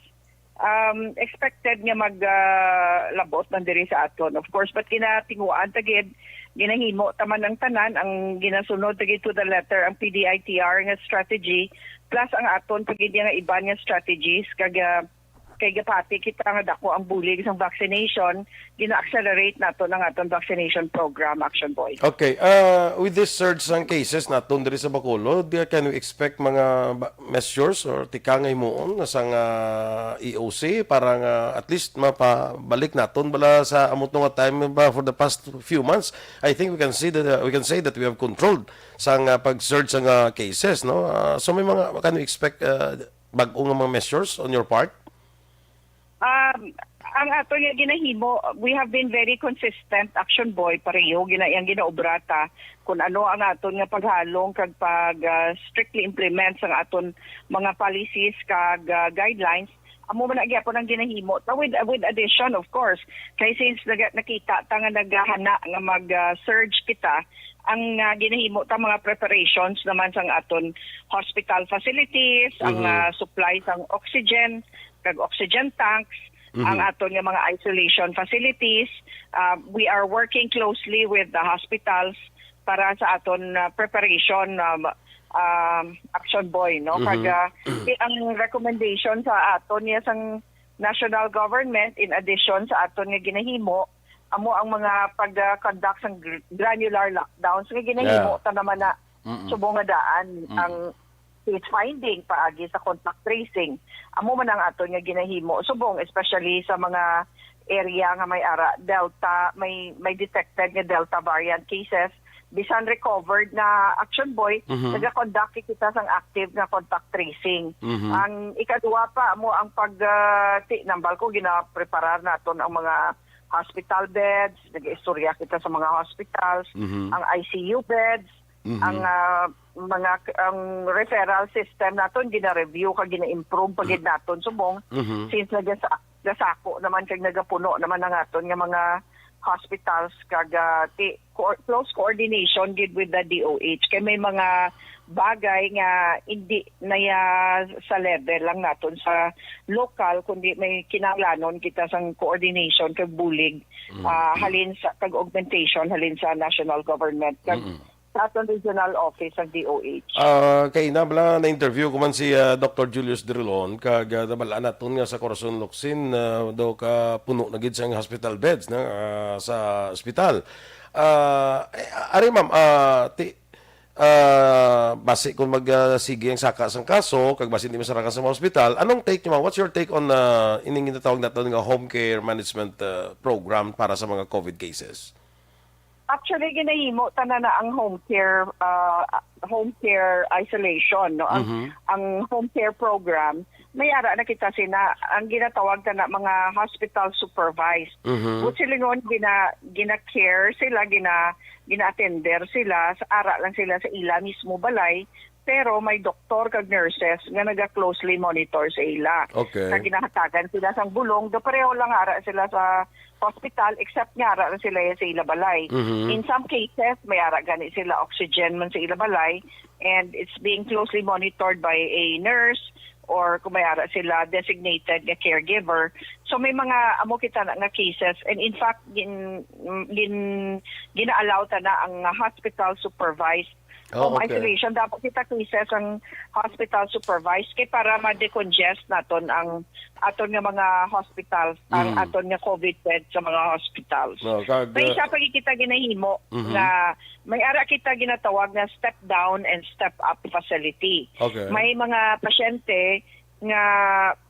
um, expected nga mag, ah, labot man diri sa aton. Of course, but ginatinguan ta gid, ginahimo ta man ang tanan, ang ginasunod ta gid to the letter ang P D I T R nga strategy, plus ang aton pa gid nga iban nga strategies, kag, ah, kay gapati kita nga dako ang bulig sang vaccination, gina-accelerate nato ang aton vaccination program, Action Boy. Okay, ah, with this surge sang cases naton diri sa Bacolod, uh, can we expect mga ba- measures or tikang nga himuon na sang, ah, E O C para nga at least mapabalik naton bala sa amo to nga time ba for the past few months? I think we can see that, uh, we can say that we have controlled sang, ah, pag-surge sang, ah, cases, no? Ah, so may mga, can we expect, ah, bag-o nga mga measures on your part? Um, ang ato nga ginahimo, we have been very consistent, Action Boy, pareho gina ang ginaobra ta kung ano ang aton nga paghalong kag pag, ah, strictly implement sang aton mga policies kag, ah, guidelines. Amo man na gyapon ang ginahimo ta with with addition, of course, kay since naga, nakita ta nga naghahana nga mag, ah, surge kita, ang, ah, ginahimo ta mga preparations naman sang aton hospital facilities, ang, Mhm. ah, supply sang oxygen, kag oxygen tanks, Mhm. ang aton nga mga isolation facilities. Uh, we are working closely with the hospitals para sa aton, uh, preparation, um, um, Action Boy, no? Mhm. Kag, uh, ang recommendation sa aton niya sang national government, in addition sa aton nga ginahimo, amo ang mga pag-conduct sang gr- granular lockdowns nga ginahimo Yeah. ta naman na Mm-mm. subong nga daan Mm-mm. ang case finding paagi sa contact tracing. Amo man ang aton nga ginahimo subong, especially sa mga area nga may ara Delta, may may detected nga Delta variant cases, bisan recovered na, Action Boy, Mhm. naga-conduct kita sang active nga contact tracing. Mhm. Ang ikaduha pa mo ang pag, ah, ti-, nambal ko, ginapreparar naton ang mga hospital beds, nag-istorya kita sa mga hospitals, Mhm. ang I C U beds, Mhm. ang, ah, mga ang referral system naton gina-review kag gina-improve pa gid naton subong Mhm. since nagasa-, gasako naman kag nagapuno naman ang aton nga mga hospitals kag, ah, ti-, co- close coordination gid with the D O H kay may mga bagay nga hindi na ya sa level lang naton sa lokal, kundi may kinahanglanon kita sang coordination kag bulig, Mm. ah, halin sa kag augmentation halin sa national government kag Mm. sa aton regional office sang D O H. Ah, kay na bala na-interview ko man si, ah, Doctor Julius Drilon, kag, ah, nabal-an naton nga sa Corazon Locsin, ah, daw ka puno na gid sang hospital beds na, ah, sa ospital. Ah, eh, ari, ma'am, ah, ti, ah, basi kung mag, ah, sige ang saka sang kaso, kag basi hindi masarakan sa mga ospital, anong take niyo, ma'am? What's your take on, ah, ining ginatawag naton nga home care management, ah, program para sa mga COVID cases? Actually, ginahimo ta na na ang home care, ah, home care isolation, no? Ang, Mhm. ang home care program, may ara na kita sina, ang ginatawag ta na mga hospital supervised. Mhm. But silingon, gina, gina-care sila, gina, gina-attender sila, sa ara lang sila sa ila mismo balay, Pero may doktor kag nurses nga naga-closely monitor sa ila. Okay. Kag ginahatagan sila sang bulong, do pareho lang ara sila sa hospital, except nga ara na sila sa ila balay. Mhm. In some cases, may ara gani sila oxygen man sa ila balay, and it's being closely monitored by a nurse or kung may ara sila designated nga caregiver. So may mga amo kita na nga cases, and in fact gin, gin gina-allow ta na ang hospital supervised Oh, home okay. isolation. Dapat kita cases ang hospital supervised kay para ma-decongest naton ang aton nga mga hospitals, ang Mm. aton nga covid bed sa mga hospitals. No, kag, May uh, isa pa gid kita ginahimo Mhm. nga may ara kita ginatawag nga step down and step up facility. Okay. May mga pasyente nga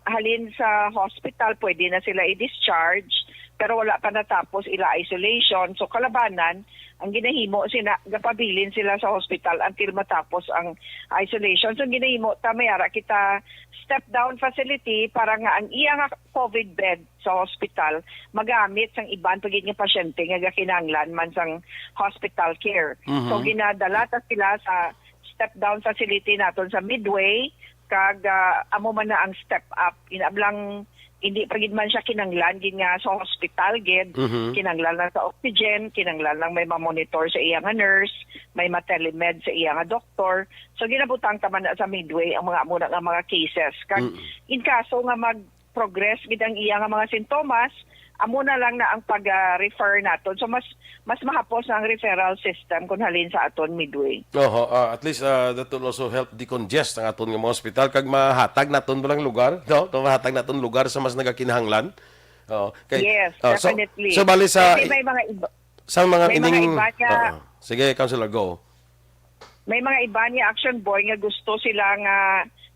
halin sa hospital, pwede na sila i-discharge, pero wala pa natapos ila isolation. So, kalabanan, ang ginahimo sina, gapabilin sila sa hospital until matapos ang isolation. So, ang ginahimo ta, may ara kita step down facility para nga ang iya nga covid bed sa hospital magamit sang iban pa gid nga pasyente nga gakinahanglan man sang hospital care. Mhm. So, ginadala ta sila sa step down facility naton sa Midway, kag, ah, amo man na ang step up. Inablang hindi pa gid man siya kinanglan gid nga sa hospital gid. Mhm. Kinanglan lang sa oxygen, kinanglan lang may mamonitor sa iya nga nurse, may matelemed sa iya nga doktor. So ginabutang ta man na sa Midway ang mga amo na nga mga cases. Kag Mm. in kaso nga mag-progress gid ang iya nga mga sintomas, amo na lang na ang pag-refer naton. So mas mas mahapos na ang referral system kung halin sa aton Midway. Oho, ah, at least, ah, that will also help decongest ang aton nga mga ospital kag mahatag naton ba lang lugar, no? Kung mahatag naton lugar sa mas nagakinahanglan. Oo. Kay, Yes, ah, so, definitely. so bali sa Kasi may mga iba, sa mga may mga ining iba nga Oo. Sige, Councilor, go. May mga iba nga action boy nga gusto sila nga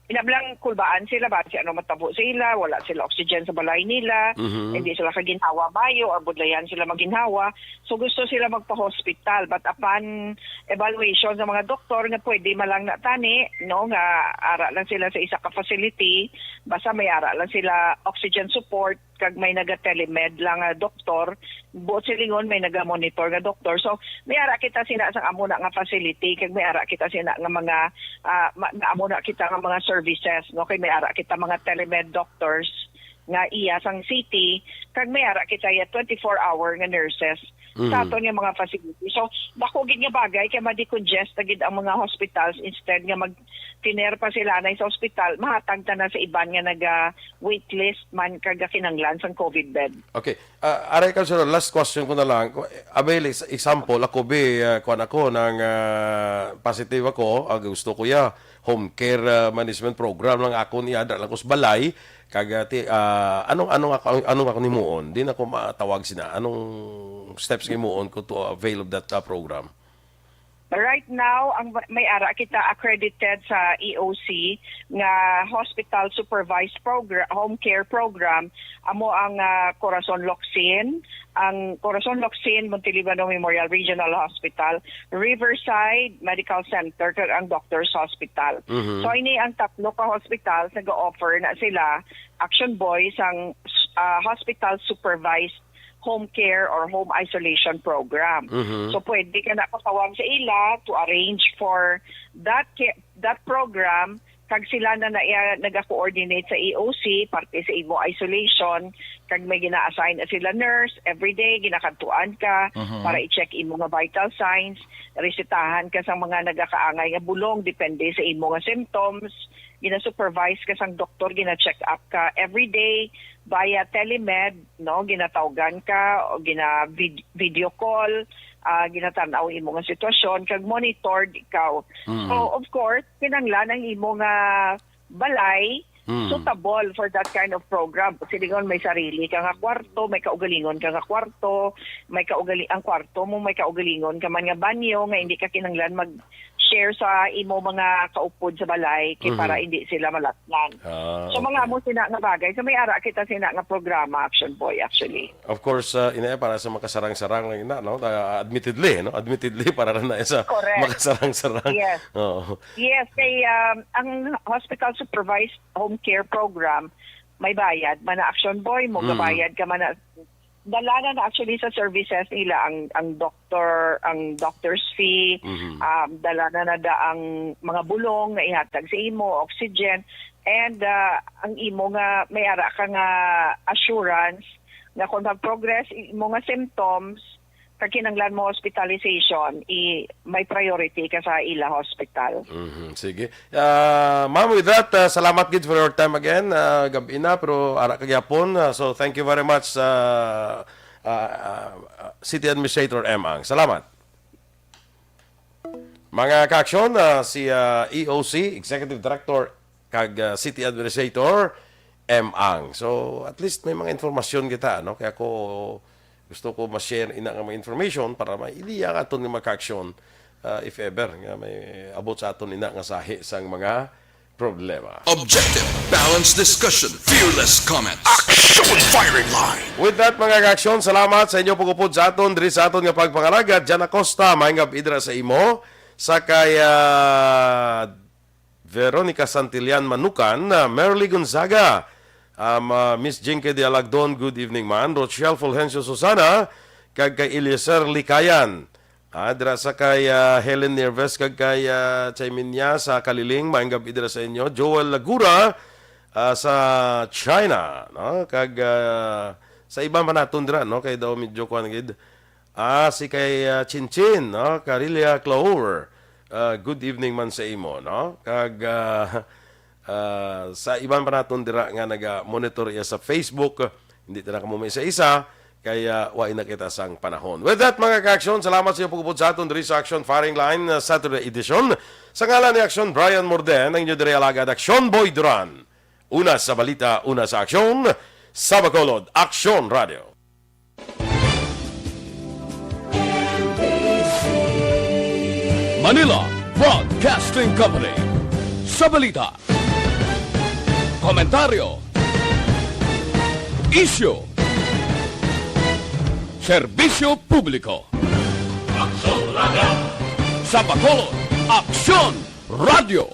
inablang kulbaan sila ba si ano matabo sa ila, wala sila oxygen sa balay nila, Mhm. hindi sila kaginhawa mayo or budlayan sila maginhawa. So gusto sila magpa-hospital, but upon evaluation sa mga doktor nga pwede man lang na tani, no, nga ara lang sila sa isa ka facility, basta may ara lang sila oxygen support kag may naga-telemed lang nga doktor, buot silingon may naga-monitor nga doktor. So may ara kita sina sa amo na nga facility kag may ara kita sina nga mga ah, ma- nga amo na kita nga mga services, no, kay may ara kita mga telemed doctors nga iya sang city, kag may ara kita ya twenty-four hour nga nurses Mhm. sa aton nga mga facility. So dako gid nga bagay kay ma-decongest na gid ang mga hospitals, instead nga mag-tiner pa sila na sa hospital, mahatag ta na sa iban nga naga waitlist man kag kinanglan sang covid bed. Okay. Ah, aray, Councilor, last question ko na lang. Avail, ex- example, ako, bi, ah, kuwan ako, nang, ah, positive ako, ah, gusto ko ya, home care, ah, management program lang ako niya, dala ko sa balay, kag, ah, ti, ah, anong, anong ako, anong ako nimuon? Di na ako matawag sina. Anong steps nga himuon ko to avail of that, ah, program? Right now, ang may ara kita accredited sa E O C nga hospital supervised program, home care program, amo ang, ah, Corazon Locsin, ang Corazon Locsin Montelibano Memorial Regional Hospital, Riverside Medical Center, kag ang Doctors Hospital. Mhm. So ini ang tatlo ka hospitals nag-offer na sila action boy sang, ah, hospital supervised home care or home isolation program. Mhm. So pwede ka na patawag sa ila to arrange for that ca- that program, kag sila na na iya naga-coordinate sa E O C parte sa imo isolation, kag may gina-assign na sila nurse every day, ginakadtuan ka Mhm. para i-check imo nga vital signs, resetahan ka sa mga nagakaangay nga bulong depende sa imo nga symptoms, gina-supervise ka sang doktor, gina-check up ka every day via telemed, no, ginatawgan ka o gina vid- video call, ah, ginatan-aw imo nga sitwasyon kag monitored ikaw. Mm. So of course, kinahanglan ang imo nga balay Mm. suitable for that kind of program. Silingon may sarili ka nga kwarto, may kaugalingon ka nga kwarto, may kaugali ang kwarto mo, may kaugalingon ka man nga banyo nga hindi ka kinahanglan mag share sa imo mga kaupod sa balay kay Mhm. para hindi sila malatnan. Ah, So mga okay. amo sina nga bagay. So may ara kita sina nga programa, Action Boy, actually. Of course, uh, ina para sa makasarang-sarang lang ina, no? Uh, admittedly, no? Admittedly para na sa Correct. makasarang-sarang. Yes. Oo. Yes, kay um, ang hospital supervised home care program may bayad man na, Action Boy, mo Mm. gabayad ka man na dala na na actually sa services nila ang, ang doctor, ang doctor's fee, Mhm. um, dala na na da ang mga bulong nga ihatag sa imo, oxygen, and, ah, ang imo nga may ara ka nga assurance nga kung mag-progress imo nga symptoms, kag kinahanglan mo hospitalization, i-, may priority ka sa ila hospital. Mhm, sige. Ah, ma'am, with that, ah, salamat gid for your time again. Ah, gab-i na, pero ara ka gyapon. Ah, so, thank you very much sa, ah, ah, City Administrator M. Ang. Salamat. Mga kaaksyon, ah, si, ah, E O C, Executive Director, kag, ah, City Administrator M. Ang. So, at least may mga informasyon kita, no? Kaya ko, gusto ko ma-share ina nga mga information para mailiya aton nga mga kaaksyon, ah, if ever nga may abot sa aton ina nga sahi sang mga problema. Objective, balanced discussion, fearless comments. Action Firing Line! With that, mga kaaksyon, salamat sa inyo pag-upod sa aton, diri sa aton nga pagpangalagad. Jan Acosta, maayong gab-i dira sa imo. Sa kay, ah, Veronica Santillan Manukan, ah, Merly Gonzaga, um, ah, Miss Jinky de Alagdon, good evening man. Rochelle Fulgencio Susana, kag kay Eliezer Likayan. Ah, dira sa kay, ah, Helen Nieves kag kay, ah, Chayminya sa Kaliling, maayong gab-i dira sa inyo. Joel Lagura, ah, sa China, no? Kag, ah, sa iban pa naton dira, no? Kay daw medyo kuwan gid. Ah, si kay, ah, Chinchin, no? Carilla Claur. Ah, good evening man sa imo, no? Kag, ah, ah, sa iban pa naton dira nga naga-monitor iya sa Facebook, hindi ta na kamo isa-isa, kay, ah, wa na kita sang panahon. With that, mga kaaksyon, salamat sa inyong pag-upod sa aton diri sa Action Firing Line, ah, Saturday edition. Sa ngalan ni Aksyon Brian Morden, ang inyo diri alagad, Aksyon Boy Duran. Una sa balita, una sa aksyon, sa Bacolod, Aksyon Radio. Manila Broadcasting Company. Sa balita, komentaryo, isyu, serbisyo publiko. Aksyon Radio. Sa Bacolod, Aksyon Radio.